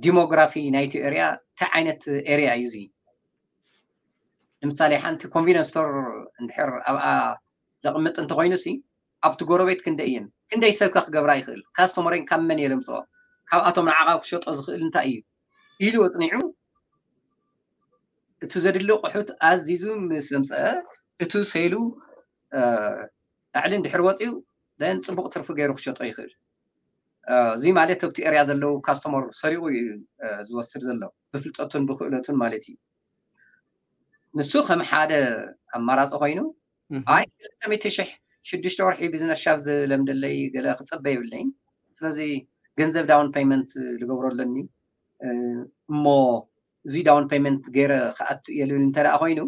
ዲሞግራፊ ናይቲ ኤሪያ እንታይ ዓይነት ኤሪያ እዩ እዚ? ንምሳሌ ሓንቲ ኮንቪነንስ ስቶር እንድሕር ኣብኣ ዘቕምጥ እንተኾይኑ ሲ፣ ኣብቲ ጎረቤት ክንደይ እየን፣ ክንደይ ሰብ ከ ክገብራ ይኽእል? ካስተመረይ ካብ መን እየ ለምፅኦ? ካብኣቶም ንዓኻ ክሸጦ ዝኽእል እንታይ እዩ ኢሉ ኣፅኒዑ፣ እቲ ዘድሊ ኣቑሑት ኣዚዙ ምስ ኣምፀአ፣ እቲ ሴሉ ላዕሊ እንድሕር ወፂኡ፣ then ፅቡቕ ትርፊ ገይሩ ክሸጦ ይኽእል። እዚ ማለት ኣብቲ ኤሪያ ዘለዉ ካስተመር ሰሪቑ እዩ ዝወስድ ዘሎ፣ ብፍልጠቱን ብክእለቱን ማለት እዩ። ንሱ ከም ሓደ ኣማራፂ ኮይኑ፣ ኣይ ክልተ ሚእቲ ሽሕ ሽዱሽተ ወርሒ ቢዝነስ ሻብ ዝለምደለይ ገለ ክፅበ የብለይን። ስለዚ ገንዘብ ዳውን ፔይመንት ዝገብሮ ኣለኒ እሞ፣ እዚ ዳውን ፔይመንት ገይረ ክኣቱ እየ ልብል እንተ ደኣ ኮይኑ፣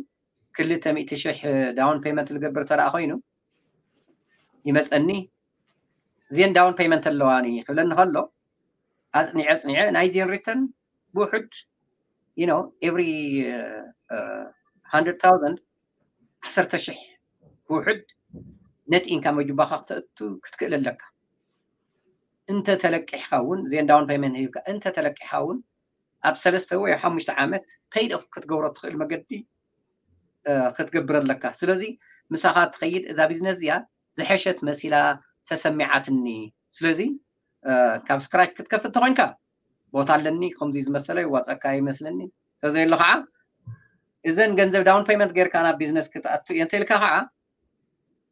ክልተ ሚእቲ ሽሕ ዳውን ፔይመንት ዝገብር እንተ ደኣ ኮይኑ፣ ይመፀኒ፣ እዚአን ዳውን ፔይመንት ኣለዋኒ ክብለኒ ከሎ፣ ኣፅኒዐ ኣፅኒዐ ናይዚአን ሪተርን ብውሑድ፣ you know, every hundred thousand ዓሰርተ ሽሕ ብውሑድ ነት ኢንካም ኣብ ጅባኻ ክተእቱ ክትክእል ኣለካ። እንተ ተለቂሕካ እውን፣ እዚአን ዳውን ፔይመንት ሂብካ እንተ ተለቂሕካ እውን፣ ኣብ ሰለስተ ወይ ኣብ ሓሙሽተ ዓመት ፔይድ ኦፍ ክትገብሮ ትኽእል መገዲ ክትገብር ኣለካ። ስለዚ ምሳኻ ትኸይድ እዛ ቢዝነስ እዚኣ ዝሐሸት መሲላ ተሰሚዓትኒ። ስለዚ ካብ ስክራች ክትከፍት ተኾይንካ፣ ቦታ ኣለኒ፣ ከምዚ ዝመሰለ ይዋፀካ ይመስለኒ፣ እንተዘየሎ ከዓ እዘን ገንዘብ ዳውን ፔይመንት ጌርካ ናብ ቢዝነስ ክትኣቱ እየ እንተኢልካ ከዓ፣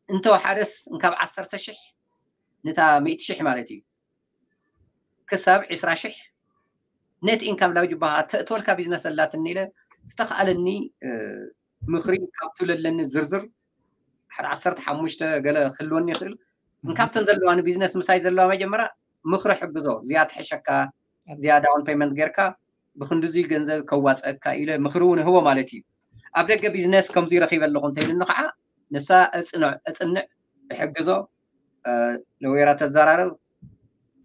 እንተወሓደስ እንካብ ዓሰርተ ሽሕ ንታ ሚእቲ ሽሕ ማለት እዩ፣ ክሳብ ዕስራ ሽሕ ነት ኢንካም ላብ ጅባኻ ተእትወልካ ቢዝነስ ኣላትኒ ኢለ ዝተኽኣለኒ ምኽሪ ካብቱ ለለኒ ዝርዝር ሓደ ዓሰርተ ሓሙሽተ ገለ ክህልወኒ ይኽእል። እንካብተን ዘለዋ ንቢዝነስ ምሳይ ዘለዋ መጀመርያ ምኽሪ ሕግዞ፣ እዚኣ ትሕሸካ፣ እዚኣ ዳውን ፔይመንት ጌርካ ብክንድዚ ገንዘብ ከዋፀካ ኢለ ምኽሪ እውን ህቦ ማለት እዩ። ኣብ ደገ ቢዝነስ ከምዚ ረኺበ ኣለኹ እንተኢልኒ ከዓ ንሳ እፅንዕ እፅንዕ እሕግዞ፣ ለወይራ ተዘራረብ፣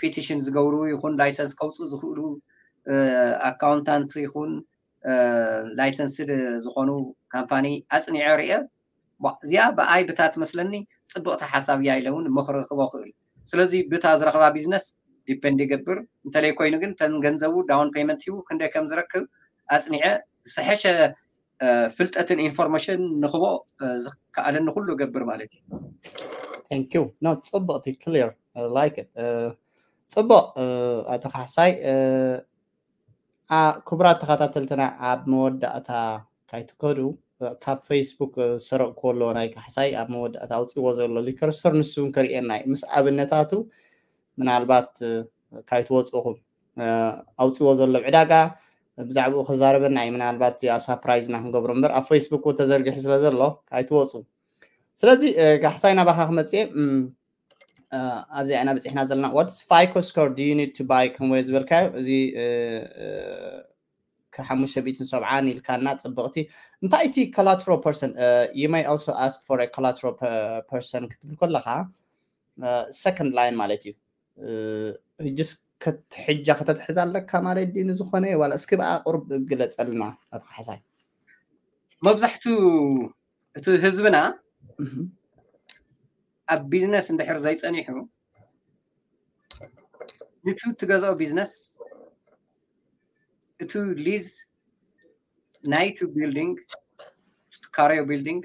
ፒቲሽን ዝገብሩ ይኹን ላይሰንስ ከውፅኡ ዝኽእሉ ኣካውንታንት ይኹን ላይሰንስድ ዝኾኑ ካምፓኒ ኣፅኒዐ ርየ፣ እዚኣ ብኣይ ብታ ትመስለኒ ፅብቕቲ ሓሳብ እያ ኢለ እውን ምኽሪ ክቦ ክእል። ስለዚ ብታ ዝረኽባ ቢዝነስ ዲፔንድ ይገብር። እንተለይ ኮይኑ ግን ተን ገንዘቡ ዳውን ፔይመንት ሂቡ ክንደይ ከም ዝረክብ ኣፅኒዐ ዝሰሐሸ ፍልጠትን ኢንፎርሜሽን ንኽቦ ዝከኣለኒ ኩሉ እገብር ማለት እዩ። Thank you. No, ፅቡቕቲ፣ ክሊር፣ ላይክ። ፅቡቕ። ኣቶ ካሕሳይ፣ ክቡራት ተኸታተልትና፣ ኣብ መወዳእታ ካይትከዱ፣ ካብ ፌስቡክ ዝሰረቕክዎ ኣሎ ናይ ካሕሳይ፣ ኣብ መወዳእታ ኣውፅዎ ዘሎ ሊከር ስቶር፣ ንሱ እውን ከርእየና እዩ ምስ ኣብነታቱ። ምናልባት ካይትወፅኹም ኣውፅዎ ዘሎ ዕዳጋ ብዛዕባኡ ክዛረበና እዩ። ምናልባት እዚኣ ሳፕራይዝና ክንገብሮ እምበር ኣብ ፌስቡክ ተዘርጊሑ ስለ ዘሎ ካይትወፁ። ስለዚ ካሕሳይ ናባኻ ክመፅእ እየ። ኣብዚኣ ኢና በፂሕና ዘለና። What FICO score do you need to buy? ከምወ ዝበልካዮ እዚ ከሓሙሽተ ሚእትን ሰብዓን ኢልካና ፅብቕቲ። እንታይ እቲ collateral person? You may also ask for a collateral person ክትብል ከለኻ ሰከንድ ላይን ማለት እዩ። ሕጅስ ክትሕጃ ከተትሕዝ ኣለካ ማለት ድዩ ንዝኾነ? ዋላ እስኪ ብኣ ቁርብ ግለፀልና ኣቶ ካሕሳይ። መብዛሕቱ እቲ ህዝብና ኣብ ቢዝነስ እንድሕር ዘይፀኒሑ፣ ንቱ ትገዝኦ ቢዝነስ፣ እቱ ሊዝ ናይቱ ቢልዲንግ፣ ትካረዮ ቢልዲንግ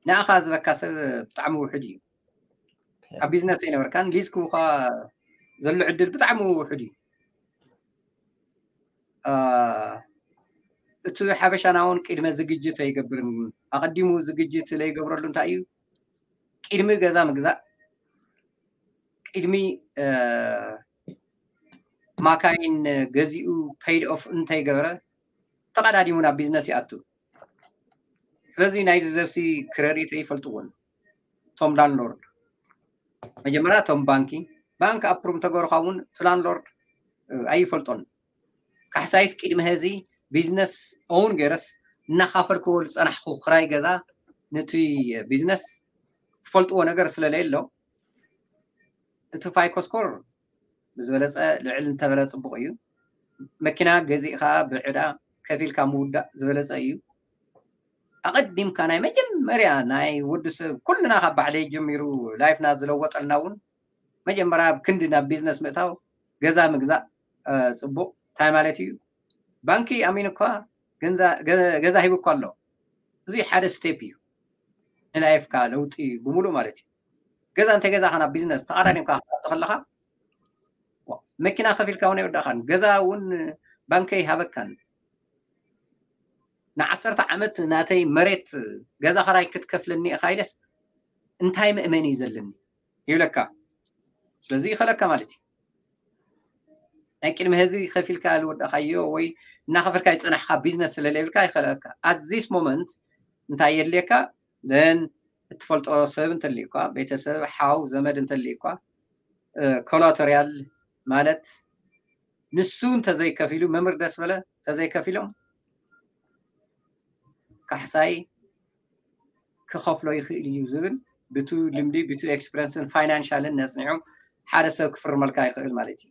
ንኣኻ ዝበካ ሰብ ብጣዕሚ ውሑድ እዩ። ኣብ ቢዝነስ ኣይነበርካን፣ ሊዝ ክቡካ ዘሎ ዕድል ብጣዕሚ ውሑድ እዩ። እቲ ሓበሻና እውን ቅድመ ዝግጅት ኣይገብርን። ኣቐዲሙ ዝግጅት ዘይገብረሉ እንታይ እዩ? ቅድሚ ገዛ ምግዛእ፣ ቅድሚ ማካይን ገዚኡ paid off እንተይገበረ ተቐዳዲሙ ናብ ቢዝነስ ይኣቱ። ስለዚ ናይዚ ዘብሲ ክረዲት ኣይፈልጥዎን እቶም ላንድሎርድ። መጀመርያ እቶም ባንኪ ባንክ ኣፕሩቭ እንተገሩካ እውን እቲ ላንድሎርድ ኣይፈልጦን። ካሕሳይስ ቅድሚ ሕዚ ቢዝነስ ኦውን ገይረስ እናኻፈልክዎ ዝፀናሕኩ ክራይ ገዛ ነቲ ቢዝነስ ዝፈልጥዎ ነገር ስለለየሎ እቲ ፋይኮ ስኮር ብዝበለፀ ልዕል እንተበለ ፅቡቕ እዩ። መኪና ገዚእኻ ብዕዳ ከፊልካ ምውዳእ ዝበለፀ እዩ። ኣቐዲምካ ናይ መጀመርያ ናይ ወዲ ሰብ ኩልና ካብ ባዕለይ ጀሚሩ ላይፍና ዝለወጠልና እውን መጀመርያ ኣብ ክንዲ ናብ ቢዝነስ ምእታው ገዛ ምግዛእ ፅቡቕ እንታይ ማለት እዩ? ባንኪ ኣሚኑ እኳ ገዛ ሂቡ እኳ ኣሎ። እዚ ሓደ ስቴፕ እዩ ንላይፍካ ለውጢ ብምሉእ ማለት እዩ። ገዛ እንተ ገዛኻ ናብ ቢዝነስ ተቐዳዲምካ ክትኣቱ ከለኻ መኪና ከፊልካ እውን ኣይወዳእካን። ገዛ እውን ባንኪ ኣይሃበካን። ንዓሰርተ ዓመት ናተይ መሬት ገዛ ኸራይ ክትከፍለኒ ኢኻ ኢለስ እንታይ መእመኒ እዩ ዘለኒ ይብለካ። ስለዚ ይኸለካ ማለት እዩ። ናይ ቅድሚ ሕዚ ከፊልካ ዝወዳእካዮ ወይ እናኸፈልካ ዝፀናሕካ ቢዝነስ ስለለይብልካ ይኸለካ። At this moment እንታይ የድልየካ? Then እትፈልጦ ሰብ እንተልዩኳ፣ ቤተሰብ፣ ሓው፣ ዘመድ እንተልዩኳ፣ ኮላተሪያል ማለት ንሱ እንተዘይከፊሉ፣ መምህር ደስ በለ እንተዘይከፊሎም ካሕሳይ ክኸፍሎ ይኽእል እዩ ዝብል ብቱ ልምዲ ብቱ ኤክስፐረንስን ፋይናንሻልን ነፅኒዑ ሓደ ሰብ ክፍርመልካ ይኽእል ማለት እዩ።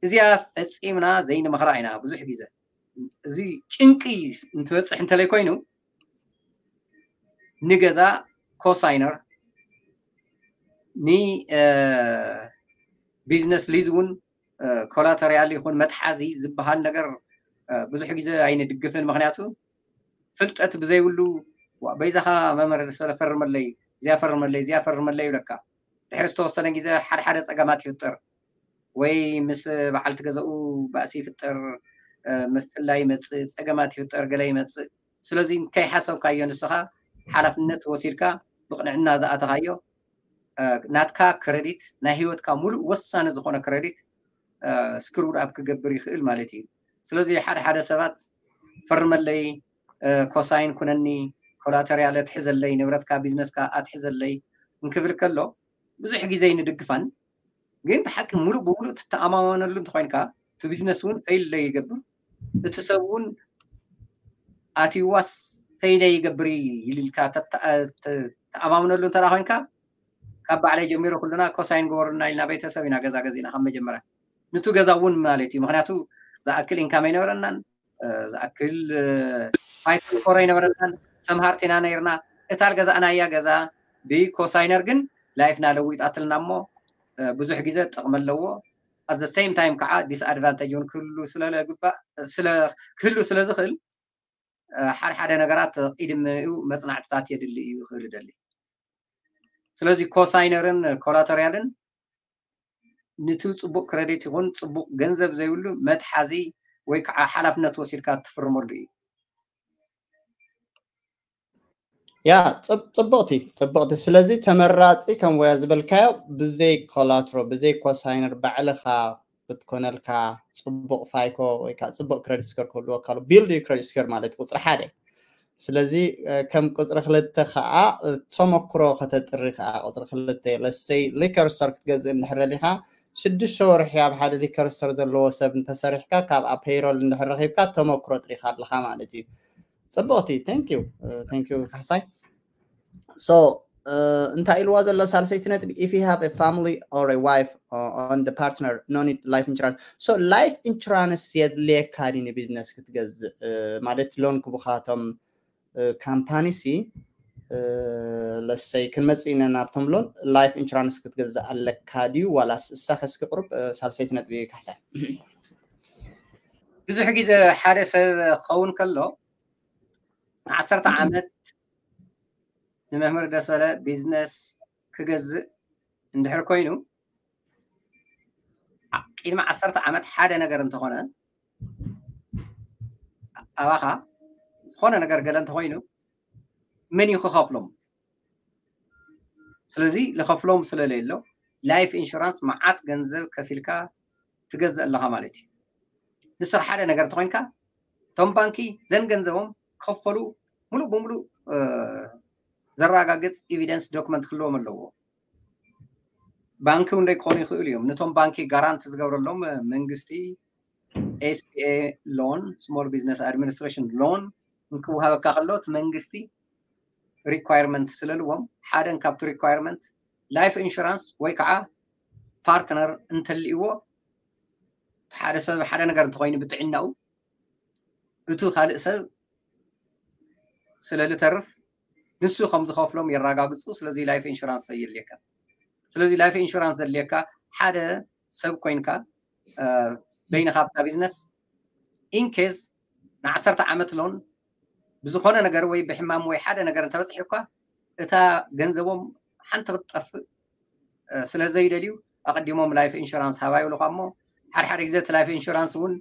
እዚኣ ፈፂምና ዘይንመኽራ ኢና ብዙሕ ግዜ። እዚ ጭንቂ እንትበፅሕ እንተለይ ኮይኑ ንገዛ ኮሳይነር ንቢዝነስ ሊዝ እውን ኮላተሪያል ይኹን መትሓዚ ዝበሃል ነገር ብዙሕ ግዜ ኣይንድግፍን። ምክንያቱ ፍልጠት ብዘይብሉ በይዛኻ መምህር ሰለ ፈርመለይ፣ እዚኣ ፈርመለይ፣ እዚኣ ፈርመለይ ይብለካ። ድሕሪ ዝተወሰነ ግዜ ሓደ ሓደ ፀገማት ይፍጠር ወይ ምስ በዓልቲ ገዛኡ ባእሲ ይፍጠር፣ ምፍላይ ይመፅእ፣ ፀገማት ይፍጠር፣ ገለ ይመፅእ። ስለዚ ከይሓሰብካዮ ንስኻ ሓላፍነት ወሲድካ ብቕንዕና ዝኣተኻዮ ናትካ ክረዲት ናይ ህይወትካ ሙሉእ ወሳኒ ዝኾነ ክረዲት ስክሩድ ኣብ ክገብር ይኽእል ማለት እዩ። ስለዚ ሓደ ሓደ ሰባት ፈርመለይ፣ ኮሳይን ኩነኒ፣ ኮላተሪያል ኣትሕዘለይ፣ ንብረትካ ቢዝነስካ ኣትሕዘለይ እንክብል ከሎ ብዙሕ ግዜ ንድግፋን ግን ብሓቂ ሙሉእ ብሙሉእ ትተኣማመነሉ እንተኮይንካ እቲ ቢዝነስ እውን ፌል ይገብር። እቲ ሰብ እውን ኣትዋስ ፌል ይገብር ኢልልካ ተኣማምነሉ እንተ ኮይንካ ካብ ባዕለይ ጀሚሩ ኩልና ኮሳይን ግበሩና ኢልና ቤተሰብ ኢና ገዛ ገዚእና ካብ መጀመርያ ንቱ ገዛ እውን ማለት እዩ። ምክንያቱ ዝኣክል ኢንካም ኣይነበረናን፣ ዝኣክል ፋይናንስ ኮረ ኣይነበረናን፣ ተምሃርቲ ኢና ነይርና። እታ ዝገዛእናያ ገዛ ብኮሳይነር ግን ላይፍና ለዊጣትልና እሞ ብዙሕ ግዜ ጥቕሚ ኣለዎ። At the same time ከዓ ዲስኣድቫንቴጅ እውን ክህሉ ስለግባእ ክህሉ ስለ ዝኽእል ሓደ ሓደ ነገራት ቅድሚኡ መፅናዕትታት የድሊ እዩ ክብል ደሊ። ስለዚ ኮሳይነርን ኮላተሪያልን ንቲ ፅቡቅ ክረዲት ይኹን ፅቡቅ ገንዘብ ዘይብሉ መትሓዚ ወይ ከዓ ሓላፍነት ወሲድካ ትፍርመሉ እዩ። ያ ፅብቅቲ ፅብቅቲ። ስለዚ ተመራፂ ከም ወያ ዝበልካዮ ብዘይ ኮላትሮ ብዘይ ኮሳይነር ባዕልኻ ክትኮነልካ ፅቡቅ ፋይኮ ወይ ከዓ ፅቡቅ ክረዲት ስኮር ክህልወካ ኣሎ። ቢልድ ዩ ክረዲት ስኮር ማለት ቁፅሪ ሓደ። ስለዚ ከም ቁፅሪ ክልተ ከዓ ተመክሮ ከተጥሪ ከዓ ቁፅሪ ክልተ ለሰይ ሊከር ስቶር ክትገዝእ እንድሕር ደሊካ ሽዱሽተ ወርሒ ኣብ ሓደ ሊከር ስቶር ዘለዎ ሰብ እንተሰሪሕካ ካብ ፔይሮል እንድሕር ረኪብካ ተመክሮ ጥሪካ ኣለካ ማለት እዩ። ፅብቅቲ። Thank you ካሕሳይ። So እንታይ ኢልዋ ዘሎ ሳልሰይቲ ነጥቢ if you have a family or a wife on the partner no need life insurance። So life insurance የድልየካ ድዩ ንቢዝነስ ክትገዝእ ማለት ሎን ክቡኻቶም ካምፓኒ ሲ ለሰይ ክንመፅእ ኢና ናብቶም ሎን ላይፍ ኢንሹራንስ ክትገዝእ ኣለካ ድዩ ዋላስ እሳ ከስኪ ቅሩብ ሳልሰይቲ ነጥቢ ካሕሳይ። ብዙሕ ግዜ ሓደ ሰብ ክኸውን ከሎ ንዓሰርተ ዓመት ንመምህር ደስበለ ቢዝነስ ክገዝእ እንድሕር ኮይኑ ቅድሚ ዓሰርተ ዓመት ሓደ ነገር እንተኾነ ኣባኻ ዝኾነ ነገር ገለ እንተኾይኑ መን እዩ ክኸፍሎም? ስለዚ ልኸፍሎም ስለለየሎ ላይፍ ኢንሹራንስ መዓት ገንዘብ ከፊልካ ትገዝእ ኣለኻ ማለት እዩ። ንስኻ ሓደ ነገር ተኾይንካ፣ እቶም ባንኪ ዘን ገንዘቦም ክኸፈሉ ሙሉእ ብሙሉእ ዘረጋግፅ ኤቪደንስ ዶክመንት ክህልዎም ኣለዎ። ባንኪ እውን ደይኮኑ ይኽእሉ እዮም። ነቶም ባንኪ ጋራንቲ ዝገብረሎም መንግስቲ ኤስቢኤ ሎን፣ ስሞል ቢዝነስ ኣድሚኒስትሬሽን ሎን እንክወሃበካ ከሎ እቲ መንግስቲ ሪኳየርመንት ስለልዎም፣ ሓደን ካብቲ ሪኳየርመንት ላይፍ ኢንሹራንስ ወይ ከዓ ፓርትነር እንተልእዎ፣ ሓደ ሰብ ሓደ ነገር እንተኮይኑ ብጥዕናኡ፣ እቱ ካልእ ሰብ ስለ ልተርፍ ንሱ ከም ዝኸፍሎም የረጋግፁ። ስለዚ ላይፍ ኢንሹራንስ የድልየካ። ስለዚ ላይፍ ኢንሹራንስ ዘድልየካ ሓደ ሰብ ኮይንካ በይንካ ኣብታ ቢዝነስ ኢንኬዝ ንዓሰርተ ዓመት ሎን ብዝኾነ ነገር ወይ ብሕማም ወይ ሓደ ነገር እንተበፅሑ እኳ እታ ገንዘቦም ሓንቲ ክትጠፍእ ስለ ዘይደልዩ ኣቐዲሞም ላይፍ ኢንሹራንስ ሃባ ይብሉኻ እሞ፣ ሓደ ሓደ ግዜ እቲ ላይፍ ኢንሹራንስ እውን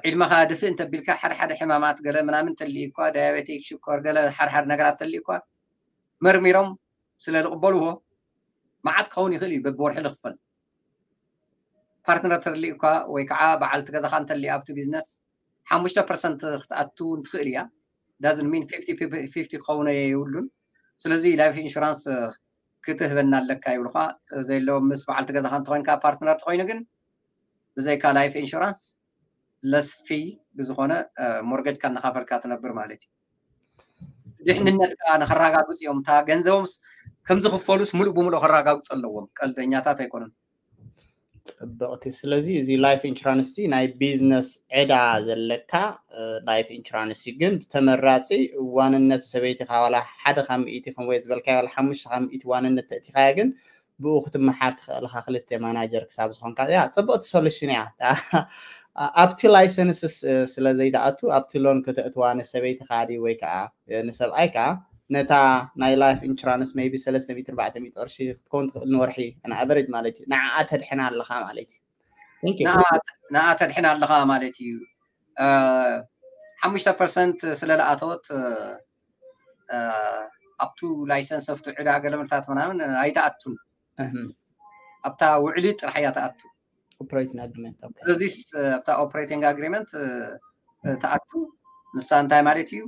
ዕድመኻ ድፍእ እንተቢልካ ሓደ ሓደ ሕማማት ገለ ምናምን ተልዩ እኳ፣ ዳያቤቲክ ሽኮር ገለ ሓደ ሓደ ነገራት ተልዩ እኳ መርሚሮም ስለ ዝቕበልዎ መዓት ክኸውን ይኽእል እዩ በብወርሒ ዝኽፈል። ፓርትነር ተልዩ እኳ ወይ ከዓ በዓልቲ ገዛኻ እንተልዩ ኣብቲ ቢዝነስ ሓሙሽተ ፐርሰንት ክትኣቱ እንትኽእል እያ። ዳዝን ሚን ፊፍቲ ፊፍቲ ክኸውን የብሉን። ስለዚ ላይፍ ኢንሹራንስ ክትህበና ኣለካ ይብሉኻ። ዘይሎ ምስ በዓልቲ ገዛኻ እንተኮይንካ ፓርትነር ተኮይኑ ግን ብዘይካ ላይፍ ኢንሹራንስ ለስፊ ብዝኾነ ሞርገጅካ እናኸፈልካ ትነብር ማለት እዩ። ድሕንነትካ ንኸረጋግፅ እዮም። እታ ገንዘቦምስ ከም ዝኽፈሉስ ሙሉእ ብሙሉእ ከረጋግፁ ኣለዎም። ቀልደኛታት ኣይኮኑን። ፅብቕቲ። ስለዚ እዚ ላይፍ ኢንሹራንስ ናይ ቢዝነስ ዕዳ ዘለካ ላይፍ ኢንሹራንስ እዩ። ግን ብተመራፂ ዋንነት ሰበይትኻ ዋላ ሓደ ካብ ሚእቲ ከም ወይ ዝበልካዮ ዋላ ሓሙሽተ ካብ ሚእቲ ዋንነት ተእቲኻዮ ግን ብኡ ክትመሓር ትኽእል ኢኻ ክልተ ማናጀር ክሳብ ዝኾንካ። ያ ፅብቕቲ ሶሉሽን እያ። ኣብቲ ላይሰንስስ ስለ ዘይትኣቱ ኣብቲ ሎን ከተእትዋ ንሰበይትኻ ድዩ ወይ ከዓ ንሰብኣይካ ነታ ናይ ላይፍ ኢንሹራንስ maybe ሰለስተ ሚእቲ ኣርባዕተ ሚእቲ ቅርሺ ክትከውን ትኽእል ንወርሒ on average ማለት እዩ። ንዓኣ ተድሕና ኣለኻ ማለት እዩ። Thank you። ንዓ ተድሕና ኣለኻ ማለት እዩ። ሓሙሽተ ፐርሰንት ስለ ለኣተወት ኣብቱ ላይሰንስ ኣብቱ ዕዳ ገለመልታት ምናምን ኣይተኣቱን። ኣብታ ውዕሊ ጥራሕ እያ ተኣቱ። ኦፕሬቲንግ ኣግሪመንት። ስለዚስ ኣብታ ኦፕሬቲንግ ኣግሪመንት ተኣቱ። ንሳ እንታይ ማለት እዩ?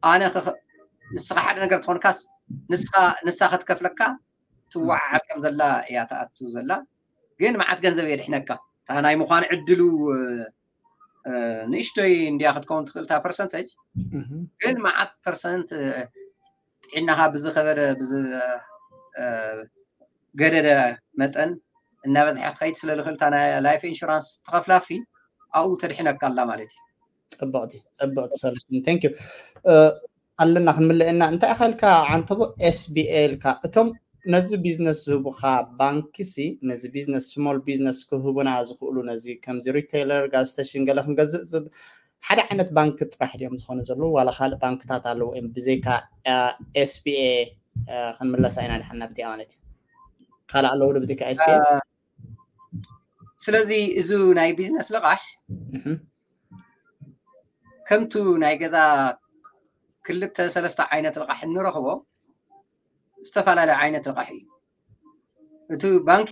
ኣነ ንስኻ ሓደ ነገር ትኾንካስ ንሳ ክትከፍለካ ትወዓዓል ከም ዘላ እያ ተኣቱ ዘላ። ግን መዓት ገንዘብ የድሕነካ። እታ ናይ ምዃን ዕድሉ ንእሽቶይ እንድያ ክትከውን ትኽእል እታ ፐርሰንተጅ፣ ግን መዓት ፐርሰንት ጥዕናኻ ብዝኸበደ ብዝገደደ መጠን እናበዝሐ ክኸይድ ስለ ዝኽእል እታ ናይ ላይፍ ኢንሹራንስ ትኸፍላፊ ኣብኡ ተድሕነካ ኣላ ማለት እዩ። ፅብቕቲ ፅብቕቲ ሶሉሽን። Thank you። ኣለና ክንምልእና እንታይ ኣኸልካ ዓንተቦ ኤስቢኤ ኢልካ እቶም ነዚ ቢዝነስ ዝህቡኻ ባንኪ ሲ ነዚ ቢዝነስ ስሞል ቢዝነስ ክህቡና ዝኽእሉ ነዚ ከምዚ ሪቴይለር ጋዝ ስቴሽን ገለ ክንገዝእ ዝብ ሓደ ዓይነት ባንኪ ጥራሕ ድዮም ዝኾኑ ዘለዉ ዋላ ካልእ ባንክታት ኣለዉ እዮም ብዘይካ ኤስቢኤ? ክንምለሳ ኢና ድሓን ናብቲ ማለት እዩ። ካልእ ኣለዉ ዶ ብዘይካ ኤስቢኤ? ስለዚ እዚ ናይ ቢዝነስ ልቓሕ ከምቱ ናይ ገዛ ክልተ ሰለስተ ዓይነት ልቓሕ እንረኽቦ ዝተፈላለየ ዓይነት ልቓሕ እዩ። እቲ ባንኪ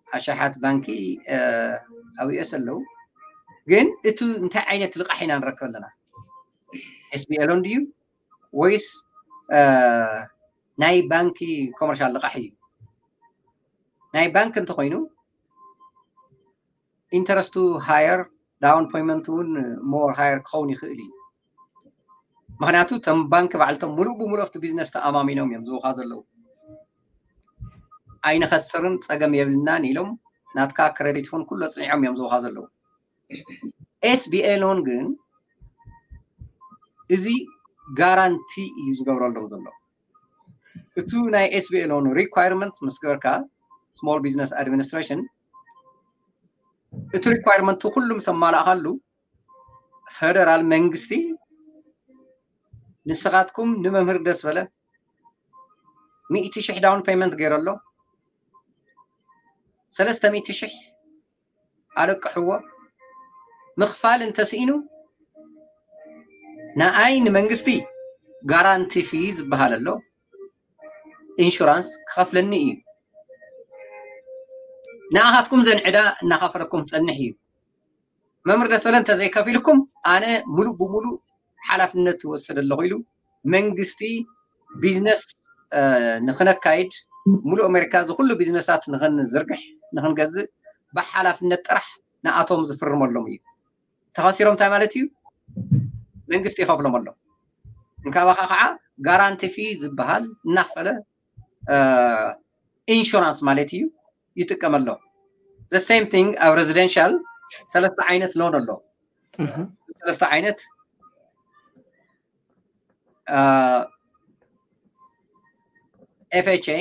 ኣሻሓት ባንኪ ኣብ ዩኤስ ኣለዉ፣ ግን እቲ እንታይ ዓይነት ልቓሕ ኢና ንረክብ ኣለና? ኤስቢኤ ሎን ድዩ ወይስ ናይ ባንኪ ኮመርሻል ልቓሕ እዩ? ናይ ባንክ እንተኮይኑ ኢንተረስቱ ሃየር፣ ዳውን ፔመንት እውን ሞር ሃየር ክኸውን ይኽእል እዩ። ምክንያቱ እቶም ባንክ ባዕልቶም ሙሉእ ብሙሉእ ኣብቲ ቢዝነስ ተኣማሚኖም እዮም ዝህቡኻ ዘለዉ። ኣይንኸስርን ፀገም የብልናን ኢሎም ናትካ ክረዲት ይኹን ኩሉ ኣፅኒዖም እዮም ዝህቡኻ ዘለዉ። ኤስቢኤ ሎን ግን እዚ ጋራንቲ እዩ ዝገብረሎም ዘሎ። እቱ ናይ ኤስቢኤ ሎን ሪኳየርመንት ምስ ገበርካ ስሞል ቢዝነስ ኣድሚኒስትሬሽን እቲ ሪኳየርመንት ኩሉ ምስ ኣማላእካሉ ፈደራል መንግስቲ ንስኻትኩም ንመምህር ደስ በለ ሚእቲ ሽሕ ዳውን ፔመንት ገይሩ ኣሎ። ሰለስተ ሚእቲ ሽሕ ኣለቅሕዎ። ምኽፋል እንተስኢኑ ንኣይ ንመንግስቲ ጋራንቲ ፊ ዝበሃል ኣሎ ኢንሹራንስ ክኸፍለኒ እዩ። ንኣኻትኩም ዘንዕዳ እናኸፈለኩም ክፀንሕ እዩ። መምህር ደስ በለ እንተዘይከፊልኩም ኣነ ሙሉእ ብሙሉእ ሓላፍነት ትወስድ ኣለኹ ኢሉ መንግስቲ ቢዝነስ ንክነካይድ ሙሉእ ኣሜሪካ እዚ ኩሉ ቢዝነሳት ንክንዝርግሕ ንክንገዝእ ብሓላፍነት ጥራሕ ንኣቶም ዝፍርመሎም እዩ። ተኸሲሮም እንታይ ማለት እዩ? መንግስቲ ይኸፍሎም ኣሎ። እንካባኻ ከዓ ጋራንቲ ፊ ዝበሃል እናኽፈለ ኢንሹራንስ ማለት እዩ ይጥቀመሎ። The same thing ኣብ ሬዚደንሻል ሰለስተ ዓይነት ሎን ኣሎ። ሰለስተ ዓይነት ኤፍ ኤች ኤ፣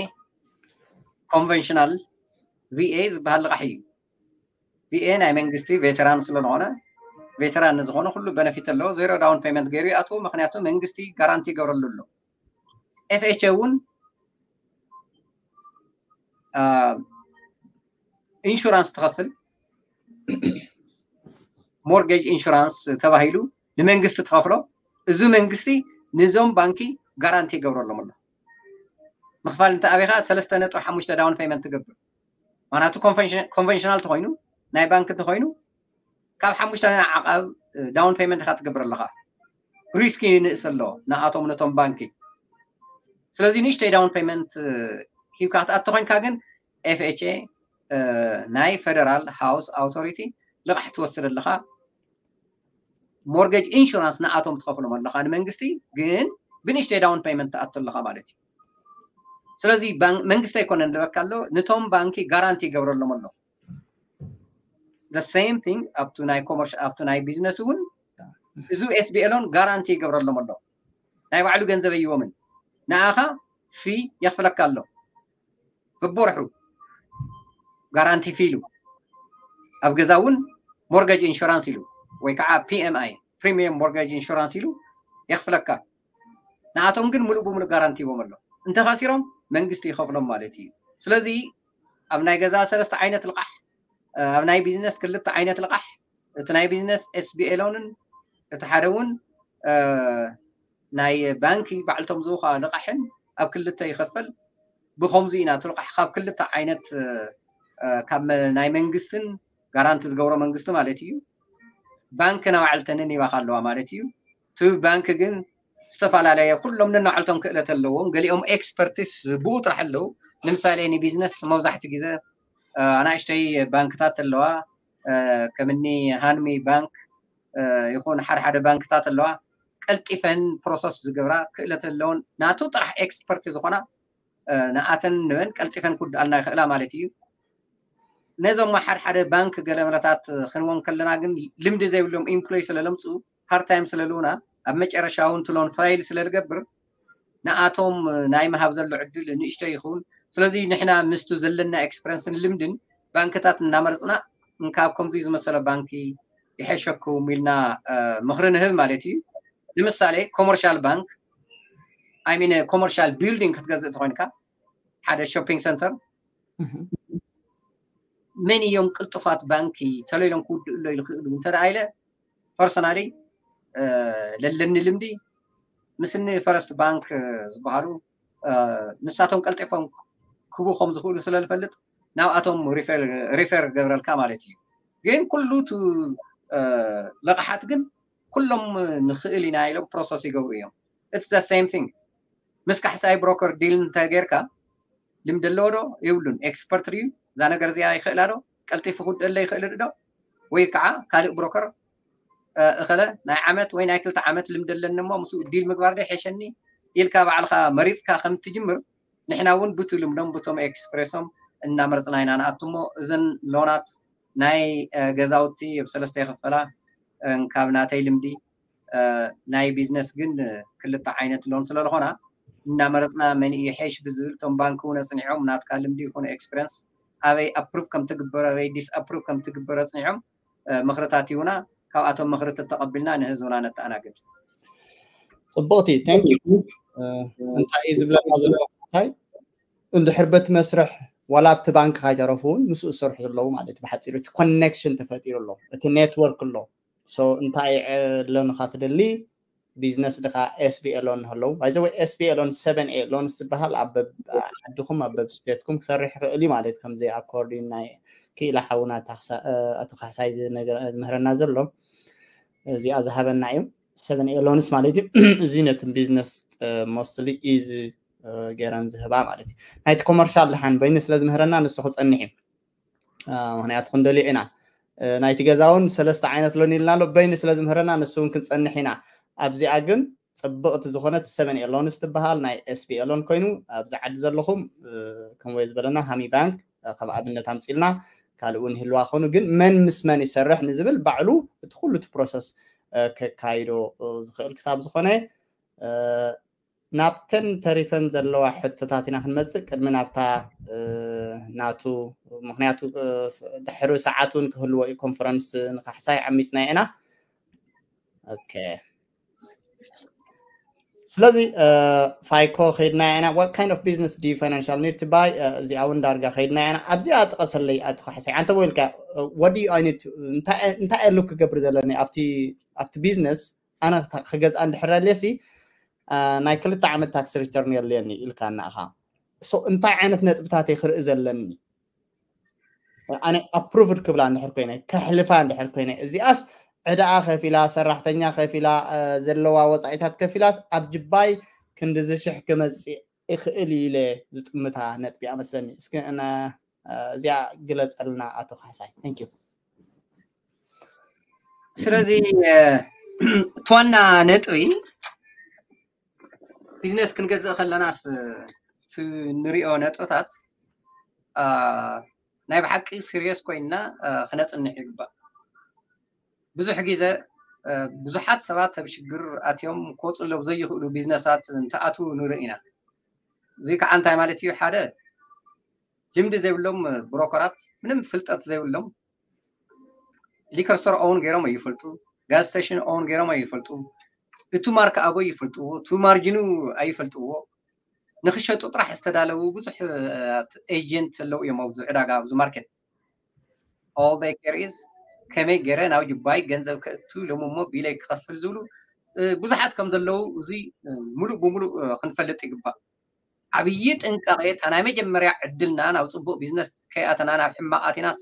ኮንቨንሽናል፣ ቪ ኤ ዝበሃል ልቓሕ እዩ። ቪ ኤ ናይ መንግስቲ ቬተራን ስለዝኾነ ቬተራን ንዝኾነ ኩሉ በነፊት ኣለዎ። ዜሮ ዳውን ፔመንት ገይሩ ይኣትዎ፣ ምክንያቱ መንግስቲ ጋራንቲ ይገብረሉ ኣሎ። ኤፍ ኤች ኤ እውን ኢንሹራንስ ትኸፍል፣ ሞርጌጅ ኢንሹራንስ ተባሂሉ ንመንግስቲ ትኸፍሎ። እዚ መንግስቲ ንዞም ባንኪ ጋራንቲ ይገብረሎም ኣሎ። ምኽፋል እንተ ኣቢኻ ሰለስተ ነጥቢ ሓሙሽተ ዳውን ፔመንት ትገብር። ምክንያቱ ኮንቨንሽናል ተኾይኑ ናይ ባንክ እንተኾይኑ ካብ ሓሙሽተ ዓቐብ ዳውን ፔመንት ኢኻ ትገብር ኣለኻ። ሪስክ ይንእስ ኣሎ ንኣቶም ነቶም ባንኪ። ስለዚ ንእሽተይ ዳውን ፔመንት ሂብካ ክትኣቲ ኮይንካ ግን ኤፍ ኤች ኤ ናይ ፌደራል ሃውስ ኣውቶሪቲ ልቓሕ ትወስድ ኣለኻ። ሞርጌጅ ኢንሹራንስ ንኣቶም ትኸፍሎም ኣለኻ ንመንግስቲ፣ ግን ብንእሽተይ ዳውን ፔመንት ትኣቱ ኣለኻ ማለት እዩ። ስለዚ መንግስቲ ኣይኮነን ልበካ ኣሎ፣ ንቶም ባንኪ ጋራንቲ ይገብረሎም ኣሎ። The same thing ኣብቱ ናይ ኮመርሻል ኣብቱ ናይ ቢዝነስ እውን እዚ ኤስ ቢ ኤ ሎን ጋራንቲ ይገብረሎም ኣሎ። ናይ ባዕሉ ገንዘብ ኣይዎምን ንኣኻ ፊ የኽፍለካ ኣሎ። በቦርሑ ጋራንቲ ፊ ኢሉ ኣብ ገዛ እውን ሞርጌጅ ኢንሹራንስ ኢሉ ወይ ከዓ ፒ ኤም ኣይ ፕሪሚየም ሞርጌጅ ኢንሹራንስ ኢሉ የኽፍለካ። ንኣቶም ግን ሙሉእ ብሙሉእ ጋራንቲ ሂቦም ኣሎ። እንተኸሲሮም መንግስቲ ይኸፍሎም ማለት እዩ። ስለዚ ኣብ ናይ ገዛ ሰለስተ ዓይነት ልቓሕ፣ ኣብ ናይ ቢዝነስ ክልተ ዓይነት ልቓሕ፣ እቲ ናይ ቢዝነስ ኤስ ቢ ኤ ሎንን እቲ ሓደ እውን ናይ ባንኪ ባዕልቶም ዝውኻ ልቓሕን ኣብ ክልተ ይኸፈል። ብኸምዚ ኢና እቲ ልቓሕ ካብ ክልተ ዓይነት ካብ ናይ መንግስትን ጋራንቲ ዝገብሮ መንግስቲ ማለት እዩ። ባንክ ናባዕልተንን ይባኻ ኣለዋ ማለት እዩ። እቲ ባንክ ግን ዝተፈላለየ ኩሎም ነናባዕልቶም ክእለት ኣለዎም። ገሊኦም ኤክስፐርቲስ ብኡ ጥራሕ ኣለዉ። ንምሳሌ ንቢዝነስ መብዛሕትኡ ግዜ ኣናእሽተይ ባንክታት ኣለዋ ከምኒ ሃንሚ ባንክ ይኹን ሓደ ሓደ ባንክታት ኣለዋ ቀልጢፈን ፕሮሰስ ዝገብራ ክእለት ኣለውን ናቱ ጥራሕ ኤክስፐርቲ ዝኾና ንኣተን ንበን ቀልጢፈን ክውድኣልና ይኽእላ ማለት እዩ። ነዞም ሓደ ሓደ ባንክ ገለ መለታት ክንዎም ከለና ግን ልምዲ ዘይብሎም ኢምፕሎይ ስለለምፅኡ ፓርታይም ስለልውና ኣብ መጨረሻ እውን ትሎን ፋይል ስለልገብር ንኣቶም ናይ ምሃብ ዘሎ ዕድል ንእሽቶ ይኸውን። ስለዚ ንሕና ምስቱ ዘለና ኤክስፐረንስን ልምድን ባንክታት እናመረፅና እንካብ ከምዚ ዝመሰለ ባንኪ ይሐሸኩም ኢልና ምኽሪ ንህብ ማለት እዩ። ንምሳሌ ኮመርሻል ባንክ ኣይሚን ኮመርሻል ቢልዲንግ ክትገዝእ ተኮይንካ ሓደ ሾፒንግ ሰንተር መን እዮም ቅልጡፋት ባንኪ ተለይሎም ክውድእሎ ይኽእሉ እንተ ኢለ ፐርሰናሊ ለለኒ ልምዲ ምስኒ ፈረስት ባንክ ዝበሃሉ ንሳቶም ቀልጢፎም ክቡ ከም ዝኽእሉ ስለ ዝፈልጥ ናብኣቶም ሪፈር ገብረልካ ማለት እዩ። ግን ኩሉ ቱ ለቕሓት ግን ኩሎም ንኽእል ኢና ኢሎም ፕሮሰስ ይገብሩ እዮም። It's the same thing ምስ ካሕሳይ ብሮከር ዲል እንተጌርካ ልምዲ ኣለዎ ዶ የብሉን? ኤክስፐርት ድዩ እዛ ነገር እዚኣ ይኽእላ ዶ? ቀልጢፉ ክውድአለ ይኽእል ዶ? ወይ ከዓ ካልእ ብሮከር እኸለ ናይ ዓመት ወይ ናይ ክልተ ዓመት ልምዲ ኣለኒ እሞ ምስኡ ዲል ምግባር ዶ ይሐሸኒ ኢልካ ባዕልኻ መሪፅካ ከም ትጅምር ንሕና እውን ብቱ ልምዶም ብቶም ኤክስፕሬሶም እናመረፅና ኢና ንኣቱ እሞ እዘን ሎናት ናይ ገዛውቲ ኣብ ሰለስተ ይኽፈላ ካብ ናተይ ልምዲ ናይ ቢዝነስ ግን ክልተ ዓይነት ሎን ስለዝኾና እናመረፅና መን ይሐሽ ብዝብል እቶም ባንክ እውን ኣፅኒዖም ናትካ ልምዲ ይኹን ኤክስፕሪንስ ኣበይ ኣፕሩቭ ከም ትግበር ኣበይ ዲስ ኣፕሩቭ ከም ትግበር ኣፅኒዖም ምኽርታት ይሁና። ካብኣቶም ምኽርታት ተቐቢልና ንህዝብና ነተኣናግድ። ፅቡቕቲ። Thank you። እንታይ እዩ ዝብለና ዘሎ ካሕሳይ? እንድሕር በቲ መስርሕ ዋላ ኣብቲ ባንክ ካይተረፉ እውን ምስኡ ዝሰርሑ ዘለዉ ማለት ብሓፂሩ እቲ ኮኔክሽን ተፈጢሩ ኣሎ፣ እቲ ኔትወርክ ኣሎ። So እንታይ ሎን ኢኻ ትደሊ? ቢዝነስ ድኻ? ኤስቢኤ ሎን ኣለዉ። ባይዘወይ ኤስቢኤ ሎን ሰቨን ኤ ሎንስ ዝበሃል ኣብ ዓድኹም ኣብ በብ ስቴትኩም ክሰርሕ ይኽእል እዩ ማለት ከምዚ ኣኮርዲን ናይ ክኢላ ሓውና ኣቶ ካሕሳይ ዝምህረና ዘሎ እዚኣ ዝሃበና እዩ። ሰቨን ኤሎንስ ማለት እዩ። እዚ ነቲ ቢዝነስ ሞስትሊ ኢዚ ገይረን ዝህባ ማለት እዩ። ናይቲ ኮመርሻል ድሓን በይኑ ስለ ዝምህረና ንሱ ክፀንሕ እዩ። ምክንያቱ ክንደልዮ ኢና። ናይቲ ገዛ እውን ሰለስተ ዓይነት ሎን ኢልና ኣሎ። በይኑ ስለ ዝምህረና ንሱ እውን ክንፀንሕ ኢና። ኣብዚኣ ግን ፅብቕቲ ዝኾነት ሰቨን ኤሎንስ ትበሃል ናይ ኤስቢ ኤሎን ኮይኑ ኣብዚ ዓዲ ዘለኹም ከም ወይ ዝበለና ሃሚ ባንክ ከም ኣብነት ኣምፂልና ካልእ እውን ይህልዋ ክኾኑ ግን መን ምስ መን ይሰርሕ ንዝብል ባዕሉ እቲ ኩሉ እቲ ፕሮሰስ ከካይዶ ዝኽእል ክሳብ ዝኾነ ናብተን ተሪፈን ዘለዋ ሕቶታት ኢና ክንመፅእ ቅድሚ ናብታ ናቱ ምክንያቱ ድሕሪ ሰዓት እውን ክህልዎ እዩ ኮንፈረንስ ንካሕሳይ ዓሚፅና ኢና። ኦኬ ስለዚ ፋይኮ ከይድና ኢና። What kind of business do you financial need to buy? እዚኣ እውን ዳርጋ ከይድና ኢና። ኣብዚኣ ጥቀሰለይ ኣቶ ካሕሳይ ኣንተ ወይልካ what do I need እንታይ እየ ሉክ ክገብር ዘለኒ ኣብቲ ኣብቲ ቢዝነስ ኣነ ክገዝኣ እንድሕር ኣለሲ ናይ ክልተ ዓመት ታክስ ሪተርን የድልየኒ ኢልካ እናእኻ እንታይ ዓይነት ነጥብታት ክርኢ ዘለኒ ኣነ ኣፕሩቭድ ክብላ እንድሕር ኮይነ ከሕልፋ እንድሕር ኮይነ እዚኣስ ዕዳኣ ከፊላ ሰራሕተኛ ከፊላ ዘለዋ ወፃኢታት ከፊላስ ኣብ ጅባይ ክንድዚ ሽሕ ክመፅእ ይኽእል ኢለ ዝጥምታ ነጥቢ እያ መስለኒ። እስኪ እዚኣ ግለፀልና ኣቶ ካሕሳይ። Thank you። ስለዚ እቲ ዋና ነጥቢ ቢዝነስ ክንገዝእ ከለናስ እቲ ንሪኦ ነጥብታት ናይ ብሓቂ ሲሪየስ ኮይንና ክነፅንዕ ይግባእ። ብዙሕ ግዜ ብዙሓት ሰባት ኣብ ሽግር ኣትዮም ክወፅሎም ዘይኽእሉ ቢዝነሳት እንትኣትዉ ንርኢ ኢና። እዚ ከዓ እንታይ ማለት እዩ? ሓደ ልምዲ ዘይብሎም ብሮከራት፣ ምንም ፍልጠት ዘይብሎም ሊከር ስቶር ኦውን ገይሮም ኣይፈልጡ፣ ጋዝ ስቴሽን ኦውን ገይሮም ኣይፈልጡ፣ እቲ ማርክ ኣቦ ይፈልጥዎ፣ እቲ ማርጅኑ ኣይፈልጥዎ። ንክሸጡ ጥራሕ ዝተዳለዉ ብዙሕ ኤጀንት ኣለዉ እዮም ኣብዚ ዕዳጋ ኣብዚ ማርኬት። All they care is ከመይ ገይረ ናብ ጅባይ ገንዘብ ከእቱ ኢሎም እሞ ቢለይ ክኸፍል ዝብሉ ብዙሓት ከም ዘለዉ እዚ ሙሉእ ብሙሉእ ክንፈልጥ ይግባእ። ዓብዪ ጥንቃቄ እታ ናይ መጀመርያ ዕድልና ናብ ፅቡቅ ቢዝነስ ከይኣተና ናብ ሕማቅ ኣቲናስ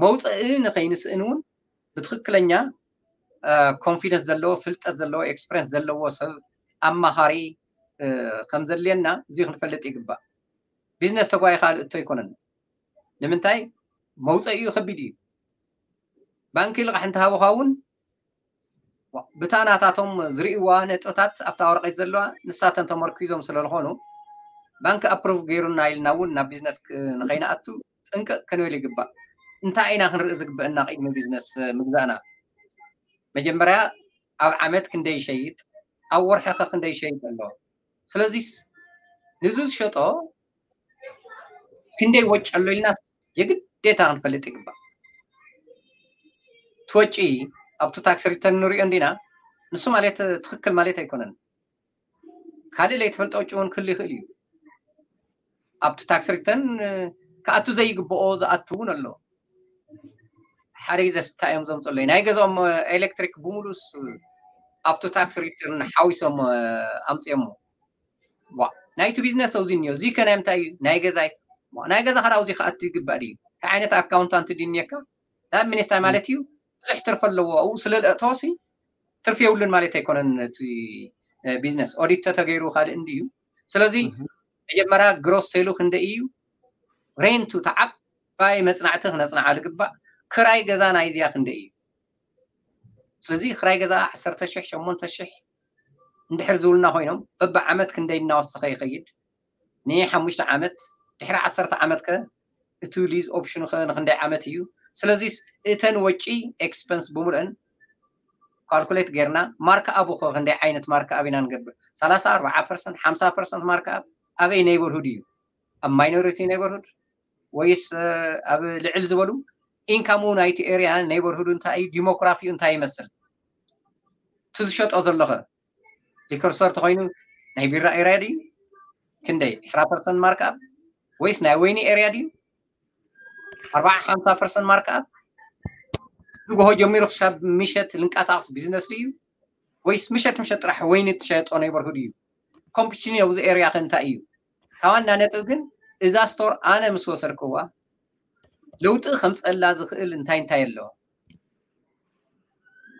መውፅኢ ንከይንስእን እውን ብትክክለኛ ኮንፊደንስ ዘለዎ ፍልጠት ዘለዎ ኤክስፐሪንስ ዘለዎ ሰብ ኣማኻሪ ከም ዘድልየና እዚ ክንፈልጥ ይግባእ። ቢዝነስ ተጓይ ካልእ እቶ ኣይኮነን። ንምንታይ መውፀኢኡ ከቢድ እዩ። ባንኪ ልቃሕ እንተሃቡካ እውን ብታ ናታቶም ዝርእይዋ ነጥብታት ኣብታ ወረቀት ዘለዋ ንሳተን ተመርኪዞም ስለ ዝኾኑ ባንኪ ኣፕሩቭ ገይሩና ኢልና እውን ናብ ቢዝነስ ንኸይንኣቱ ጥንቅቅ ክንብል ይግባእ። እንታይ ኢና ክንርኢ ዝግበአና ቅድሚ ቢዝነስ ምግዛእና? መጀመርያ ኣብ ዓመት ክንደይ ይሸይጥ፣ ኣብ ወርሒ ከ ክንደይ ይሸይጥ ኣሎ? ስለዚስ ንዚ ዝሸጦ ክንደይ ወጪ ኣሎ ኢልና የግዴታ ክንፈልጥ ይግባእ። እቲ ወጪ ኣብቲ ታክስ ሪተርን ንሪኦ እንዲና፣ ንሱ ማለት ትክክል ማለት ኣይኮነን። ካልእ ለይትፈልጦ ወጪ እውን ክህሉ ይኽእል እዩ። ኣብቲ ታክስ ሪተርን ክኣቱ ዘይግብኦ ዝኣቱ እውን ኣሎ። ሓደ ግዜ ስታ እዮም ዘምፅለይ ናይ ገዛኦም ኤሌክትሪክ ብምሉስ ኣብቲ ታክስ ሪተርን ሓዊሶም ኣምፅዮሞ። ዋ ናይቲ ቢዝነስ ኣብዚ እኒኦ እዚ ከ ናይ ምንታይ እዩ ናይ ገዛይ ናይ ገዛ ከዳ ኣብዚ ክኣቱ ይግባእ ድዩ እንታይ ዓይነት ኣካውንታንት ድዩ እኒየካ? ዳት ሚንስ እንታይ ማለት እዩ? ብዙሕ ትርፊ ኣለዎ ኣብኡ ስለ ዝእተወሲ ትርፊ የብሉን ማለት ኣይኮነን። እቲ ቢዝነስ ኦዲት ተተገይሩ ካልእ እንዲ እዩ። ስለዚ መጀመርያ ግሮስ ሴሉ ክንደይ እዩ? ሬንቱ ተዓባይ መፅናዕቲ ክነፅናዓ ዝግባእ። ክራይ ገዛ ናይዚያ ክንደይ እዩ? ስለዚ ክራይ ገዛ ዓሰርተ ሽሕ ሸሞንተ ሽሕ እንድሕር ዝብሉና ኮይኖም በብዓመት ክንደይ እናወሰኸ ይኸይድ? ንሓሙሽተ ዓመት ድሕሪ ዓሰርተ ዓመት ከ እቲ ሊዝ ኦፕሽኑ ከ ንክንደይ ዓመት እዩ? ስለዚስ እተን ወጪ ኤክስፐንስ ብምልአን ካልኩሌት ጌርና ማርክ ኣቡ ከ ክንደይ ዓይነት ማርክ ኣብ ኢና ንገብር? ሰላሳ ኣርባዓ ፐርሰንት ሓምሳ ፐርሰንት ማርክ ኣብ ኣበይ ኔይበርሁድ እዩ? ኣብ ማይኖሪቲ ኔይበርሁድ ወይስ ኣብ ልዕል ዝበሉ ኢንካሙ ናይቲ ኤርያ ኔይበርሁድ እንታይ እዩ? ዲሞግራፊ እንታይ ይመስል? እቲ ዝሸጦ ዘለኸ ሊከር ስቶር ተኮይኑ ናይ ቢራ ኤርያ ድዩ? ክንደይ ዕስራ ፐርሰንት ማርክ ኣፕ ወይስ ናይ ወይኒ ኤርያ ድዩ? ኣርባዓ ሓምሳ ፐርሰንት ማርክ ኣፕ ንጎሆ ጀሚሩ ክሳብ ምሸት ልንቀሳቀስ ቢዝነስ ድዩ ወይስ ምሸት ምሸት ጥራሕ ወይኒ ትሸጦ ኔበርሁድ እዩ? ኮምፒቲሽን ኣብዚ ኤርያ ከ እንታይ እዩ? እታ ዋና ነጥብ ግን እዛ ስቶር ኣነ ምስ ወሰድክዋ ለውጢ ከምፀላ ዝኽእል እንታይ እንታይ ኣሎ?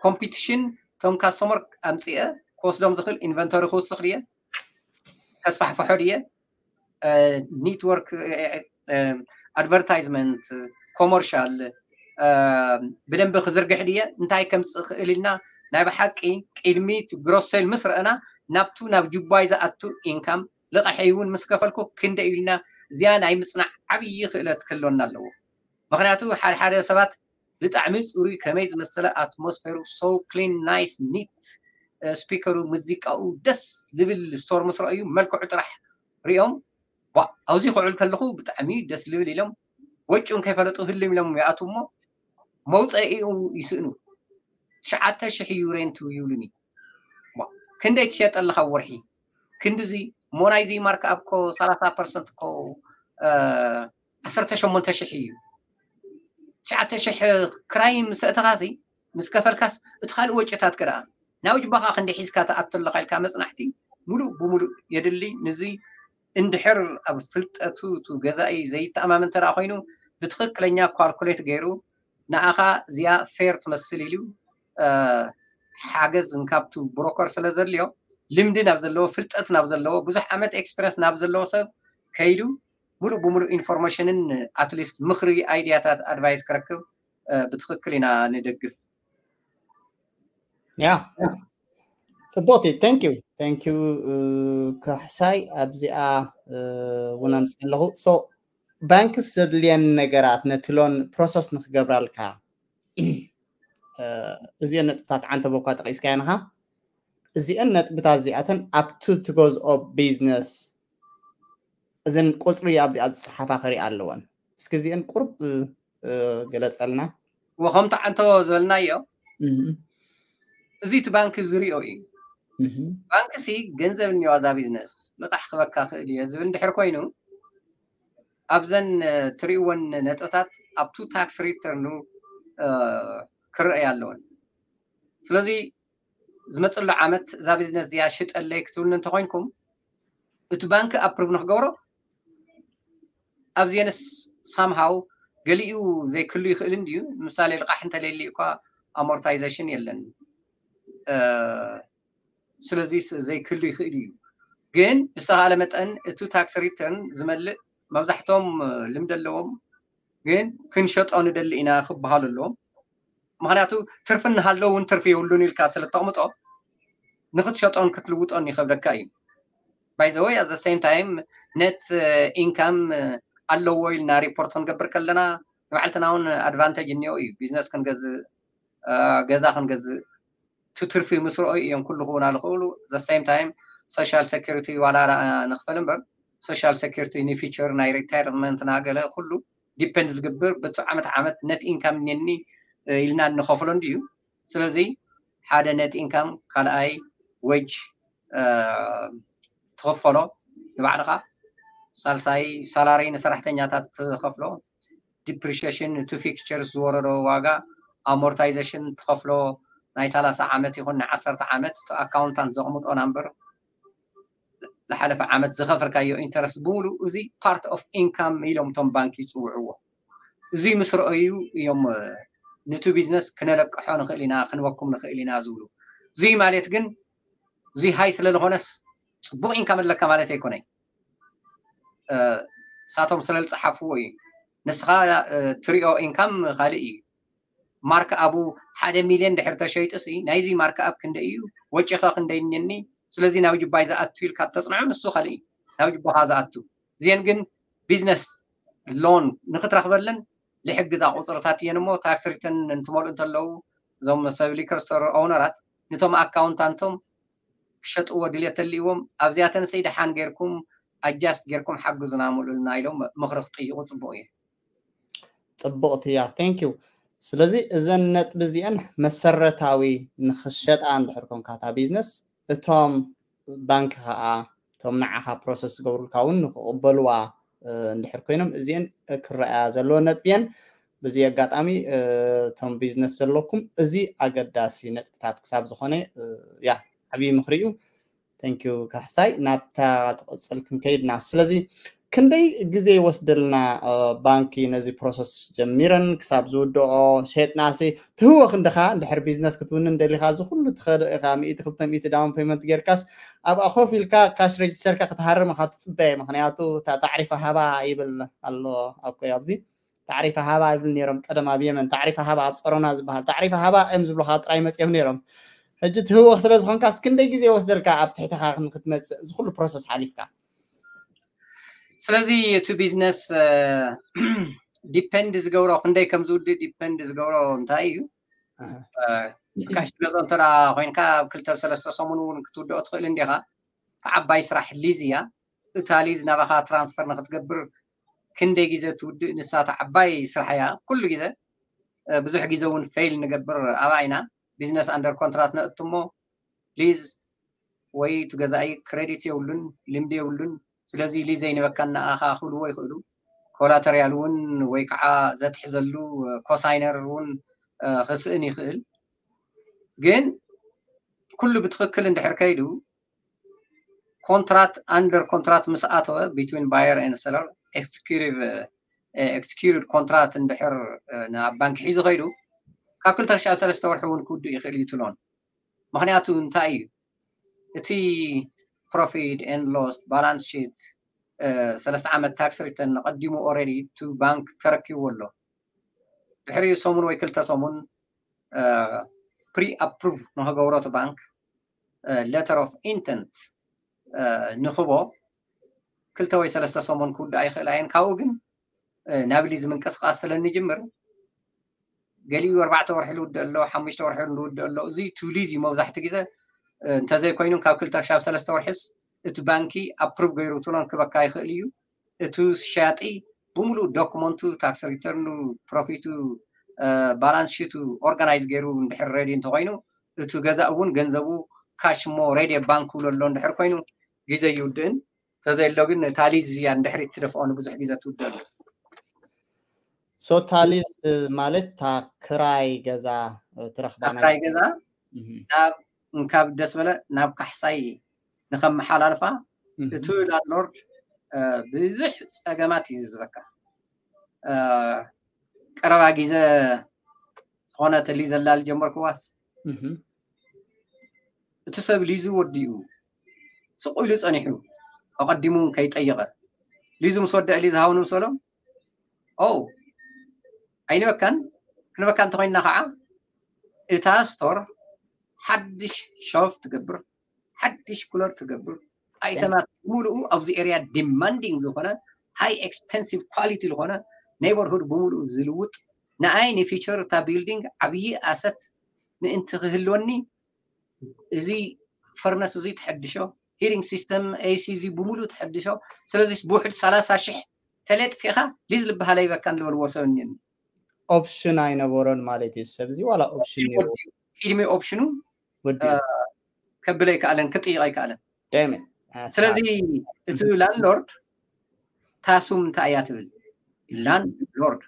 ኮምፒቲሽን፣ እቶም ካስተመር ኣምፅአ ክወስዶም ዝኽእል ኢንቨንቶሪ ክውስኽ ድየ? ከስፋሕፍሖ ድየ? ኔትወርክ፣ ኣድቨርታይዝመንት፣ ኮመርሻል ብደንቢ ክዝርግሕ ድየ? እንታይ ከምፅእ ክእል ኢልና ናይ ብሓቂ ቅድሚ ግሮስ ሴል ምስ ረኣና ናብቱ ናብ ጅባይ ዝኣቱ ኢንካም ልቕሐይ እውን ምስ ከፈልኩ ክንደ ኢልና እዚኣ ናይ ምፅናዕ ዓብዪ ክእለት ክህልወና ኣለዎ። ምክንያቱ ሓደ ሓደ ሰባት ብጣዕሚ ፅሩይ ከመይ ዝመሰለ ኣትሞስፌሩ፣ so clean, nice, neat፣ ስፒከሩ፣ ሙዚቃኡ ደስ ዝብል ስቶር ምስ ረኣዩ መልክዑ ጥራሕ ሪኦም ዋ ኣብዚ ክውዕል ከለኹ ብጣዕሚ ደስ ዝብል ኢሎም ወጪ ከይፈለጡ ህልም ኢሎም ይኣትዉ እሞ መውፀኢኡ ይስእኑ። ትሽዓተ ሽሕ እዩ ሬንቱ ይብሉኒ። ዋ፣ ክንደይ ትሸጠ ኣለኻ ኣብ ወርሒ? ክንድዚ እሞ ናይዚ ማርክ ኣፕ እኮ ሰላሳ ፐርሰንት እኮ ዓሰርተ ሸሞንተ ሽሕ እዩ። ትሽዓተ ሽሕ ክራይ ምስ ኣእተኻሲ ምስ ከፈልካስ እቲ ካልእ ወጪታት ከ ደኣ ናብ ጅባኻ ክንደይ ሒዝካ ትኣቱ ኣለኻ ኢልካ መፅናዕቲ ሙሉእ ብሙሉእ የድሊ። ንዚ እንድሕር ኣብ ፍልጠቱ እቲ ገዛኢ ዘይተኣማመን እንተ ደኣ ኮይኑ ብትኽክለኛ ኳልኩሌት ገይሩ ንኣኻ እዚኣ ፌር ትመስል ኢሉ ሓገዝ ካብቱ ብሮከር ስለ ዘድልዮ ልምዲ ናብ ዘለዎ ፍልጠት ናብ ዘለዎ ብዙሕ ዓመት ኤክስፐሪንስ ናብ ዘለዎ ሰብ ከይዱ ሙሉእ ብሙሉእ ኢንፎርሜሽንን ኣትሊስት ምኽሪ ኣይድያታት ኣድቫይስ ክረክብ ብትኽክል ኢና ንደግፍ። ያ ጽቡቕቲ። Thank you, thank you ካሕሳይ ኣብዚኣ እውን ኣምፅእ ኣለኹ። So ባንክስ ዘድልየን ነገራት ነቲ ሎን ፕሮሰስ ንክገብራልካ እዚአን ነጥብታት ዓንተ ቦኳ ጠቂስካየን ኢኻ። እዚአን ነጥብታት እዚኣተን ኣብቲ ትገዝኦ ቢዝነስ እዘን ቁፅሪ ኣብዚኣ ዝፀሓፋ ክርኢ ኣለወን። እስኪ እዚአን ቁርብ ገለፀልና። ወኸምቲ ዓንቶ ዝበልናዮ እዚ እቲ ባንክ ዝሪኦ እዩ። ባንክ ሲ ገንዘብ እኒዋ እዛ ቢዝነስ ልቃሕ ክበካ ክእል እየ ዝብል እንድሕር ኮይኑ ኣብዘን ትሪእወን ነጥብታት ኣብቱ ታክስ ሪተርኑ ክረአይ ኣለወን። ስለዚ ዝመፅሉ ዓመት እዛ ቢዝነስ እዚኣ ሽጠለይ ክትብልኒ እንተኮይንኩም እቲ ባንክ ኣፕሩቭ ንክገብሮ ኣብዚአንስ ሳምሃው ገሊኡ ዘይክሉ ይኽእል እንድዩ። ንምሳሌ ልቃሕ እንተለየሊ እኳ ኣሞርታይዜሽን የለን። ስለዚ ዘይክሉ ይኽእል እዩ። ግን ብዝተኻለ መጠን እቲ ታክስ ሪተርን ዝመልእ መብዛሕቶም ልምዲ ኣለዎም። ግን ክንሸጦ ንደሊ ኢና ክበሃሉ ኣለዎም። ምክንያቱ ትርፊ እናሃለዎ እውን ትርፊ የብሉን ኢልካ ስለ ተቕምጦ ንክትሸጦን ክትልውጦን ይኸብደካ እዩ። By the way, at the same time net income ኣለዎ ኢልና ሪፖርት ክንገብር ከለና ንባዕልትና እውን ኣድቫንቴጅ እኒኦ እዩ። ቢዝነስ ክንገዝእ፣ ገዛ ክንገዝእ፣ እቲ ትርፊ ምስ ረኣዩ እዮም ኩሉ ክውና ዝኽእሉ። The same time social security ዋላ ንክፈል እምበር social security ንፊቸር ናይ ሪታይርመንትና ገለ ኩሉ ዲፐንድ ዝግብር በቲ ዓመት ዓመት ነት ኢንካም እኒኒ ኢልና እንኸፍሎ እንድዩ። ስለዚ ሓደ ነት ኢንካም ካልኣይ ዌጅ ትኸፈሎ ንባዕልኻ፣ ሳልሳይ ሳላሪ ንሰራሕተኛታት ትኸፍሎ፣ ዲፕሪሽሽን እቲ ፊክቸርስ ዝወረዶ ዋጋ፣ ኣሞርታይዜሽን ትኸፍሎ ናይ ሰላሳ ዓመት ይኹን ናይ ዓሰርተ ዓመት እቲ ኣካውንታንት ዘቕምጦ ናምበር ዝሓለፈ ዓመት ዝኸፈልካዮ ኢንተረስት ብምሉእ እዚ ፓርት ኦፍ ኢንካም ኢሎም እቶም ባንክ ይፅውዕዎ። እዚ ምስ ረኣዩ እዮም ንቲ ቢዝነስ ክነለቅሖ ንኽእል ኢና ክንበኩም ንኽእል ኢና ዝብሉ። እዚ ማለት ግን እዚ ሃይ ስለ ዝኾነስ ፅቡቕ ኢንካም ኣለካ ማለት ኣይኮነይ። እሳቶም ስለ ዝፀሓፍዎ እዩ። ንስኻ ትሪኦ ኢንካም ካልእ እዩ። ማርክ ኣቡ ሓደ ሚልዮን ድሕር ተሸይጡ ሲ ናይዚ ማርክ ኣብ ክንደይ እዩ፣ ወጪኸ ክንደይ እኒኒ፣ ስለዚ ናብ ጅባይ ዝኣቱ ኢልካ ተፅንዖ ንሱ ካልእ እዩ ናብ ጅባኻ ዝኣቱ። እዚአን ግን ቢዝነስ ሎን ንክትረክበለን ዝሕግዛ ቁፅርታት እየን እሞ ታክስ ሪተርን እንትመልኡ እንተለዉ እዞም ሰብ ሊከር ስቶር ኦውነራት ንቶም ኣካውንታንቶም ክሸጥዎ ድልየት ተልእዎም ኣብዚኣተንሰይ ደሓን ጌርኩም ኣጃስት ጌርኩም ሓግዙና ምሉልና ኢሎም ምኽሪ ክጥይቁ ፅቡቅ እዩ። ፅቡቕቲ እያ። Thank you። ስለዚ እዘን ነጥቢ እዚአን መሰረታዊ ንክሸጣ እንድሕር ኮንካ እታ ቢዝነስ እቶም ባንክ ከዓ እቶም ንዓኻ ፕሮሰስ ዝገብሩልካ እውን ንክቕበልዋ እንድሕር ኮይኖም እዚአን ክረኣያ ዘለዎ ነጥቢ እየን። በዚ ኣጋጣሚ እቶም ቢዝነስ ዘለኩም እዚ ኣገዳሲ ነጥብታት ክሳብ ዝኾነ ያ ዓብዪ ምኽሪ እዩ። Thank you ካሕሳይ። ናብታ ትቕፅል ክንከይድና። ስለዚ ክንደይ ግዜ ይወስደልና? ባንኪ ነዚ ፕሮሰስ ጀሚረን ክሳብ ዝውድኦ ሸጥናሲ ትህወ ክንድኻ እንድሕር ቢዝነስ ክትውንን ደሊኻ እዚ ኩሉ ትኸድ ኢኻ ሚእቲ ክልተ ሚእቲ ዳውን ፔመንት ጌርካስ ኣብኣ ኮፍ ኢልካ ካሽ ሬጅስተርካ ክትሃርም ኢኻ ትፅበ። ምክንያቱ እታ ታዕሪፈ ሃባ ይብል ኣሎ ኣብኮ ኣብዚ ታዕሪፈ ሃባ ይብል ነይሮም ቀደም ኣብ የመን ታዕሪፈ ሃባ ኣብ ፀሮና ዝበሃል ታዕሪፈ ሃባ እዮም ዝብሉካ ጥራይ መፅኦም ነይሮም። ሕጂ ትህወኽ ስለ ዝኾንካስ ክንደይ ግዜ ይወስደልካ ኣብ ትሕትኻ ክትመፅእ እዚ ኩሉ ፕሮሰስ ሓሊፍካ? ስለዚ እቲ ቢዝነስ ዲፐንድ ዝገብሮ ክንደይ ከም ዝውድእ ዲፐንድ ዝገብሮ እንታይ እዩ? ካሽ ትገዝኦ እንተ ኮይንካ ኣብ ክልተ ሰለስተ ሰሙን እውን ክትውድኦ ትኽእል እንዲኻ። ተዓባይ ስራሕ ሊዝ እያ። እታ ሊዝ ናባኻ ትራንስፈር ንክትገብር ክንደይ ግዜ ትውድእ ንሳ ተዓባይ ስራሕ እያ። ኩሉ ግዜ ብዙሕ ግዜ እውን ፌል ንገብር ኣብኣ ኢና። ቢዝነስ ኣንደር ኮንትራት ነእትሞ ሊዝ ወይ እቲ ገዛኢ ክሬዲት የብሉን፣ ልምዲ የብሉን። ስለዚ ሊዝ ዘይንበካን ንኣኻ ክብልዎ ይኽእሉ። ኮላተሪያል እውን ወይ ከዓ ዘትሕዘሉ ኮሳይነር እውን ክስእን ይኽእል። ግን ኩሉ ብትኽክል እንድሕር ከይዱ ኮንትራት ኣንደር ኮንትራት ምስ ኣተወ ቢትዊን ባየር ኤንድ ሰለር ኤክስኪዩቲቭ ኤክስኪዩትድ ኮንትራት እንድሕር ናብ ባንክ ሒዙ ከይዱ ካብ ክልተ ሽዓ ሰለስተ ወርሒ እውን ክውድእ ይኽእል እዩ ትሎን። ምክንያቱ እንታይ እዩ? እቲ ፕሮፊት ኤንድ ሎስ ባላንስ ሺት ሰለስተ ዓመት ታክስ ሪተርን ቀዲሙ ኦልሬዲ ቱ ባንክ ተረኪቡ ኣሎ። ድሕሪኡ ሰሙን ወይ ክልተ ሰሙን ፕሪ ኣፕሩቭ ንክገብሮ እቲ ባንክ ሌተር ኦፍ ኢንተንት ንክቦ ክልተ ወይ ሰለስተ ሰሙን ክውድኣ ይኽእላ እየን። ካብኡ ግን ናብ ሊዝ ምንቅስቃስ ስለ እንጅምር ገሊኡ ኣርባዕተ ወርሒ ዝውድእ ኣሎ፣ ሓሙሽተ ወርሒ ዝውድእ ኣሎ። እዚ ቱ ሊዝ እዩ መብዛሕትኡ ግዜ። እንተዘይኮይኑ ካብ ክልተ ክሻብ ሰለስተ ወርሒስ እቲ ባንኪ ኣፕሩቭ ገይሩ ትሎን ክበካ ይኽእል እዩ። እቲ ሸያጢ ብምሉእ ዶክመንቱ፣ ታክስ ሪተርኑ፣ ፕሮፊቱ፣ ባላንስ ሺቱ ኦርጋናይዝ ገይሩ እንድሕር ሬዲ እንተኮይኑ እቲ ገዛእ እውን ገንዘቡ ካሽ እሞ ሬዲ ባንክ ክብሎ ኣሎ እንድሕር ኮይኑ ግዜ ይውድእን ተዘይሎ ግን እታ ሊዝ እያ እንድሕሪት ትደፍኦ ንብዙሕ ግዜ ትውደሉ። ሶ እታ ሊዝ ማለት እታ ክራይ ገዛ ትረኽባ ክራይ ገዛ ናብ እንካብ ደስ በለ ናብ ካሕሳይ ንከመሓላልፋ እቱ ላንድሎርድ ብዙሕ ፀገማት እዩ ዝበካ። ቀረባ ግዜ ዝኾነ ተሊ ዘላ ዝጀመርክዋስ እቲ ሰብ ሊዙ ወዲኡ ስቕ ኢሉ ጸኒሑ ኣቐዲሙ ከይጠየቐ ሊዙ ምስ ወደአ ሊዝ ሃውኒ ምሰሎም ኦ ኣይንበካን ክንበካ እንተኮይንና ከዓ እታ ስቶር ሓድሽ ሸፍ ትገብር ሓድሽ ኩለር ትገብር ኣይተማት ሙሉኡ ኣብዚ ኤርያ ዲማንዲንግ ዝኾነ ሃይ ኤክስፐንሲቭ ኳሊቲ ዝኾነ ኔበርሁድ ብምሉኡ ዝልውጥ ንኣይ ንፊቸር እታ ቢልዲንግ ዓብዪ ኣሰት ምእንቲ ክህልወኒ እዚ ፈርነስ እዚ ተሐድሾ ሂሪንግ ሲስተም ኤሲ እዚ ብምሉእ ተሐድሾ ስለዚ ብውሕድ ሰላሳ ሽሕ ተሌጥፊኻ ሊዝ ዝበሃል ኣይበካን ዝበልዎ ሰብ እኒኒ ኦፕሽን ኣይነበሮን ማለት እዩ ሰብ እዚ ዋላ ኦፕሽን ነይሩ ፊልሚ ኦፕሽኑ ወዲኡ ከብል ኣይከኣለን ክጥይቕ ኣይከኣለን ዳሜት ስለዚ እቲ ላንድሎርድ ታሱም እንታይ እያ ትብል ላንድ ሎርድ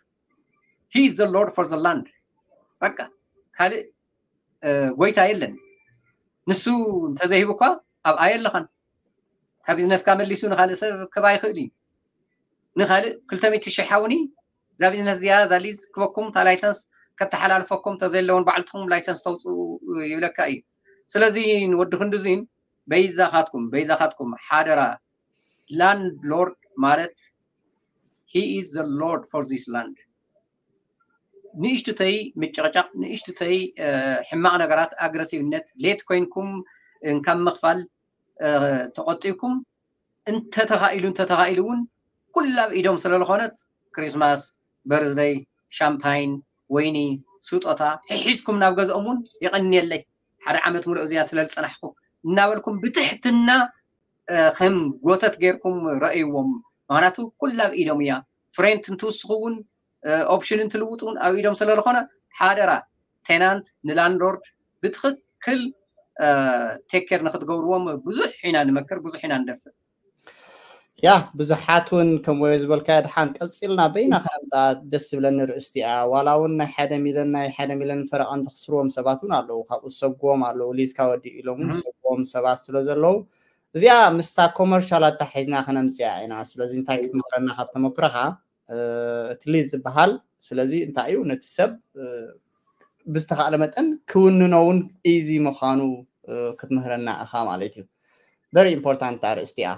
he is the lord for the land በቃ ካልእ ጎይታ የለን ንሱ እንተዘይህብ እኳ ኣብኣ የለኻን ካብ ቢዝነስካ መሊሱ ንካልእ ሰብ ክባ ይኽእል እዩ ንካልእ ክልተ ሚእቲ ሽሕ ሓውኒ እዛ ቢዝነስ እዚኣ እዛ ሊዝ ክበኩም እታ ላይሰንስ ከተሓላልፈኩም ተዘየለውን ባዕልትኩም ላይሰንስ ተውፅኡ ይብለካ እዩ ስለዚ ንወዲ ክንዲ እዙን በይዛኻትኩም በይዛኻትኩም ሓደራ ላንድ ሎርድ ማለት he is the lord for this land ንእሽቱተይ ምጭቕጫቕ ንእሽቱተይ ሕማቕ ነገራት ኣግረሲቭነት ሌት ኮይንኩም እንካብ ምኽፋል ተቆጢብኩም እንተተኻኢሉ እንተተኻኢሉ እውን ኩላ ኣብ ኢዶም ስለዝኾነት ክሪስማስ በርዝደይ ሻምፓይን ወይኒ ስጦታ ሒሒዝኩም ናብ ገዝኦም እውን የቐንየለይ ሓደ ዓመት ሙሉእ እዚኣ ስለ ዝፀናሕኩ እናበልኩም ብትሕትና ከም ጎተት ጌርኩም ረእይዎም ምክንያቱ ኩላ ኣብ ኢዶም እያ ፍሬንት እንትውስኹ እውን ኦፕሽን እንትልውጡ እውን ኣብ ኢዶም ስለ ዝኾነ ሓደራ ቴናንት ንላንድሎርድ ብትኽክል ቴክ ኬር ንክትገብርዎም ብዙሕ ኢና ንመክር ብዙሕ ኢና ንደፍእ ያ ብዙሓት እውን ከምኡ ዝበልካዮ ድሓን ቀፂልና በይና ከነምፃ ደስ ዝብለኒ ርእስቲ እያ ዋላ እውን ናይ ሓደ ሚልን ናይ ሓደ ሚልን ፈረቐ እንትክስርዎም ሰባት እውን ኣለዉ ካብኡ ዝሰግዎም ኣለዉ ሊዝካ ወዲ ኢሎም እውን ዝሰግዎም ሰባት ስለ ዘለዉ እዚኣ ምስታ ኮመርሻል ኣታሒዝና ክነምፅያ ኢና። ስለዚ እንታይ ክትመክረና ካብ ተመክሮኻ እቲ ሊዝ ዝበሃል? ስለዚ እንታይ እዩ ነቲ ሰብ ብዝተኻእለ መጠን ክውንኖ እውን ኢዚ ምዃኑ ክትምህረና እኻ ማለት እዩ። Very important ኣርእስቲ እያ።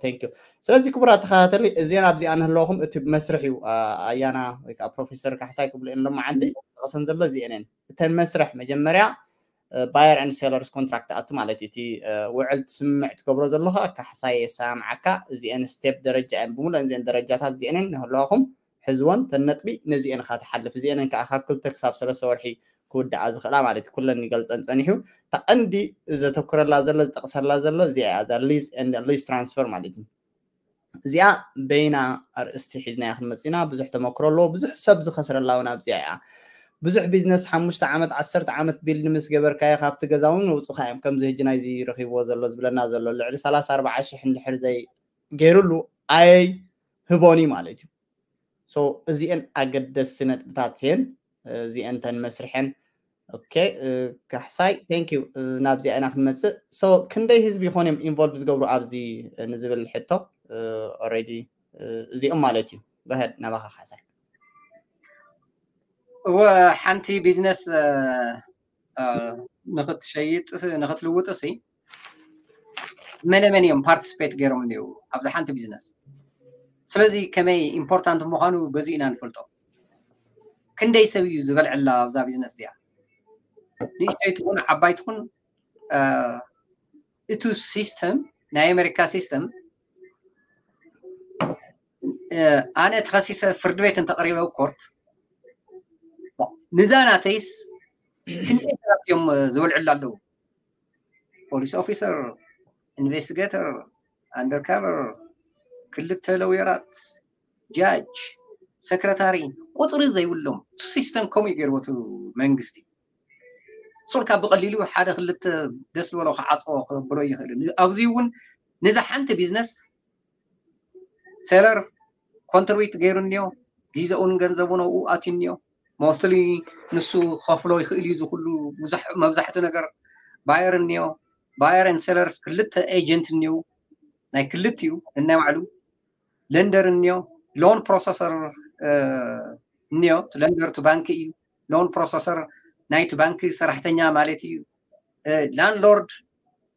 Thank you። ስለዚ ክቡራት ተኸታተሊ እዚን ኣብዚኣ ንህለኹም እቲ መስርሕ እዩ። ኣያና ወይ ከዓ ፕሮፌሰር ካሕሳይ ክብሉ እዮም ሎማዓንቲ ጠቕሰን ዘሎ እዚአንን እተን መስርሕ መጀመርያ buyer and sellers contract ኣቱ ማለት እዩ። እቲ ውዕል ትስምምዕ ትገብሮ ዘለኻ ካሕሳይ የሰማምዓካ። እዚአን ስቴፕ ደረጃ እየን። ብምሉእን እዚአን ደረጃታት እዚአንን ንህለኹም ሕዝወን ተን ነጥቢ ነዚአን ካ ትሓልፍ። እዚአንን ከዓ ካብ ክልተ ክሳብ ሰለስተ ወርሒ ክውድኣ ዝኽእላ ማለት እዩ። ኩለን ይገልፀን ፀኒሑ እታ ቀንዲ ዘተኩረላ ዘሎ ዝጠቕሰላ ዘሎ እዚኣ እያ። እዛ lease and lease transfer ማለት እዩ። እዚኣ በይና ኣርእስቲ ሒዝናያ ክንመፅእ ኢና። ብዙሕ ተመክሮ ኣለዎ። ብዙሕ ሰብ ዝኸስረላ እውን ኣብዚኣ እያ። ብዙሕ ቢዝነስ ሓሙሽተ ዓመት ዓሰርተ ዓመት ቢልድ ምስ ገበርካዮ ካብቲ ገዛ እውን ውፁኻ እዮም። ከምዚ ህጂ ናይዚ ረኺብዎ ዘሎ ዝብለና ዘሎ ልዕሊ ሰላሳ ኣርባዓ ሽሕ እንድሕር ዘይ ገይሩሉ ኣይ ህቦኒ ማለት እዩ። So እዚአን ኣገደስቲ ነጥብታት እየን። እዚአን ተን መስርሐን ኦኬ። ካሕሳይ thank you። ናብዚኣ ኢና ክንመፅእ። So ክንደይ ህዝቢ ይኾን እዮም ኢንቮልቭ ዝገብሩ ኣብዚ ንዝብል ሕቶ already እዚኦም ማለት እዩ። Go ahead ናባኻ ካሕሳይ። እወ ሓንቲ ቢዝነስ ንክትሸይጥ ንክትልውጥ ሲ መነ መን እዮም ፓርቲስፔት ገይሮም እኒው ኣብዚ ሓንቲ ቢዝነስ? ስለዚ ከመይ ኢምፖርታንት ምዃኑ በዚ ኢና ንፈልጦ። ክንደይ ሰብ እዩ ዝበልዐላ ኣብዛ ቢዝነስ እዚኣ? ንእሽተይ ትኹን ዓባይ ትኹን እቲ ሲስተም ናይ ኣሜሪካ ሲስተም ኣነ ተኸሲሰ ፍርዲ ቤት እንተቐሪበ ኮርት ንዛ ናተይስ ክንደይ ሰባት እዮም ዝበልዕሉ ኣለዉ? ፖሊስ ኦፊሰር፣ ኢንቨስቲጌተር፣ ኣንደርካቨር፣ ክልተ ለውየራት፣ ጃጅ፣ ሰክረታሪ፣ ቁፅሪ ዘይብሎም። ሲስተም ከምኡ እዩ ገይርዎ እቲ መንግስቲ። ሶልካ ብቐሊሉ ሓደ ክልተ ደስ ዝበሎ ክዓፅዎ ክብሎ ይኽእል። ኣብዚ እውን ነዛ ሓንቲ ቢዝነስ ሴለር ኮንትሪቢት ገይሩ እኒዮ፣ ጊዘኡን ገንዘቡን ኣብኡ ኣትዩ እኒዮ። ሞንትሊ ንሱ ከፍሎ ይኽእል እዩ። ዝኩሉ መብዛሕትኡ ነገር ባየር እኒዮ። ባየር ን ሴለርስ ክልተ ኤጀንት እኒው ናይ ክልቲኡ ነናይ ባዕሉ ለንደር እኒዮ። ሎን ፕሮሰሰር እኒዮ። ለንደር ቱ ባንክ እዩ። ሎን ፕሮሰሰር ናይቲ ባንክ ሰራሕተኛ ማለት እዩ። ላንድሎርድ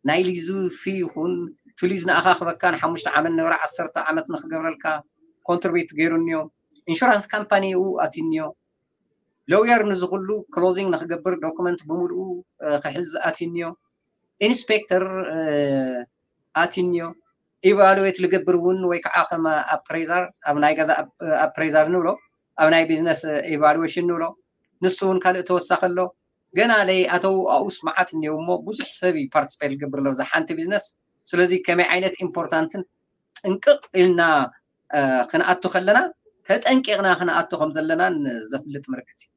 ናይ ሊዙ ፊ ይኹን ቱ ሊዝ ንኣኻ ክበካ ንሓሙሽተ ዓመት ነበረ ዓሰርተ ዓመት ንክገብረልካ ኮንትሪቢት ገይሩ እኒዮ። ኢንሹራንስ ካምፓኒ ኡ ኣትዩ እኒዮ። ሎውየር ንዝኩሉ ክሎዚንግ ንክገብር ዶኩመንት ብምልኡ ክሕዝ ኣትዩ እኒዮ። ኢንስፔክተር ኣትዩ እኒዮ። ኢቫሉዌት ልገብር እውን ወይ ከዓ ከም ኣፕሬዛር ኣብ ናይ ገዛ ኣፕሬዛር ንብሎ ኣብ ናይ ቢዝነስ ኢቫሉዌሽን ንብሎ ንሱ እውን ካልእ ተወሳኺ ኣሎ። ገና ለይ ኣተው ኣውስ መዓት እኒው እሞ ብዙሕ ሰብ እዩ ፓርቲስፔት ልገብር ኣሎ እዛ ሓንቲ ቢዝነስ። ስለዚ ከመይ ዓይነት ኢምፖርታንትን ጥንቅቕ ኢልና ክንኣቱ ከለና ተጠንቂቕና ክንኣቱ ከም ዘለናን ዘፍልጥ ምልክት እዩ።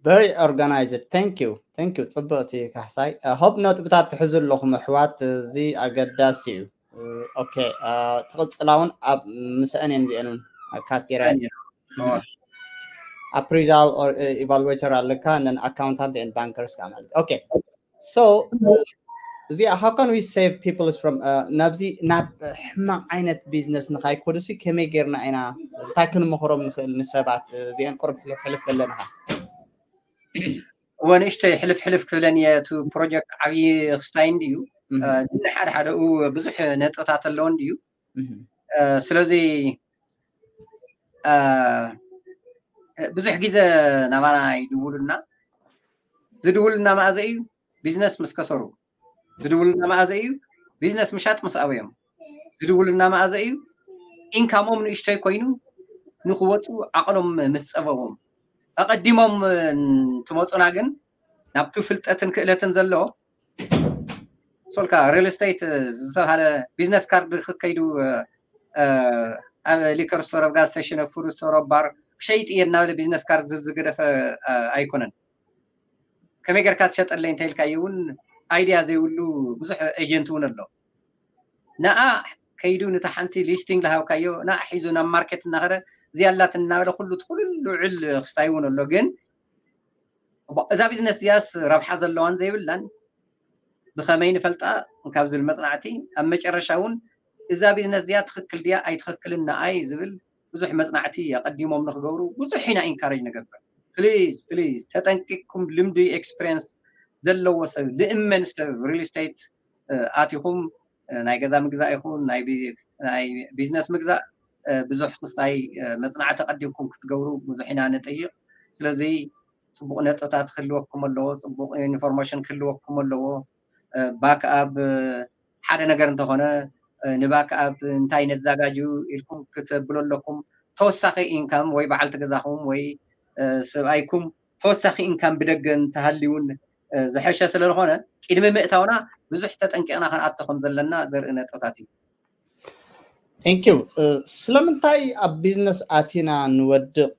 Very organized. Thank you. Thank you. ፅብቕቲ ካሕሳይ። ሆፕ ነጥብታት ትሕዙ ኣለኹም ኣሕዋት። እዚ ኣገዳሲ እዩ። ኦኬ። ትቕፅላ እውን ኣብ ምስአን እየን እዚአን እውን ኣብ ካትጌራ ኣፕሪዛል ኢቫሉዌተር ኣለካ ነን ኣካውንታንት ን ባንከርስ ማለት ኦኬ። So እዚኣ how can we save people from ናብዚ ናብ ሕማቕ ዓይነት ቢዝነስ ንካይኮዱሲ ከመይ ጌርና ኢና እንታይ ክንመኽሮም ንኽእል ንሰባት? እዚአን ቁርብ ሕልፍ ሕልፍ በለንኻ። እወ ንእሽተይ ሕልፍ ሕልፍ ክብለን እየ። እቲ ፕሮጀክት ዓብዪ ክስታይ እንድዩ ግን ሓደ ሓደ ኡ ብዙሕ ነጥብታት ኣለዎ እንድዩ። ስለዚ ብዙሕ ግዜ ናባና ይድውሉና። ዝድውሉና መኣዘ እዩ? ቢዝነስ ምስ ከሰሩ። ዝድውሉና መኣዘ እዩ? ቢዝነስ ምሻጥ ምስ ኣበዮም። ዝድውሉና መኣዘ እዩ? ኢንካሞም ንእሽተይ ኮይኑ ንክወፁ ዓቕሎም ምስ ፀበቦም። ኣቐዲሞም እንትመፁና ግን ናብቲ ፍልጠትን ክእለትን ዘለዎ ሶልካ ሪል ስቴት ዝተባሃለ ቢዝነስ ካርድ ክከይዱ ኣብ ሊከር ስቶር፣ ኣብ ጋዝ ስቴሽን፣ ኣብ ፉድ ስቶር፣ ኣብ ባር ክሸይጥ እየ እናበለ ቢዝነስ ካርድ ዝገደፈ ኣይኮነን። ከመይ ጌርካ ትሸጠለይ እንተ ኢልካዮ እውን ኣይድያ ዘይብሉ ብዙሕ ኤጀንት እውን ኣሎ። ንኣ ከይዱ ነታ ሓንቲ ሊስቲንግ ዝሃብካዮ ንኣ ሒዙ ናብ ማርኬት እናኸደ እዚኣ ኣላትን እናበለ ኩሉ እቲ ኩሉ ልዑል ክስታይ እውን ኣሎ። ግን እዛ ቢዝነስ እዚኣስ ረብሓ ዘለዋን ዘይብላን ብኸመይ ንፈልጣ ካብ ዝብል መፅናዕቲ ኣብ መጨረሻ እውን እዛ ቢዝነስ እዚኣ ትኽክል ድያ ኣይትኽክልን ንኣይ ዝብል ብዙሕ መፅናዕቲ ኣቐዲሞም ንክገብሩ ብዙሕ ኢና ኢንካሬጅ ንገብር። ፕሊዝ ፕሊዝ ተጠንቂቅኩም ልምዲ ኤክስፒሪየንስ ዘለዎ ሰብ ልእመን ሰብ ሪል ስቴት ኣቲኹም ናይ ገዛ ምግዛእ ይኹን ናይ ቢዝነስ ምግዛእ ብዙሕ ክስታይ መፅናዕቲ ቀዲምኩም ክትገብሩ ብዙሕ ኢና ንጥይቕ። ስለዚ ፅቡቕ ነጥብታት ክህልወኩም ኣለዎ፣ ፅቡቕ ኢንፎርሜሽን ክህልወኩም ኣለዎ። ባክኣፕ ሓደ ነገር እንተኾነ ንባክኣፕ እንታይ ነዘጋጅ ኢልኩም ክትብሉ ኣለኩም። ተወሳኺ ኢንካም ወይ በዓልቲ ገዛኹም ወይ ሰብኣይኩም ተወሳኺ ኢንካም ብደገ እንተሃልዩን ዝሐሸ ስለዝኾነ ቅድሚ ምእታውና ብዙሕ ተጠንቂቕና ክንኣቶ ከም ዘለና ዘርኢ ነጥብታት እዩ። Thank you። ስለምንታይ ኣብ ቢዝነስ ኣቲና ንወድቕ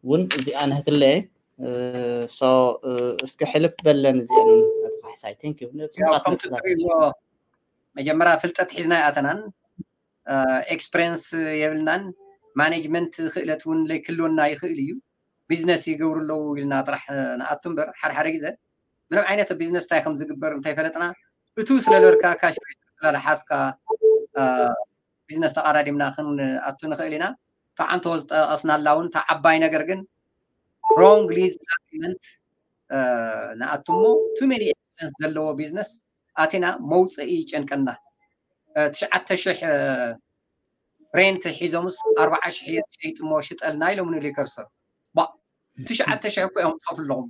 እውን እዚኣ ንህትለ። So እስኪ ሕልፍ በለን እዚኣን ኣተካሕሳይ። Thank you። ከምቲ ትሪእዎ መጀመርያ ፍልጠት ሒዝና ይኣተናን ኤክስፐሪንስ የብልናን ማኔጅመንት ክእለት እውን ለይክልወና ይኽእል እዩ። ቢዝነስ ይገብሩ ኣለዉ ኢልና ጥራሕ ንኣቱ እምበር ሓደ ሓደ ግዜ ምንም ዓይነት ቢዝነስ እንታይ ከም ዝግበር እንተይፈለጥና እቱ ስለልበልካ ካሽ ስለልሓዝካ ቢዝነስ ተቓዳዲምና ክንኣቱ ንኽእል ኢና። እታ ዓንቶ ዝጠቐስናላ እውን እታ ዓባይ ነገር ግን ሮንግሊ ኣግሪመንት ንኣቱ እሞ ቱ ሜኒ ኤክስፐንስ ዘለዎ ቢዝነስ ኣቲና መውፅኢ ይጨንቀና። ትሽዓተ ሽሕ ሬንት ሒዞምስ ኣርባዓ ሽሕ እየ ትሸይጥ እሞ ሽጠልና ኢሎም ንሊከርሶ ባ ትሽዓተ ሽሕ እኮ እዮም ትኸፍሉ ኣለኹም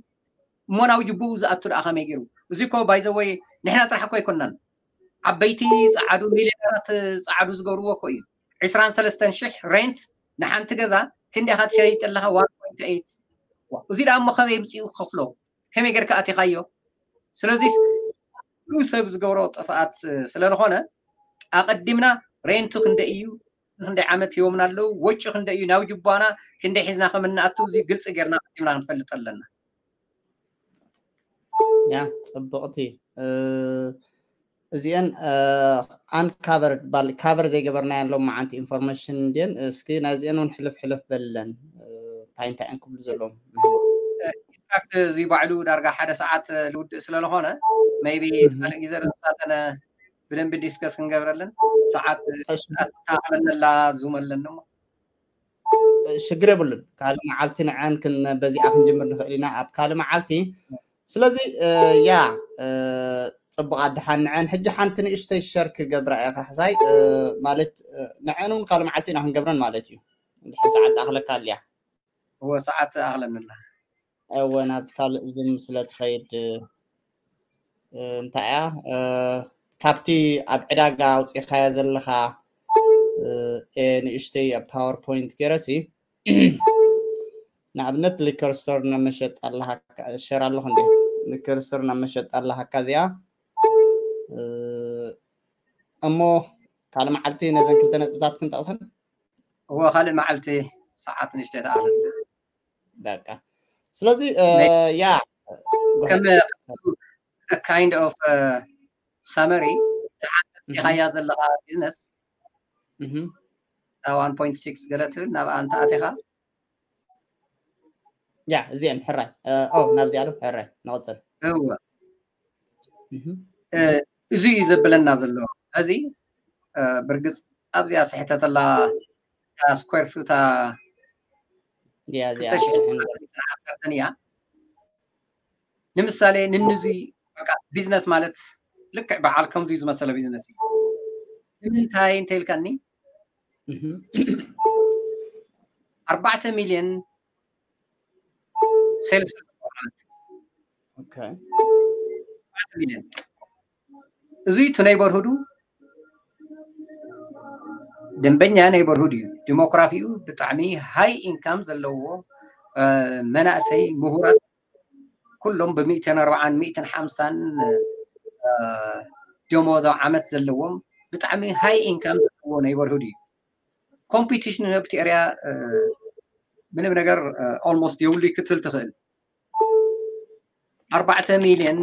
እሞ ናብ ጅቡኡ ዝኣቱ ደኣ ከመይ ገይሩ? እዚ እኮ ባይዘወይ ንሕና ጥራሕ እኮ ኣይኮናን። ዓበይቲ ፃዓዱ ሚሊዮነራት ፃዓዱ ዝገብርዎ እኮ እዩ። ዕስራን ሰለስተን ሽሕ ሬንት ንሓንቲ ገዛ ክንዲኻ ትሸይጥ ኣለኻ ዋን ፖይንት ኤይት። እዚ ደኣ እሞ ከመይ ምፅኡ ክኸፍሎ? ከመይ ጌርካ ኣቲኻዮ? ስለዚ ኩሉ ሰብ ዝገብሮ ጥፍኣት ስለዝኾነ ኣቐዲምና ሬንቱ ክንደይ እዩ፣ ክንደይ ዓመት ሂቦምና ኣለዉ፣ ወጪ ክንደይ እዩ፣ ናብ ጅባና ክንደይ ሒዝና ከም እንኣቱ እዚ ግልፂ ጌርና ኣቐዲምና ክንፈልጥ ኣለና። ያ ፅቡቕቲ እዚአን ኣንካቨርድ ባል ካቨር ዘይገበርናየን ሎማዓንቲ ኢንፎርሜሽን እንድየን። እስኪ ናይዚአን እውን ሕልፍ ሕልፍ በልለን እንታይ እንታይ እዮም ክብሉ ዘለዎም። ኢንፋክት እዚ ባዕሉ ዳርጋ ሓደ ሰዓት ልውድእ ስለዝኾነ ሜይቢ ካልእ ግዜ ንሳተን ብደንቢ ዲስከስ ክንገብረለን ሰዓት ተኣኽለነላ ዙም ኣለኒ እሞ ሽግር የብሉን። ካልእ መዓልቲ ንዐን በዚኣ ክንጅምር ንኽእል ኢና ኣብ ካልእ መዓልቲ። ስለዚ ያ ፅቡቕ ኣድሓን ንዐን ሕጂ ሓንቲ ንእሽተይ ሸር ክገብራ እየ ካሕሳይ ማለት ንዐን እውን ካልእ መዓልቲ ኢና ክንገብረን ማለት እዩ። እንድሕር ሰዓት ኣኽለካ ኣልያ እወ ሰዓት ኣኽለንላ እወ ናብ ካልእ ዙም ስለ ትኸይድ እንታይ እያ ካብቲ ኣብ ዕዳጋ ኣውፂኻዮ ዘለኻ ንእሽተይ ኣብ ፓወርፖይንት ገይረሲ ንኣብነት ሊከር ስቶር ናብ መሸጣ ኣለሃካ ሸር ኣለኹ እንዴ ሊከር ስቶር ናብ መሸጣ ኣለሃካ እዚኣ እሞ ካልእ መዓልቲ ነዘን ክልተ ነጥብታት ክንጠቕሰን እዎ ካልእ መዓልቲ ሰዓት ንእሽተይ ተኣኽለና በቃ ስለዚ ያ ከም kind of summary ተሓንቲኻያ ዘለኻ ቢዝነስ one point six ገለ ትብል ናብኣ እንተ ኣቲኻ ያ እዚአን ሕራይ ኦ ናብዚኣ ዶ ሕራይ ንቐፅል እወ እዚ እዩ ዘብለና ዘሎ እዚ ብርግፅ ኣብዚኣ ስሕተተላ ስኩዌር ፉታ ያ እዚኣ ዓሰርተን እያ ንምሳሌ ንንዙይ ቢዝነስ ማለት ልክዕ በዓል ከምዙይ ዝመሰለ ቢዝነስ እዩ ንምንታይ እንተ ኢልካኒ ኣርባዕተ ሚልዮን ሴልስ ኦኬ ሚልዮን እዙይ እቲ ነይበርሁዱ ደንበኛ ነይበርሁድ እዩ ዲሞክራፊኡ ብጣዕሚ ሃይ ኢንካም ዘለዎ መናእሰይ ምሁራት ኩሎም ብሚእትን ኣርባዓን ሚእትን ሓምሳን ደሞዝ ኣብ ዓመት ዘለዎም ብጣዕሚ ሃይ ኢንካም ዘለዎ ነይበርሁድ እዩ ኮምፒቲሽን ኣብቲ ኤርያ ምንም ነገር ኦልሞስት የብሉ ክትብል ትኽእል ኣርባዕተ ሚልዮን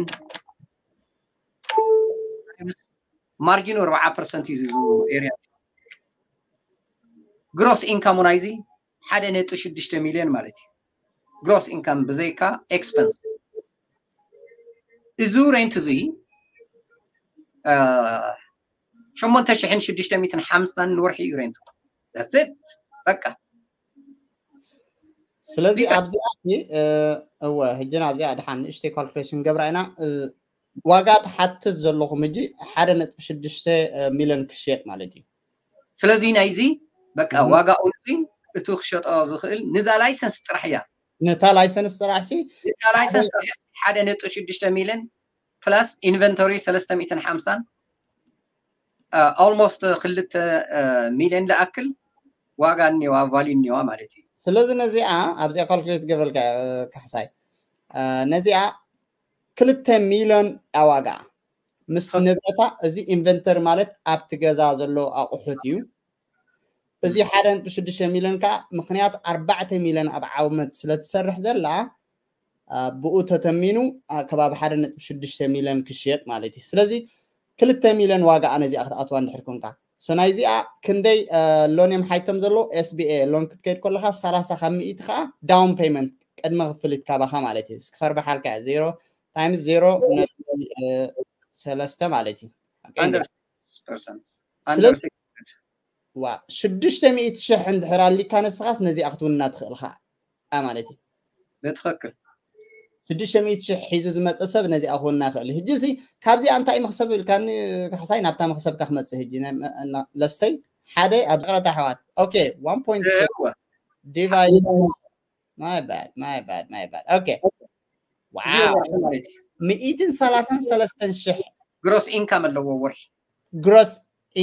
ማርጂኑ ኣርባዓ ፐርሰንት እዩ ኤርያ ግሮስ ኢንካሙ ናይዚ ሓደ ነጥቢ ሽዱሽተ ሚልዮን ማለት እዩ ግሮስ ኢንካም ብዘይካ ኤክስፐንስ እዚ rent እዚ ሸሞንተ ሽሕን ሽዱሽተ ሚእትን ሓምሳን ንወርሒ እዩ rent። በቃ። ስለዚ ኣብዚኣ እወ ሕጂ ኣብዚኣ ድሓን ንእሽተይ calculation ገብራ ኢና። ዋጋ ትሓትት ዘለኹም ሕጂ ሓደ ነጥቢ ሽዱሽተ ሚልዮን ክሽየጥ ማለት እዩ። ስለዚ ናይዚ በቃ ዋጋ እዚ እቱ ክሸጦ ዝኽእል ንዛ license ጥራሕ እያ። ነታ license ጥራሕ ሲ እታ license ጥራሕ ሓደ ነጥቢ ሽዱሽተ ሚልዮን plus inventory ሰለስተ ሚእትን ሓምሳን almost ክልተ ሚልዮን ዝኣክል ዋጋ እኒዋ value እኒዋ ማለት እዩ። ስለዚ ነዚኣ ኣብዚኣ calculate ገብረልካ ካሕሳይ ነዚኣ ክልተ ሚልዮን ዋጋ ምስ ንብረታ እዚ inventory ማለት ኣብቲ ገዛ ዘሎ ኣቑሑት እዩ። እዚ ሓደ ነጥቢ ሽዱሽተ ሚልዮን ከዓ ምክንያት ኣርባዕተ ሚልዮን ኣብ ዓመት ስለትሰርሕ ዘላ ብኡ ተተሚኑ ከባቢ ሓደ ነጥቢ ሽዱሽተ ሚልዮን ክሽየጥ ማለት እዩ። ስለዚ ክልተ ሚልዮን ዋጋ ነዚኣ ክትኣትዋ እንድሕር ኮንካ so ናይዚኣ ክንደይ loan እዮም ሓይቶም ዘለዎ? SBA loan ክትከይድ ከለካ ሰላሳ ካብ ሚእቲ ከዓ down payment ቅድመ ክፍሊት ካባካ ማለት እዩ። እስኪ ከርብሓልካ ዜሮ times ዜሮ ነጥቢ ሰለስተ ማለት እዩ። ሽዱሽተ ሚእቲ ሽሕ እንድሕር ኣሊካ ንስኻስ ነዚኣ ክትውና ትኽእል ኻ ማለት እዩ። ብትኽክል ሽዱሽተ ሚእቲ ሽሕ ሒዙ ዝመፀ ሰብ ነዚኣ ክውና ይኽእል እዩ። ሕጂ እዚ ካብዚኣ እንታይ መክሰብ ኢልካኒ ካሕሳይ ናብታ መክሰብካ ክመፅእ ሕጂ ለሰይ ሓደ ኣብ ዝቅረታ ኣሕዋት okay one point six divide my bad my bad my bad okay wow ሚእትን ሰላሳን ሰለስተን ሽሕ gross income ኣለዎ ወርሒ gross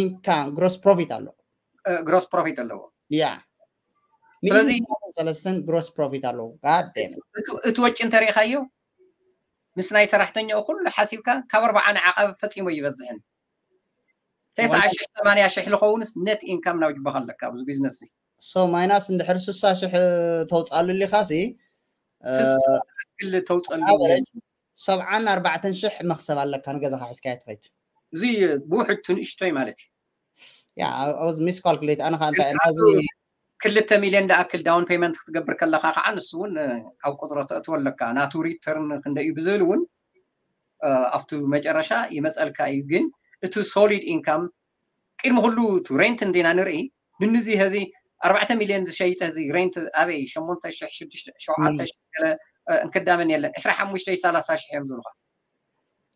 income gross profit ኣለዎ gross profit ኣለዎ ያ ስለዚ ሰለስተን gross profit ኣለዎ ጋደም እቲ ወጪ እንተሪኢኻዮ ምስ ናይ ሰራሕተኛኡ ኩሉ ሓሲብካ ካብ ኣርባዓ ንዓቐብ ፈፂሙ ይበዝሕን ተስዓ ሽሕ ሰማንያ ሽሕ ዝኸውንስ net income ናብ ጅባኻ ኣለካ ኣብዚ ቢዝነስ so minus እንድሕር ስሳ ሽሕ ተውፅኣሉ ሊኻሲ ክል ተውፀሉ ሰብዓን ኣርባዕተን ሽሕ መክሰብ ኣለካ ንገዛኻ ሒዝካዮ ትኸይድ እዚ ብውሕድቱ ንእሽቶይ ማለት እዩ ያ ኣውዝ ሚስ ካልኩሌት ኣነ ከዓ እንታይ ክልተ ሚልዮን ዝኣክል down payment ክትገብር ከለካ ከዓ ንሱ እውን ኣብ ቁፅሮ ተእትዎ ኣለካ ናቱ return ክንደይ እዩ ብዝብል እውን ኣብቱ መጨረሻ ይመፀልካ እዩ ግን እቲ solid income ቅድሚ ኩሉ እቲ rent እንዲና ንርኢ ንንዚ ሀዚ ኣርባዕተ ሚልዮን ዝሸይጥ ሀዚ rent ኣበይ ሸሞንተ ሽሕ ሽዱሽተ ሸውዓተ ሽሕ ገለ እንክዳመን የለን ዕስራ ሓሙሽተ ሰላሳ ሽሕ እዮም ዝብሉካ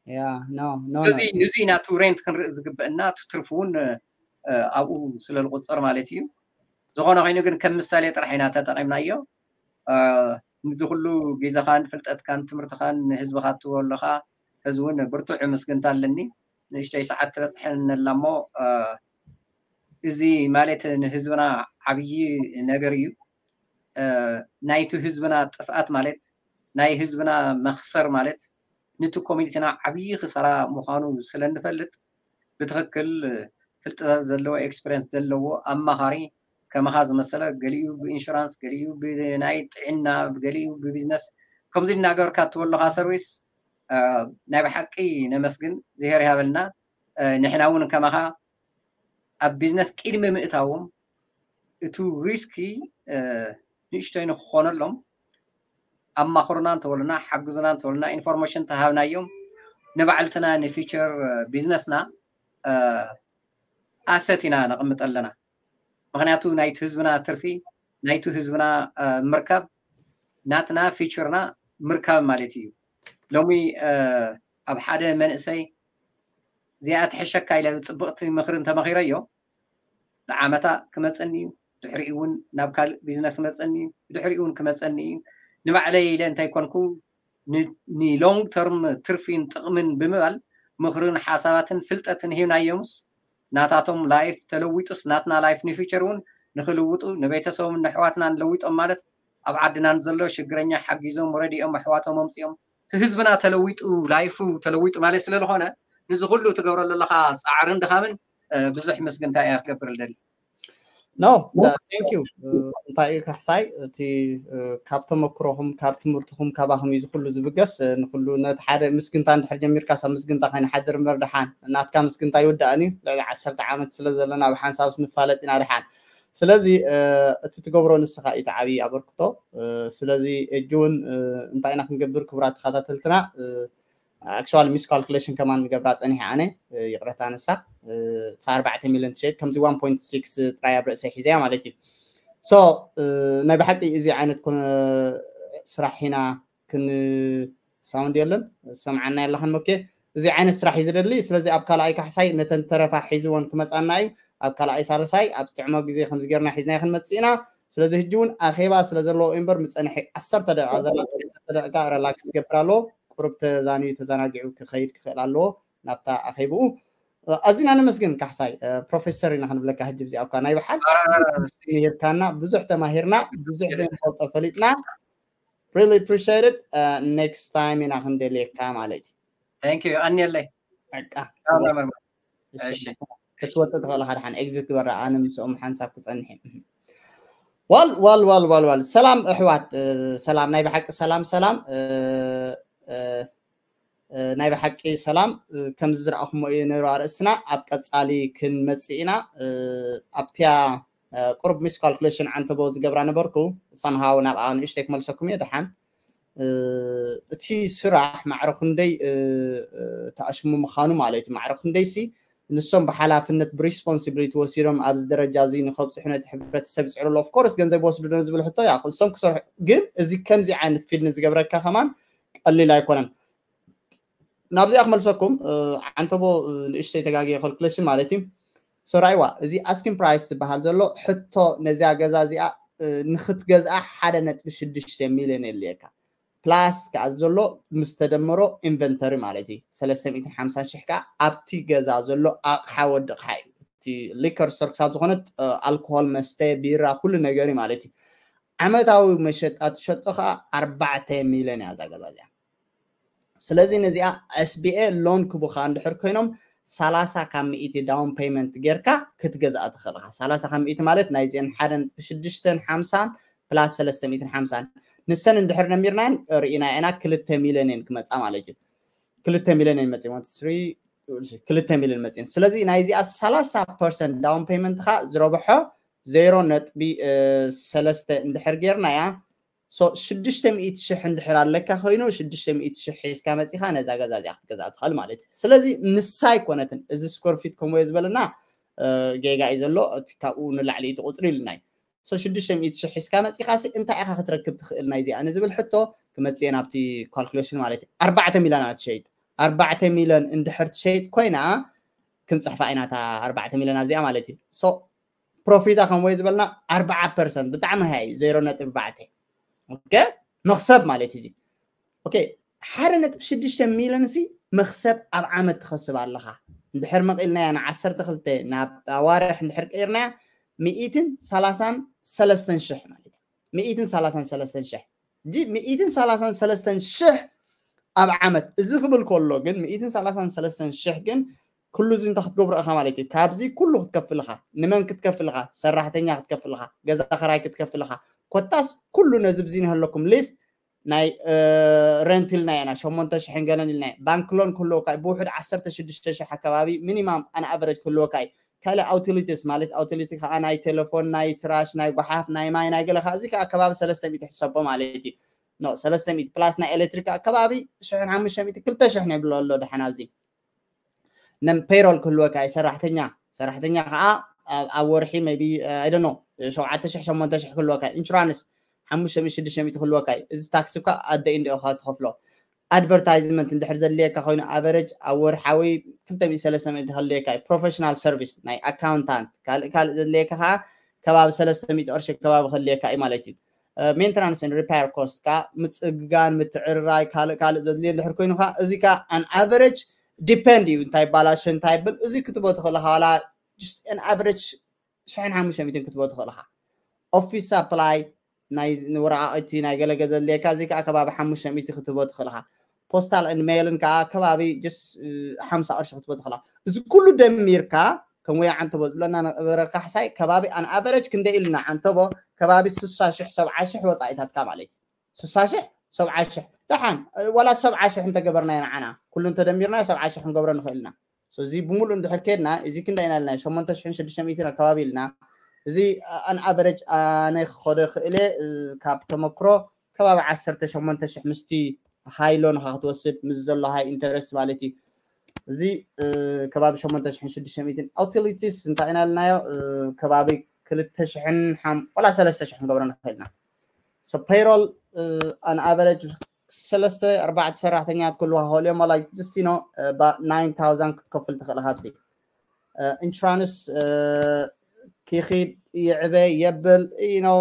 ያ no no እዚ ንዚ ናቱ rent ክንርኢ ዝግበእና እቲ ትርፊ እውን ኣብኡ ስለ ዝቁፀር ማለት እዩ ዝኾነ ኮይኑ ግን ከም ምሳሌ ጥራሕ ኢና ተጠቂምናዮ ንዚ ኩሉ ግዜኻን ፍልጠትካን ትምህርትኻን ንህዝብኻ ትህቦ ኣለኻ ህዝቢ እውን ብርቱዕ ምስግንታ ኣለኒ ንእሽተይ ሰዓት ትበፅሐን ኣላ እሞ እዚ ማለት ንህዝብና ዓብዪ ነገር እዩ ናይቲ ህዝብና ጥፍኣት ማለት ናይ ህዝብና መክሰር ማለት ንቲ ኮሚኒቲና ዓብዪ ክሰራ ምዃኑ ስለ ንፈልጥ ብትኽክል ፍልጠት ዘለዎ experience ዘለዎ ኣማኻሪ ከማኻ ዝመሰለ ገሊኡ ብኢንሹራንስ ገሊኡ ብናይ ጥዕና ገሊኡ ብቢዝነስ ከምዚ እናገበርካ ትበለካ ሰርቪስ ናይ ብሓቂ ነመስግን ዝሄር ይሃበልና ንሕና እውን ከማኻ ኣብ ቢዝነስ ቅድሚ ምእታዎም እቲ ሪስኪ ንእሽቶይ ንክኾነሎም ኣማኽሩና እንተበሉና ሓግዙና እንተበሉና ኢንፎርሜሽን ተሃብናዮም ንባዕልትና ንፊቸር ቢዝነስና ኣሰት ኢና ነቕምጠ ኣለና ምክንያቱ ናይቲ ህዝብና ትርፊ ናይቲ ህዝብና ምርካብ ናትና ፊቸርና ምርካብ ማለት እዩ ሎሚ ኣብ ሓደ መንእሰይ እዚኣ ትሕሸካ ኢለ ብፅብቕቲ ምኽሪ እንተመኺረዮ ንዓመታ ክመፀኒ እዩ ድሕሪኡ እውን ናብ ካልእ ቢዝነስ ክመፀኒ እዩ ድሕሪኡ እውን ክመፀኒ እዩ ንባዕለይ ኢለ እንተይኮንኩ ንሎንግ ተርም ትርፊን ጥቕምን ብምባል ምኽርን ሓሳባትን ፍልጠትን ሂብናዮምስ ናታቶም ላይፍ ተለዊጡስ ናትና ላይፍ ንፊቸር እውን ንክልውጡ ንቤተሰቦም ንኣሕዋትናን ለዊጦም ማለት ኣብ ዓድና ንዘሎ ሽግረኛ ሓጊዞም ረዲኦም ኣሕዋቶም ኣምፂኦም እቲ ህዝብና ተለዊጡ ላይፉ ተለዊጡ ማለት ስለ ዝኾነ ንዚ ኩሉ ትገብሮ ዘለኻ ፃዕርን ድኻምን ብዙሕ ምስግንታ እያ ክገብር ደሊ no thank you እንታይ እዩ ካሕሳይ እቲ ካብ ተመክሮኹም ካብ ትምህርትኹም ካባኹም እዩ ዝኩሉ ዝብገስ ንኩሉ ነቲ ሓደ ምስግንታ እንድሕር ጀሚርካ ሳብ ምስግንታ ከይንሓድር እምበር ደሓን ናትካ ምስግንታ ይውዳእን እዩ ልዕሊ ዓሰርተ ዓመት ስለ ዘለና ብሓንሳብ ስንፋለጥ ኢና ደሓን ስለዚ እቲ ትገብሮ ንስኻ እዩ ዓብዪ ኣበርክቶ ስለዚ እጂ እውን እንታይ ኢና ክንገብር ክቡራት ተኸታተልትና actual miscalculation ከማን ንገብራ ፀኒሐ ኣነ። ይቅረታ ንሳ ኣርባዕተ ሚሊዮን ትሸይጥ ከምዚ one point six ጥራይ ኣብ ርእሰይ ሒዘያ ማለት እዩ። So ናይ ብሓቂ እዚ ዓይነት ስራሕ ኢና ክን ሳውንድ የለን ሰምዓና የለኸን ሞኬ። እዚ ዓይነት ስራሕ እዩ ዝደሊ። ስለዚ ኣብ ካልኣይ ካሕሳይ ነተን ተረፋ ሒዝዎን ክመፃና እዩ። ኣብ ካልኣይ ሳልሳይ ኣብ ጥዕሞ ግዜ ከምዚ ጌርና ሒዝና ክንመፅእ ኢና። ስለዚ ሕጂ እውን ኣኼባ ስለ ዘለዎ እምበር ምፀንሐ ዓሰርተ ደቂቃ ዘላ ደቂቃ ረላክስ ዝገብር ኣለዎ። ቁሩብ ተዛንዩ ተዘናጊዑ ክኸይድ ክኽእል ኣለዎ ናብታ ኣኼብኡ። ኣዚና ነመስግን ካሕሳይ ፕሮፌሰር ኢና ክንብለካ ሕጂ እዚኣ እኳ ናይ ብሓቂ ምሂርካና ብዙሕ ተማሂርና ብዙሕ ዘይንፈልጦ ፈሊጥና። Really appreciate it. Next time ኢና ክንደልየካ ማለት እዩ። Thank you ኣንየለይ በቃ ራም ራም ራም እሺ፣ ክትወፅእ ትኽእል ኢኻ ድሓን ኤግዚት ግበራ ኣነ ምስኦም ሓንሳብ ክፀንሕ እየ። ዋል ዋል ዋል ዋል ዋል ሰላም ኣሕዋት ሰላም ናይ ብሓቂ ሰላም ሰላም ናይ ብሓቂ ሰላም። ከምዚ ዝረኣኹሞ እዩ ነይሩ ኣርእስትና ኣብ ቀፃሊ ክንመፅእ ኢና። ኣብቲያ ቁሩብ ሚስካልኩሌሽን ዓንተቦ ዝገብራ ነበርኩ ሳምሃው ናብኣ ንእሽተይ ክመልሰኩም እየ ድሓን እቲ ስራሕ ማዕረ ክንደይ ተኣሽሙ ምዃኑ ማለት እዩ ማዕረ ክንደይሲ ንሶም ብሓላፍነት ብሪስፖንሲቢሊቲ ወሲዶም ኣብዚ ደረጃ እዚ ንከብፅሑ ነቲ ሕብረተሰብ ይፅዕርሉ ኦፍኮርስ ገንዘብ ይወስዱ ዶ ዝብል ሕቶ ያ ንሶም ክሰርሑ ግን እዚ ከምዚ ዓይነት ፊልም ዝገብረካ ከማን ቀሊል ኣይኮነን። ናብዚኣ ክመልሰኩም ዓንተቦ ንእሽተይ ተጋጊ ካልኩሌሽን ማለት እዩ። ሰራይዋ እዚ ኣስኪን ፕራይስ ዝበሃል ዘሎ ሕቶ ነዚኣ ገዛ እዚኣ ንክትገዝኣ ሓደ ነጥቢ ሽዱሽተ ሚሊዮን የድልየካ ፕላስ ከዓ ዘሎ ምስ ተደመሮ ኢንቨንተሪ ማለት እዩ ሰለስተ ሚእትን ሓምሳን ሽሕ ከዓ ኣብቲ ገዛ ዘሎ ኣቕሓ ወድቕሓ እዩ እቲ ሊከር ስቶር ክሳብ ዝኾነት ኣልኮሆል መስተ ቢራ ኩሉ ነገር እዩ ማለት እዩ። ዓመታዊ መሸጣ ትሸጦ ከዓ ኣርባዕተ ሚሊዮን እያ እዛ ገዛ እዚኣ። ስለዚ ነዚኣ SBA ሎን ክቡካ እንድሕር ኮይኖም ሰላሳ ካብ ሚእቲ ዳውን ፔመንት ጌርካ ክትገዝኣ ትኽእል ኢኻ። ሰላሳ ካብ ሚእቲ ማለት ናይዚአን ሓደን ሽዱሽተን ሓምሳን ፕላስ ሰለስተ ሚእትን ሓምሳን ንሰን እንድሕር ነሚርናን ርኢና ኢና ክልተ ሚሊዮን እየን ክመፃ ማለት እዩ። ክልተ ሚሊዮን እየን መፂኦም ክልተ ሚሊዮን መፂን ስለዚ ናይዚኣ ሰላሳ ፐርሰንት ዳውን ፔመንትካ ዝረብሖ ዜሮ ነጥቢ ሰለስተ እንድሕር ጌርናያ ሽዱሽተ ሚእቲ ሽሕ እንድሕር ኣለካ ኮይኑ ሽዱሽተ ሚእቲ ሽሕ ሒዝካ መፂኻ ነዛ ገዛ እዚኣ ክትገዝኣ ትኽእል ማለት እዩ። ስለዚ ንሳ ኣይኮነትን እዚ ስኮር ፊት ከምኡ ዝበለና ጌጋ እዩ ዘሎ እቲ ካብኡ ንላዕሊ እቲ ቁፅሪ ኢልና እዩ። ሽዱሽተ ሚእቲ ሽሕ ሒዝካ መፂኻ እንታይ ኢኻ ክትረክብ ትኽእል ናይዚኣ ንዝብል ሕቶ ክመፅእ ናብቲ ካልኩሌሽን ማለት እዩ። ኣርባዕተ ሚሊዮን እያ ትሸይጥ ኣርባዕተ ሚሊዮን እንድሕር ትሸይጥ ኮይና ክንፅሕፋ ኢና እታ ኣርባዕተ ሚሊዮን ኣብዚኣ ማለት እዩ። ፕሮፊታ ከም ወይ ዝበልና ኣርባዓ ፐርሰንት ብጣዕሚ ሃይ ዜሮ ነጥቢ ኣርባዕተ ኦኬ መኽሰብ ማለት እዩ። ኦኬ ሓደ ነጥቢ ሽዱሽተ ሚሊዮን ሲ መኽሰብ ኣብ ዓመት ትኸስብ ኣለኻ። እንድሕር መቒልናያ ንዓሰርተ ክልተ ናብ ኣዋርሕ እንድሕር ቀይርናያ ሚእትን ሰላሳን ሰለስተን ሽሕ ማለት እዩ። ሚእትን ሰላሳን ሰለስተን ሽሕ እጂ ሚእትን ሰላሳን ሰለስተን ሽሕ ኣብ ዓመት እዚ ክብል ከሎ ግን ሚእትን ሰላሳን ሰለስተን ሽሕ ግን ኩሉ እዚ እንታይ ክትገብሮ ኢኻ ማለት እዩ። ካብዚ ኩሉ ክትከፍል ኢኻ። ንመን ክትከፍል ኢኻ? ሰራሕተኛ ክትከፍል ኢኻ። ገዛ ክራይ ክትከፍል ኢኻ። ኮታስ ኩሉ ነዚ ብዚ ንህለኩም ሊስት ናይ ረንት ኢልና ኢና ሸሞንተ ሽሕን ገለን ኢልና ባንክ ሎን ክህልወካ እዩ። ብውሕድ ዓሰርተ ሽዱሽተ ሽሕ ኣከባቢ ሚኒማም ኣን ኣቨሬጅ ክህልወካ እዩ። ካልእ ኣውቲሊቲስ ማለት ኣውቲሊቲ ከዓ ናይ ቴሌፎን ናይ ትራሽ ናይ ጓሓፍ ናይ ማይ ናይ ገለ ከዓ እዚ ከዓ ከባቢ ሰለስተ ሚእቲ ሕሰቦ ማለት እዩ። ኖ ሰለስተ ሚእቲ ፕላስ ናይ ኤሌክትሪክ ኣከባቢ ሽሕን ሓሙሽተ ሚእቲ ክልተ ሽሕ ንብሎ ኣሎ ድሓን ኣብዚ ነ ፔሮል ክህልወካ እዩ ሰራሕተኛ ሰራሕተኛ ከዓ ኣብ ወርሒ ቢ ኣይደኖ ሸውዓተ ሽሕ ሸሞንተ ሽሕ ክህልወካ ኢንሹራንስ ሓሙሽተ ሚእቲ ሽዱሽተ ሚእቲ ክህልወካ እዩ። እዚ ታክሲ እኳ ኣደ ኢንዲ ኢኻ ትኸፍሎ። ኣድቨርታይዝመንት እንድሕር ዘድልየካ ኮይኑ ኣቨረጅ ኣብ ወርሓዊ ክልተ ሚእቲ ሰለስተ ሚእቲ ክህልየካ እዩ። ፕሮፌሽናል ሰርቪስ ናይ ኣካውንታንት ካልእ ካልእ ዘድልየካ ከዓ ከባቢ ሰለስተ ሚእቲ ቅርሺ ከባቢ ክህልየካ እዩ ማለት እዩ። ሜንተናንስ ን ሪፓየር ኮስት ከዓ ምፅግጋን ምትዕርራይ ካልእ ካልእ ዘድልዮ እንድሕር ኮይኑ ከዓ እዚ ከዓ ኣን ኣቨሬጅ ዲፐንድ እዩ እንታይ ባላሸ እንታይ ብል እዚ ክትቦ ትኽእል ኢኻ ዋላ ኣን ኣቨሬጅ ሽሕን ሓሙሽተ ሚእትን ክትቦ ትኽእል ኢኻ። ኦፊስ ሳፕላይ ናይ ወረቃቅቲ ናይ ገለገ ዘድልየካ እዚ ከዓ ከባቢ ሓሙሽተ ሚእቲ ክትቦ ትኽእል ኢኻ። ፖስታል ን ሜልን ከዓ ከባቢ ሓምሳ ቅርሺ ክትቦ ትኽእል ኢኻ። እዚ ኩሉ ደሚርካ ከም ወይ ዓንተቦ ዝብለና ነበረ ካሕሳይ ከባቢ ኣን ኣቨሬጅ ክንደይ ኢልና ዓንተቦ ከባቢ ስሳ ሽሕ ሰብዓ ሽሕ ወፃኢታትካ ማለት እዩ። ስሳ ሽሕ ሰብዓ ሽሕ ደሓን ዋላ ሰብዓ ሽሕ እንተገበርናዮ ንዓና ኩሉ እንተደሚርናዮ ሰብዓ ሽሕ ክንገብሮ ንኽእል ኢና። እዚ ብምሉእ እንድሕር ከድና እዚ ክንደይ ኢና ኢልና ሸሞንተ ሽሕን ሽዱሽተ ሚእትን ኣከባቢ ኢልና እዚ ኣን ኣቨሬጅ ኣነ ክኸዶ ክእለ ካብ ተመክሮ ከባቢ ዓሰርተ ሸሞንተ ሽሕ ምስቲ high loan ካ ክትወስድ ምስ ዘሎ high interest ማለት እዩ። እዚ ከባቢ ሸሞንተ ሽሕን ሽዱሽተ ሚእትን። Utilities እንታይ ኢና ኢልናዮ? ከባቢ ክልተ ሽሕን ወላ ሰለስተ ሽሕ ንገብሮ ንኽእል ኢና። Payroll on average ሰለስተ ኣርባዕተ ሰራሕተኛ ትክልዋ ክኽእሉ እዮም። Like just you know nine thousand ክትከፍል ትኽእል ካብዚ። Insurance ክኺድ ይዕበ የብል you know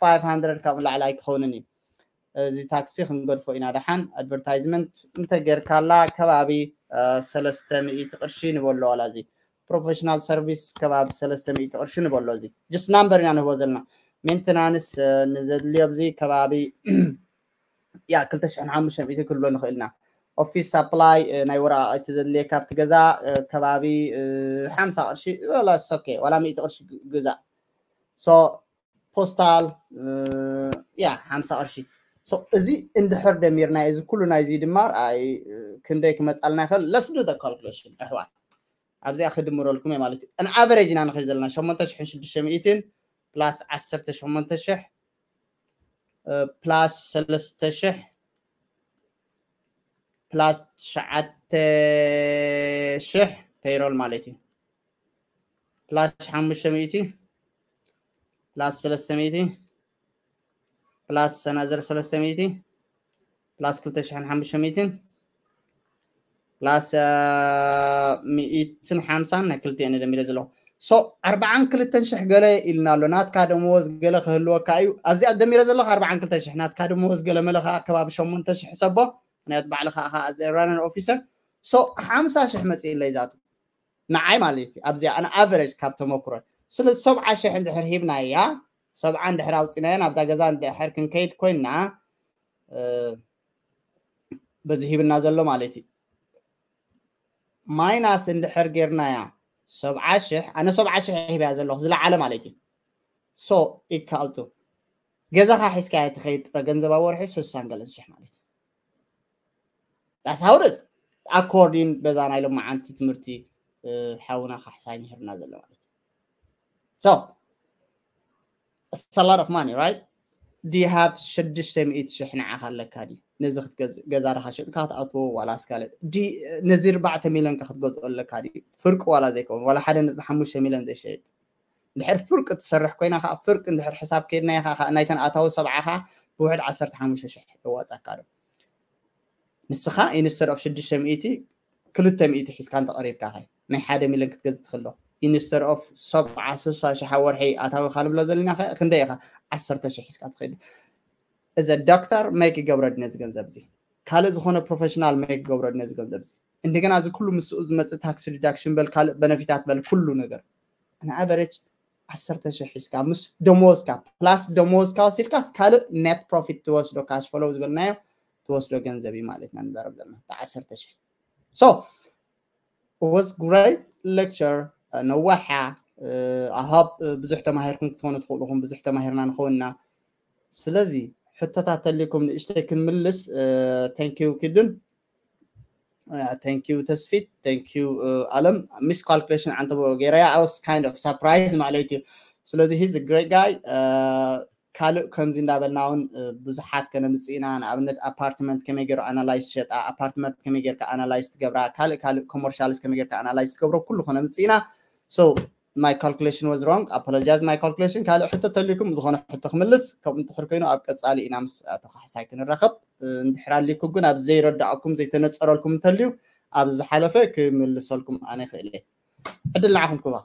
five hundred ካብኡ ላዕሊ ኣይክኸውንን እዩ። እዚ ታክሲ ክንገድፎ ኢና። ደሓን advertisement እንተጌርካላ ከባቢ ሰለስተ ሚእቲ ቅርሺ ንበሎ ዋላ እዚ professional service ከባቢ ሰለስተ ሚእቲ ቅርሺ ንበሎ። እዚ just number ኢና ንህቦ ዘለና። Maintenance ንዘድልዮ ኣብዚ ከባቢ ያ ክልተ ሽሕን ሓሙሽተ ሚእትን ክንብሎ ንኽእል ኢና። Office supply ናይ ወረቓቕቲ ዘድልየካ ኣብቲ ገዛ ከባቢ ሓምሳ ቅርሺ ወላ okay ዋላ ሚእቲ ቅርሺ ግዛእ። So postal ያ ሓምሳ ቅርሺ። So እዚ እንድሕር ደሚርና እዚ ኩሉ ናይዚ ድማር ኣይ ክንደይ ክመፃልና ይኽእል? Let's do the calculation ኣሕዋት። ኣብዚኣ ክድምረልኩም እየ ማለት እዩ። An average ኢና ንኸይ ዘለና ሸሞንተ ሽሕን ሽዱሽተ ሚእትን plus ዓሰርተ ሸሞንተ ሽሕ plus ሰለስተ ሽሕ plus ትሽዓተ ሽሕ payroll ማለት እዩ። Plus ሓሙሽተ ሚእቲ plus ሰለስተ ሚእቲ plus ሰናዘር ሰለስተ ሚእቲ plus ክልተ ሽሕን ሓሙሽተ ሚእትን plus ሚእትን ሓምሳን ናይ ክልቲኤን ደሚረ ዘለኹ። So ኣርባዓን ክልተን ሽሕ ገለ ኢልና ኣሎ። ናትካ ደመወዝ ገለ ክህልወካ እዩ። ኣብዚኣ ደሚረ ዘለኹ ኣርባዓን ክልተ ሽሕ፣ ናትካ ደመወዝ ገለ መለ ከዓ ከባቢ ሸሞንተ ሽሕ ሰቦ፣ ምክንያቱ ባዕልኻ ኢኻ as a runner officer። So ሓምሳ ሽሕ መፂእለይ ዛቱ ንዓይ ማለት እዩ። ኣብዚኣ ኣነ average ካብ ተመክሮ ስለዚ ሰብዓ ሽሕ እንድሕር ሂብናያ፣ ሰብዓ እንድሕር ኣውፂናያ ናብዛ ገዛ እንድሕር ክንከይድ ኮይና በዚ ሂብና ዘሎ ማለት እዩ። Minus እንድሕር ጌርናያ ሰብዓ ሽሕ፣ ኣነ ሰብዓ ሽሕ ሂብያ ዘለኹ ዝለዓለ ማለት እዩ። So equal to ገዛኻ ሒዝካያ ትኸይድ ጥረ ገንዘብ ኣብ ወርሒ ስሳን ገለን ሽሕ ማለት እዩ። That's how it is. According በዛ ናይ ሎማዓንቲ ትምህርቲ ሓውና ካሕሳይ ምሂርና ዘሎ ማለት እዩ። So it's a lot of money, right? Do you have ሽዱሽተ ሚእቲ ሽሕ ንዓኻ ኣለካ ድዩ? ነዚ ክትገዝእ ገዛ ዳኻ ሸጥካ ክትኣትዎ ዋላ እስካለ ነዚ ኣርባዕተ ሚልዮን ካ ክትገዝኦ ኣለካ ድዩ? ፍርቂ ዋላ ዘይከውን ዋላ ሓደ ነጥቢ ሓሙሽተ ሚልዮን ዘይሸይጥ እንድሕር ፍርቂ ትሰርሕ ኮይና ከዓ ፍርቂ እንድሕር ሕሳብ ከይድናዮ ከዓ ናይተን ኣታዊ ሰብዓ ከዓ ብውሕድ ዓሰርተ ሓሙሽተ ሽሕ የዋፅኣካ ዶ? ንስኻ instead of ሽዱሽተ ሚእቲ ክልተ ሚእቲ ሒዝካ እንተቐሪብካ ኸ ናይ ሓደ ሚልዮን ክትገዝእ ትኽእል ዶ? Instead of ሰብዓ ስሳ ሽሕ ኣብ ወርሒ ኣታዊኻ ንብሎ ዘለና ኸ ክንደይ ኢኻ? ዓሰርተ ሽሕ ሒዝካ ትኸይድ። እዚ ዶክተር ሜክ ይገብሮ ድዩ ነዚ ገንዘብ እዚ? ካልእ ዝኾነ ፕሮፌሽናል ሜክ ይገብሮ ድዩ ነዚ ገንዘብ እዚ? እንደገና እዚ ኩሉ ምስኡ ዝመፅእ ታክስ ዲዳክሽን በል ካልእ በነፊታት በል ኩሉ ነገር ንኣቨሬጅ ዓሰርተ ሽሕ ሒዝካ ምስ ደመወዝካ ፕላስ ደመወዝካ ወሲድካስ ካልእ ኔት ፕሮፊት ትወስዶ ካሽ ፍሎው ዝበልናዮ ትወስዶ ገንዘብ እዩ ማለት ኢና ንዛረብ ዘለና ዓሰርተ ሽሕ። So was great lecture። ነዋሓ ኣሃብ ብዙሕ ተማሂርኩም ክትኾኑ ትኽእሉኹም ብዙሕ ተማሂርና ንኸውንና። ስለዚ ሕቶታት ተልኩም ንእሽተይ ክንምልስ። Thank you ኪዱን። Thank you ተስፊት። Thank you ኣለም። Miscalculation ዓንተቦ ገይረያ I was kind of surprised ማለት እዩ። ስለዚ he's a great guy። ካልእ ከምዚ እንዳበልና እውን ብዙሓት ከነምፅእ ኢና። ንኣብነት ኣፓርትመንት ከመይ ገይሩ ኣናላይዝ ሸጣ፣ ኣፓርትመንት ከመይ ጌርካ ኣናላይዝ ትገብራ፣ ካልእ ካልእ ኮመርሻልስ ከመይ ጌርካ ኣናላይዝ ትገብሮ ኩሉ ከነምፅእ ኢና። So my calculation was wrong, apologize my calculation። ካልእ ሕቶ ተልኩም ዝኾነ ሕቶ ክምልስ ከምኡ እንድሕር ኮይኑ ኣብ ቀፃሊ ኢና ምስ ኣቶ ካሕሳይ ክንራኸብ። እንድሕር ኣሊኩም ግን ኣብ ዘይረዳእኩም ዘይተነፀረልኩም እንተልዩ ኣብዚ ዝሓለፈ ክምልሰልኩም ኣነ ይኽእል እየ። ዕድል ንዓኹም ክባ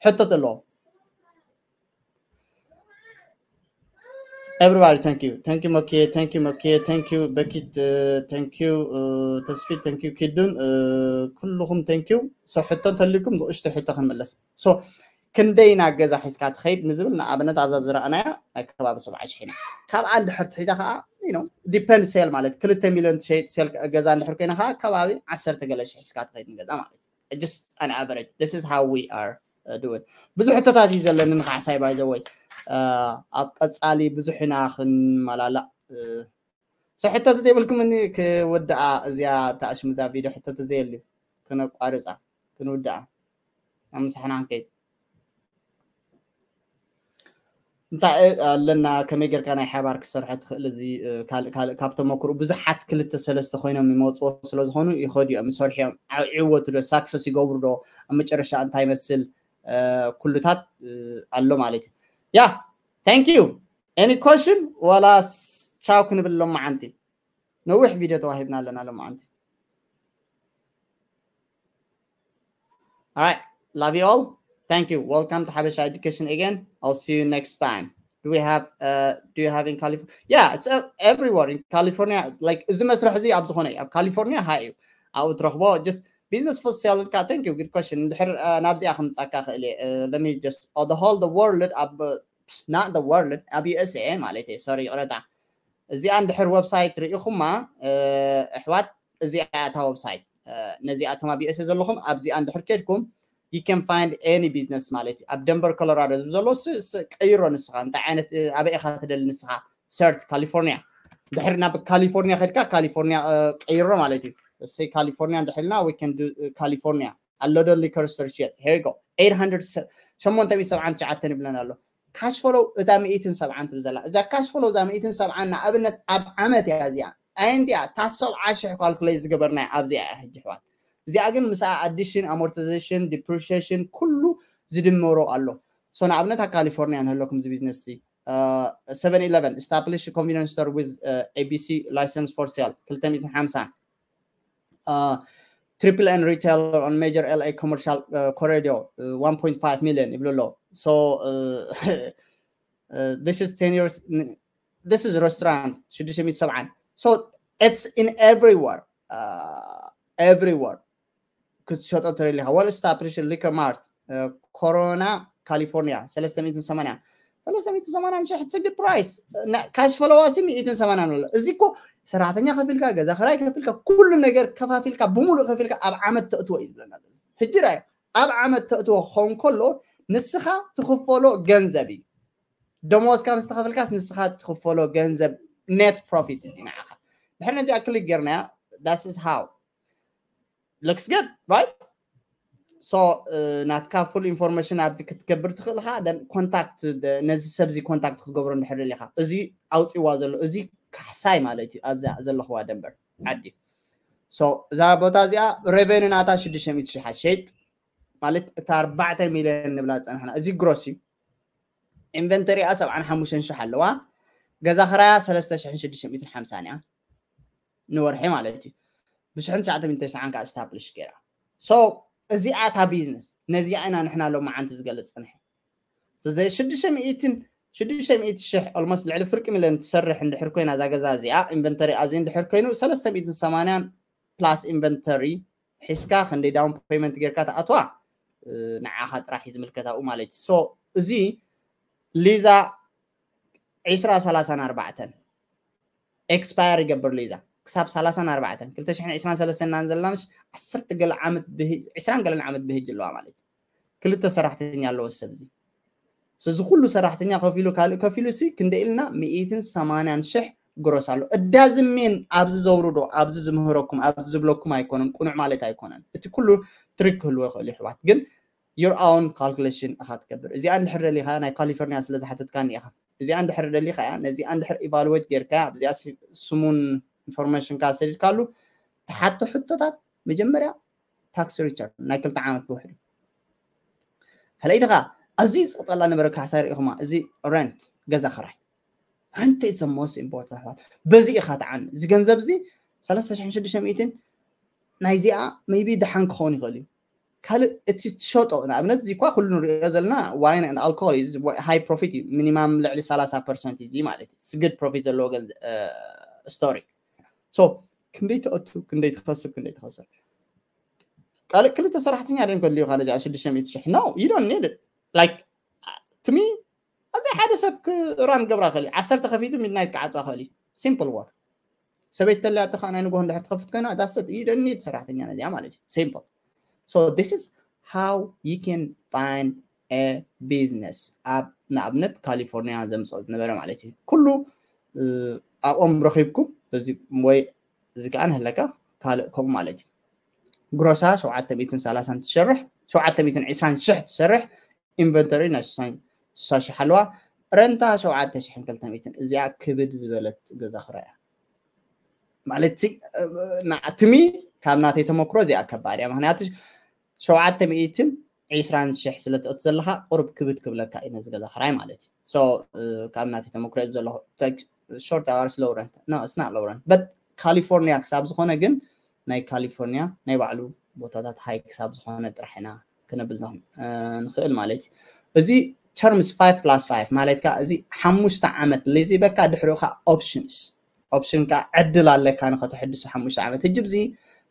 ሕቶ ተለዎ። Everybody thank you, thank you ሞኬ፣ thank you ሞኬ፣ thank you በኪት፣ thank you ተስፊት፣ thank you ኪዱን፣ ኩልኹም thank you። So ሕቶ እንተልኩም ዝእሽቶ ሕቶ ክንምለስ። So ክንደይ ኢና ገዛ ሒዝካ ትኸይድ ንዝብል ንኣብነት ኣብዛ ዝረኣናያ ናይ ከባቢ ሰብዓ ሽሕ ኢና። ካብኣ እንድሕር ትሒዛ ከዓ ዲፐንድ ሴል ማለት ክልተ ሚልዮን ትሸይጥ ሴል ገዛ እንድሕር ኮይና ከዓ ከባቢ ዓሰርተ ገለ ሽሕ ሒዝካ ትኸይድ ንገዛ ማለት እዩ። Just an average, this is how we are doing። ብዙሕ ሕቶታት እዩ ዘለኒ ንካሕሳይ ባይዘወይ ኣብ ቀፃሊ ብዙሕ ኢና ክንመላላእ። So ሕቶ ተዘይብልኩም እኒ ክወድኣ እዚኣ ተኣሽምዛ ቪድዮ ሕቶ ተዘየልዩ ክነቋርፃ ክንውድኣ ኣብ ምሳሕና ክንከይድ። እንታይ ኣለና፣ ከመይ ጌርካ ናይ ሓባር ክሰርሖ ትኽእል? እዚ ካልእ ካልእ ካብ ተመክሩ ብዙሓት ክልተ ሰለስተ ኮይኖም ይመፅዎ ስለዝኾኑ ይኸዱ እዮም፣ ይሰርሑ እዮም። ይዕወቱ ዶ፣ ሳክሰስ ይገብሩ ዶ፣ ኣብ መጨረሻ እንታይ ይመስል፣ ኩሉታት ኣሎ ማለት እዩ። Yeah, thank you. Any question? ዋላስ ቻው ክንብል ሎማዓንቲ? ነዊሕ ቪድዮ ተዋሂብና ኣለና ሎማዓንቲ። All right, love you all. Thank you. Welcome to Habesha Education again. I'll see you next time. Do we have, uh, do you have in California? Yeah, it's uh, everywhere in California. Like, እዚ መስርሕ እዚ ኣብ ዝኾነ ኣብ ካሊፎርኒያ ሃይ እዩ። ኣብኡ ትረኽቦ። Just business for sale ኢልካ። Thank you. Good question. እንድሕር ናብዚኣ ከምፃካ ክእል እየ። Let me just, oh, the whole the world ኣብ not the world ኣብ USA ማለት እዩ። Sorry, ይቕረታ። እዚኣ እንድሕር ዌብሳይት ርኢኹማ ኣሕዋት፣ እዚኣ እታ ዌብሳይት። ነዚኣቶም ኣብ USA ዘለኹም ኣብዚኣ እንድሕር ከድኩም you can find any business ማለት እዩ። ኣብ ደንቨር ኮሎራዶ ዝብል ዘሎ ቀይሮ ንስኻ እንታይ ዓይነት ኣበይ ኢኻ ትደሊ ንስኻ። Search ካሊፎርኒያ። ድሕር ናብ ካሊፎርኒያ ከድካ ካሊፎርኒያ ቀይሮ ማለት እዩ። እሰይ ካሊፎርኒያ እንድሕልና we can do ካሊፎርኒያ ኣሎ ዶ liquor store ሽየጥ? Here you go. Eight hundred, ሸሞንተ ሚእቲ ሰብዓን ትሽዓተን ይብለና ኣሎ። ካሽ ፍሎው እታ ሚእትን ሰብዓን ትብል ዘላ፣ እዛ ካሽ ፍሎው እዛ ሚእትን ሰብዓን ንኣብነት ኣብ ዓመት እያ እዚኣ። ኣየንቲያ እታ ሰብዓ ሽሕ ካልኩሌት ዝገበርናያ ኣብዚኣ እያ ሕጂ ኣሕዋት። እዚኣ ግን ምስኣ ኣዲሽን፣ ኣሞርታይዜሽን፣ ዲፕሪሺየሽን ኩሉ ዝድመሮ ኣሎ። So ንኣብነት ኣብ ካሊፎርኒያ ንህለኩም እዚ ቢዝነስ እዚ seven eleven established convenience store with ABC license for sale ክልተ ሚእትን ሓምሳን. Triple N retailer on major LA commercial corridor, one point five million ይብሉ ኣለዉ። So this is ten years, this is restaurant ሽዱሽተ ሚእቲ ሰብዓን። So it's in everywhere, everywhere ክትሸጦ ትደሊ ኢኻ። Well established liquor mart ኮሮና ካሊፎርኒያ ሰለስተ ሚእትን ሰማንያን። ሰለስተ ሚእትን ሰማንያን ሽሕ it's a good price። ካሽ ፍሎው ሲ ሚእትን ሰማንያን ኣሎ። እዚ እኮ ሰራሕተኛ ከፊልካ፣ ገዛ ክራይ ከፊልካ፣ ኩሉ ነገር ከፋፊልካ፣ ብሙሉእ ከፊልካ ኣብ ዓመት ተእትዎ እዩ ዝብለና ዘሎ። ሕጂ ራዮ ኣብ ዓመት ተእትዎ ክኸውን ከሎ ንስኻ ትኽፈሎ ገንዘብ እዩ። ደሞዝካ ምስ ተኸፈልካስ ንስኻ ትኽፈሎ ገንዘብ net profit እዩ ንዓኻ። ድሕሪ ነዚኣ ክሊክ ጌርናያ። This is how looks good, right? So ናትካ full information ኣብዚ ክትገብር ትኽእል ኢኻ። Then contact ነዚ ሰብ እዚ ኮንታክት ክትገብሮ እንድሕር ደሊኻ፣ እዚ ኣውፅዋ ዘሎ እዚ ካሕሳይ ማለት እዩ። ኣብዛ ዘለኽዋ ደንበር ዓዲ። So እዛ ቦታ እዚኣ ሬቨኒ ናታ ሽዱሽተ ሚእቲ ሽሕ ሸይጥ ማለት እታ ኣርባዕተ ሚልዮን ንብላ ዝፀናሕና እዚ ግሮስ እዩ። ኢንቨንተሪኣ ሰብዓን ሓሙሽተን ሽሕ ኣለዋ። ገዛ ክራያ ሰለስተ ሽሕን ሽዱሽተ ሚእትን ሓምሳን እያ ንወርሒ ማለት እዩ። ብሽሕን ትሽዓተ ሚእትን ተስዓን ከዓ ስታፕሊሽ ገይራ። So እዚኣ እታ ቢዝነስ ነዚኣ ኢና ንሕና ሎማዓንቲ ዝገልፅ ፀንሐ። ሽዱሽተ ሚእትን ሽዱሽተ ሚእቲ ሽሕ ኦልሞስት ልዕሊ ፍርቂ ሚልዮን ትሰርሕ እንድሕር ኮይና እዛ ገዛ እዚኣ ኢንቨንተሪ ኣዚ እንድሕር ኮይኑ ሰለስተ ሚእትን ሰማንያን ፕላስ ኢንቨንተሪ ሒዝካ ክንደይ ዳውን ፔመንት ጌርካ ትኣትዋ ንዓኻ ጥራሕ እዩ ዝምልከት ኣብኡ ማለት እዩ። So እዚ ሊዛ ዒስራ ሰላሳን ኣርባዕተን ኤክስፓየር ይገብር ሊዛ ክሳብ ሰላሳን ኣርባዕተን ክልተ ሽሕን ዕስራን ሰለስተን ኢና ዘለና። ምሽ ዓሰርተ ገለ ዓመት ብህ- ዕስራን ገለን ዓመት ብህጅ ኣለዋ ማለት እዩ። ክልተ ሰራሕተኛ ኣለዎ ሰብ እዚ። So እዚ ኩሉ ሰራሕተኛ ከፊሉ ካልእ ከፊሉ ሲ ክንደ ኢልና ሚእትን ሰማንያን ሽሕ ግሮስ ኣሎ። እዳዝሜን ኣብዚ ዘውርዶ ኣብዚ ዝምህረኩም ኣብዚ ዝብለኩም ኣይኮነን፣ ቁኑዕ ማለት ኣይኮነን። እቲ ኩሉ ትሪክ ክህልዎ ይኽእል ይሕዋት፣ ግን your own calculation ኢኻ ትገብር። እዚኣ እንድሕር ደሊኻ ናይ ካሊፎርኒያ ስለ ዝሓተትካኒ ኢኻ። እዚኣ እንድሕር ደሊኻ እያ፣ ነዚኣ እንድሕር ኢቫሉዌት ጌርካ ኣብዚኣ ስሙን ኢንፎርሜሽን ካ ሰዲድካሉ ትሓቶ ሕቶታት መጀመርያ ታክስ ሪተርን ናይ ክልተ ዓመት ብውሕዱ። ካልኣይቲ ኸዓ ኣዝዩ ዝፀቕጠላ ነበረ ካሕሳ ርኢኹማ፣ እዚ ረንት ገዛ ክራይ። ረንት is the most important ኣሕዋት። በዚ ኢኻ ትዓኑ። እዚ ገንዘብ እዚ ሰለስተ ሽሕን ሽዱሽተ ሚእትን ናይዚኣ ሜይቢ ደሓን ክኸውን ይኽእል እዩ። ካልእ እቲ ትሸጦ ንኣብነት እዚ እኳ ኩሉ ንሪኦ ዘለና ዋይን and ኣልኮል ሃይ ፕሮፊት እዩ። ሚኒማም ልዕሊ ሰላሳ ፐርሰንት እዚ ማለት እዩ። ስግድ ፕሮፊት ዘለዎ ስቶሪ። So ክንደይ ተእቱ፣ ክንደይ ትኸስብ፣ ክንደይ ትኸስር። ካልእ ክልተ ሰራሕተኛ ደን ከድልዩኻ ነዚኣ ሽዱሽተ ሚእቲ ሽሕ no you don't need it like to me። ኣዚ ሓደ ሰብ ክራን ገብራ ክእል ዓሰርተ ከፊቱ ሚድናይት ክዓፅዋ ክእል። ሲምፕል ወርክ። ሰበይቲ ተለያ ጥኻ ናይ ንጎሆ እንድሕር ትኸፍት ኮይና that's it you don't need ሰራሕተኛ ነዚኣ ማለት እዩ። Simple. So this is how you can find a business ኣብ ንኣብነት ካሊፎርኒያ ዘምፅኦ ዝነበረ ማለት እዩ። ኩሉ ኣብኦም ረኺብኩም በዚ ወይ እዚ ከዓ ንህለካ ካልእ ከምኡ ማለት እዩ። ግሮሳ ሸውዓተ ሚእትን ሰላሳን ትሰርሕ፣ ሸውዓተ ሚእትን ዕስራን ሽሕ ትሰርሕ፣ ኢንቨንተሪ ናይ ስሳ ሽሕ ኣለዋ። ረንታ ሸውዓተ ሽሕን ክልተ ሚእትን እዚኣ ክብድ ዝበለት ገዛ ክራይ እያ። ማለት ንዓትሚ ካብ ናተይ ተመክሮ እዚኣ ከባድ እያ። ምክንያቱ ሸውዓተ ሚእትን ዕስራን ሽሕ ስለ ትእቱ ዘለካ ቁሩብ ክብድ ክብለካ እዩ ነዚ ገዛ ክራይ ማለት እዩ። So ካብ ናተይ ተመክሮ እዩ ዘለኹ። Short hours, low rent? No, it's not low rent, but ካሊፎርኒያ ክሳብ ዝኾነ ግን ናይ ካሊፎርኒያ ናይ ባዕሉ ቦታታት ሃይ ክሳብ ዝኾነ ጥራሕ ኢና ክነብል ንኽእል ማለት እዩ። እዚ terms five plus five ማለት ከዓ እዚ ሓሙሽተ ዓመት ሊዝ ይበካ፣ ድሕሪኡ ከዓ ኦፕሽንስ ኦፕሽን ከዓ ዕድል ኣለካ ንኸተሕድሱ ሓሙሽተ ዓመት። ሕጂ ብዚ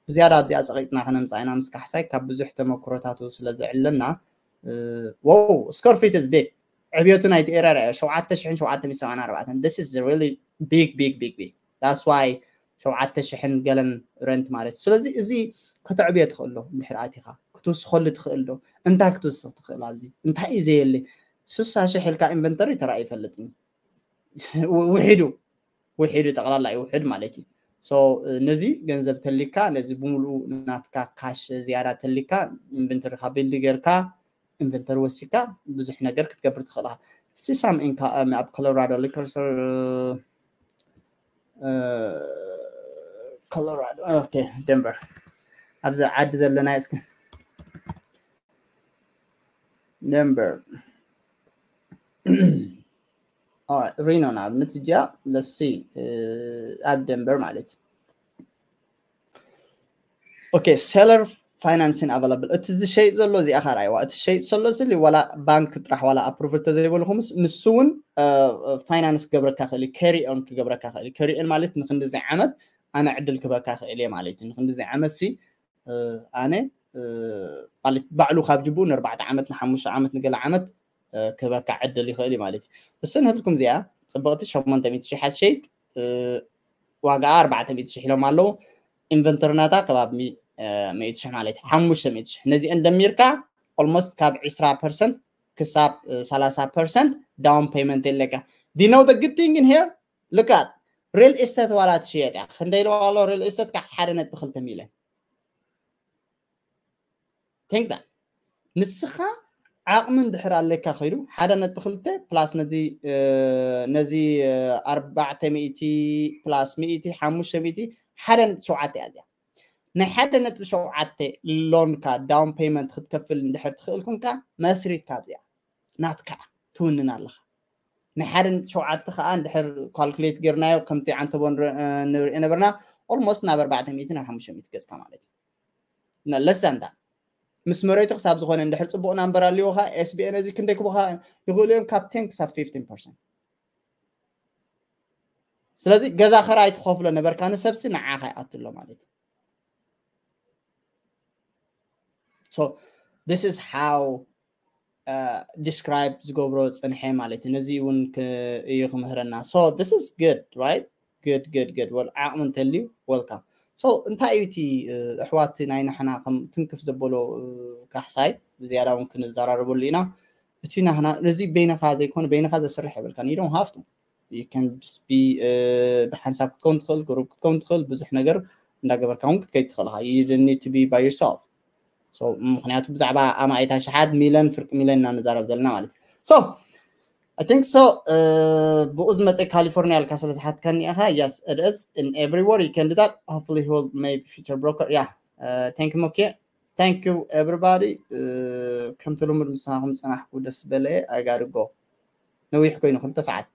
ብዝያዳ ኣብዚኣ ፀቂጥና ከነምፃ ኢና ምስ ካሕሳይ ካብ ብዙሕ ተመክሮታቱ ስለ ዘዕለና። Wow, square feet is big. ዕብየቱ ናይቲ ኤርያ ሸውዓተ ሽሕን ሸውዓተ ሚእትን ሰብዓን ኣርባዕተን። This is really big, big, big, big. That's why ሸውዓተ ሽሕን ገለን ረንት ማለት እዩ። ስለዚ እዚ ከተዕብዮ ትኽእል ዶ? እንድሕር ኣቲኻ ክትውስኸሉ ትኽእል ዶ? እንታይ ክትውስኽ ትኽእል? ኣብዚ እንታይ እዩ ዘየለ? ስሳ ሽሕ ኢልካ ኢንቨንተሪ ተራእዩ ይፈልጥኒ። ውሒዱ ውሒዱ ጠቕላላ እዩ ውሕድ ማለት እዩ። So ነዚ ገንዘብ ተሊካ ነዚ ብምሉኡ ናትካ ካሽ ዝያዳ ተሊካ ኢንቨንተሪ ካብ ቢልድ ጌርካ ኢንቨንተሪ ወሲካ ብዙሕ ነገር ክትገብር ትኽእል ኢኻ። See some in ኣብ ኮሎራዶ ሊከርሰር ኮሎራዶ ኦኬ ደንቨር ኣብዚ ዓዲ ዘለና እስኪ ደንቨር ሪኖ ንኣብነት እዚኣ let's see ኣብ ደንቨር ማለት እዩ። Okay, seller financing available። እቲ ዝሸይጥ ዘሎ እዚኣ ከ ርኣይዋ። እቲ ዝሸይጥ ዘሎ ስሊ ዋላ ባንክ ጥራሕ ዋላ ኣፕሩቭ ተዘይበልኩምስ ንሱ እውን ፋይናንስ ክገብረካ ክእል እዩ፣ carry on ክገብረካ ክእል እዩ። Carry on ማለት ንክንድዚ ዓመት ኣነ ዕድል ክበካ ክእል እየ ማለት እዩ። ንክንድዚ ዓመት ሲ ኣነ ማለት ባዕሉ ካብ ጅቡ ንኣርባዕተ ዓመት ንሓሙሽተ ዓመት ንገለ ዓመት ክበካ ዕድል ይኽእል እዩ ማለት እዩ። እሰን ህልኩም እዚኣ ፅብቕቲ ሸሞንተ ሚእቲ ሺሕ ሓሸይት ዋጋ ኣርባዕተ ሚእቲ ሺሕ ኢሎም ኣለዉ። ኢንቨንተሪ ናታ ከባቢ ሚእቲ ሺሕ ማለት እዩ። ሓሙሽተ ሚእቲ ሺሕ ነዚአን ደሚርካ ኦልሞስት ካብ ዕስራ ፐርሰንት ክሳብ ሰላሳ ፐርሰንት ዳውን ፔመንት የለካ። Do you know the good thing in here? Look at real estate ዋላ ትሽየጥ እያ። ክንደይ ኢልዋ ኣሎ? ሪል ኤስቴት ካብ ሓደ ነጥቢ ክልተ ሚልዮን። Think that ንስኻ ዓቕሚ እንድሕር ኣለካ ኮይኑ ሓደ ነጥቢ ክልተ ፕላስ ነዚ ነዚ ኣርባዕተ ሚእቲ ፕላስ ሚእቲ ሓሙሽተ ሚእቲ ሓደ ነጥቢ ሸውዓተ እያ እዚኣ። ናይ ሓደ ነጥቢ ሸውዓተ ሎንካ ዳውን ፔመንት ክትከፍል እንድሕር ትኽእል ኩንካ መስሪትካ ኣብዚኣ ናትካ ትውንን ኣለኻ። ናይ ሓደ ነጥቢ ሸውዓተ ከዓ እንድሕር ካልኩሌት ጌርናዮ ከምቲ ዓንተቦ ንርኢ ነበርና ኦልሞስት ናብ ኣርባዕተ ሚእቲ ናብ ሓሙሽተ ሚእቲ ገፅካ ማለት እዩ። ለሰንታ ምስ መሬቱ ክሳብ ዝኾነ እንድሕር ፅቡቕ ናምበር ኣልዎ ከዓ ኤስቢኤን እዚ ክንደይ ክቡኻ ይኽእሉ እዮም ካብ ቴን ክሳብ ፊፍቲን ፐርሰንት። ስለዚ ገዛ ክራይ ትኸፍሎ ነበርካ ንሰብሲ ንዓኻ ይኣትሎ ማለት እዩ። So this is how ዲስክራይብ ዝገብሮ ፅንሐ ማለት እዩ። ነዚ እውን እዩ ክምህረና። So this is good, right? Good, good, good. Well ዓቕሚ እንተልዩ ወልካም። So እንታይ እዩ እቲ ኣሕዋት ናይ ናሕና ከም ትንክፍ ዘበሎ ካሕሳይ ብዝያዳ እውን ክንዘራረበሉ ኢና። እቲ ናህና ነዚ በይንኻ ዘይኮነ በይንኻ ዘስርሕ የብልካን። You don't have to. You can just be ብሓንሳብ ክትከውን ትኽእል፣ ግሩፕ ክትከውን ትኽእል፣ ብዙሕ ነገር እንዳገበርካ እውን ክትከይድ ትኽእል ኢኻ። You don't need to be by yourself. So ምክንያቱ ብዛዕባ ኣማኢት ኣሽሓት ሚልዮን ፍርቂ ሚልዮን ኢና ንዛረብ ዘለና ማለት እዩ። So I think so ብኡ ዝመፀ ካሊፎርኒያ ኢልካ ስለ ዝሓትካኒ ኢኻ። Yes, it is in everywhere you can do that. Hopefully he will maybe future broker. Yeah. Thank you, okay. Thank you everybody. ከምቲ ልሙድ ምሳኹም ፀናሕኩ ደስ በለ። I gotta go. ነዊሕ ኮይኑ ክልተ ሰዓት።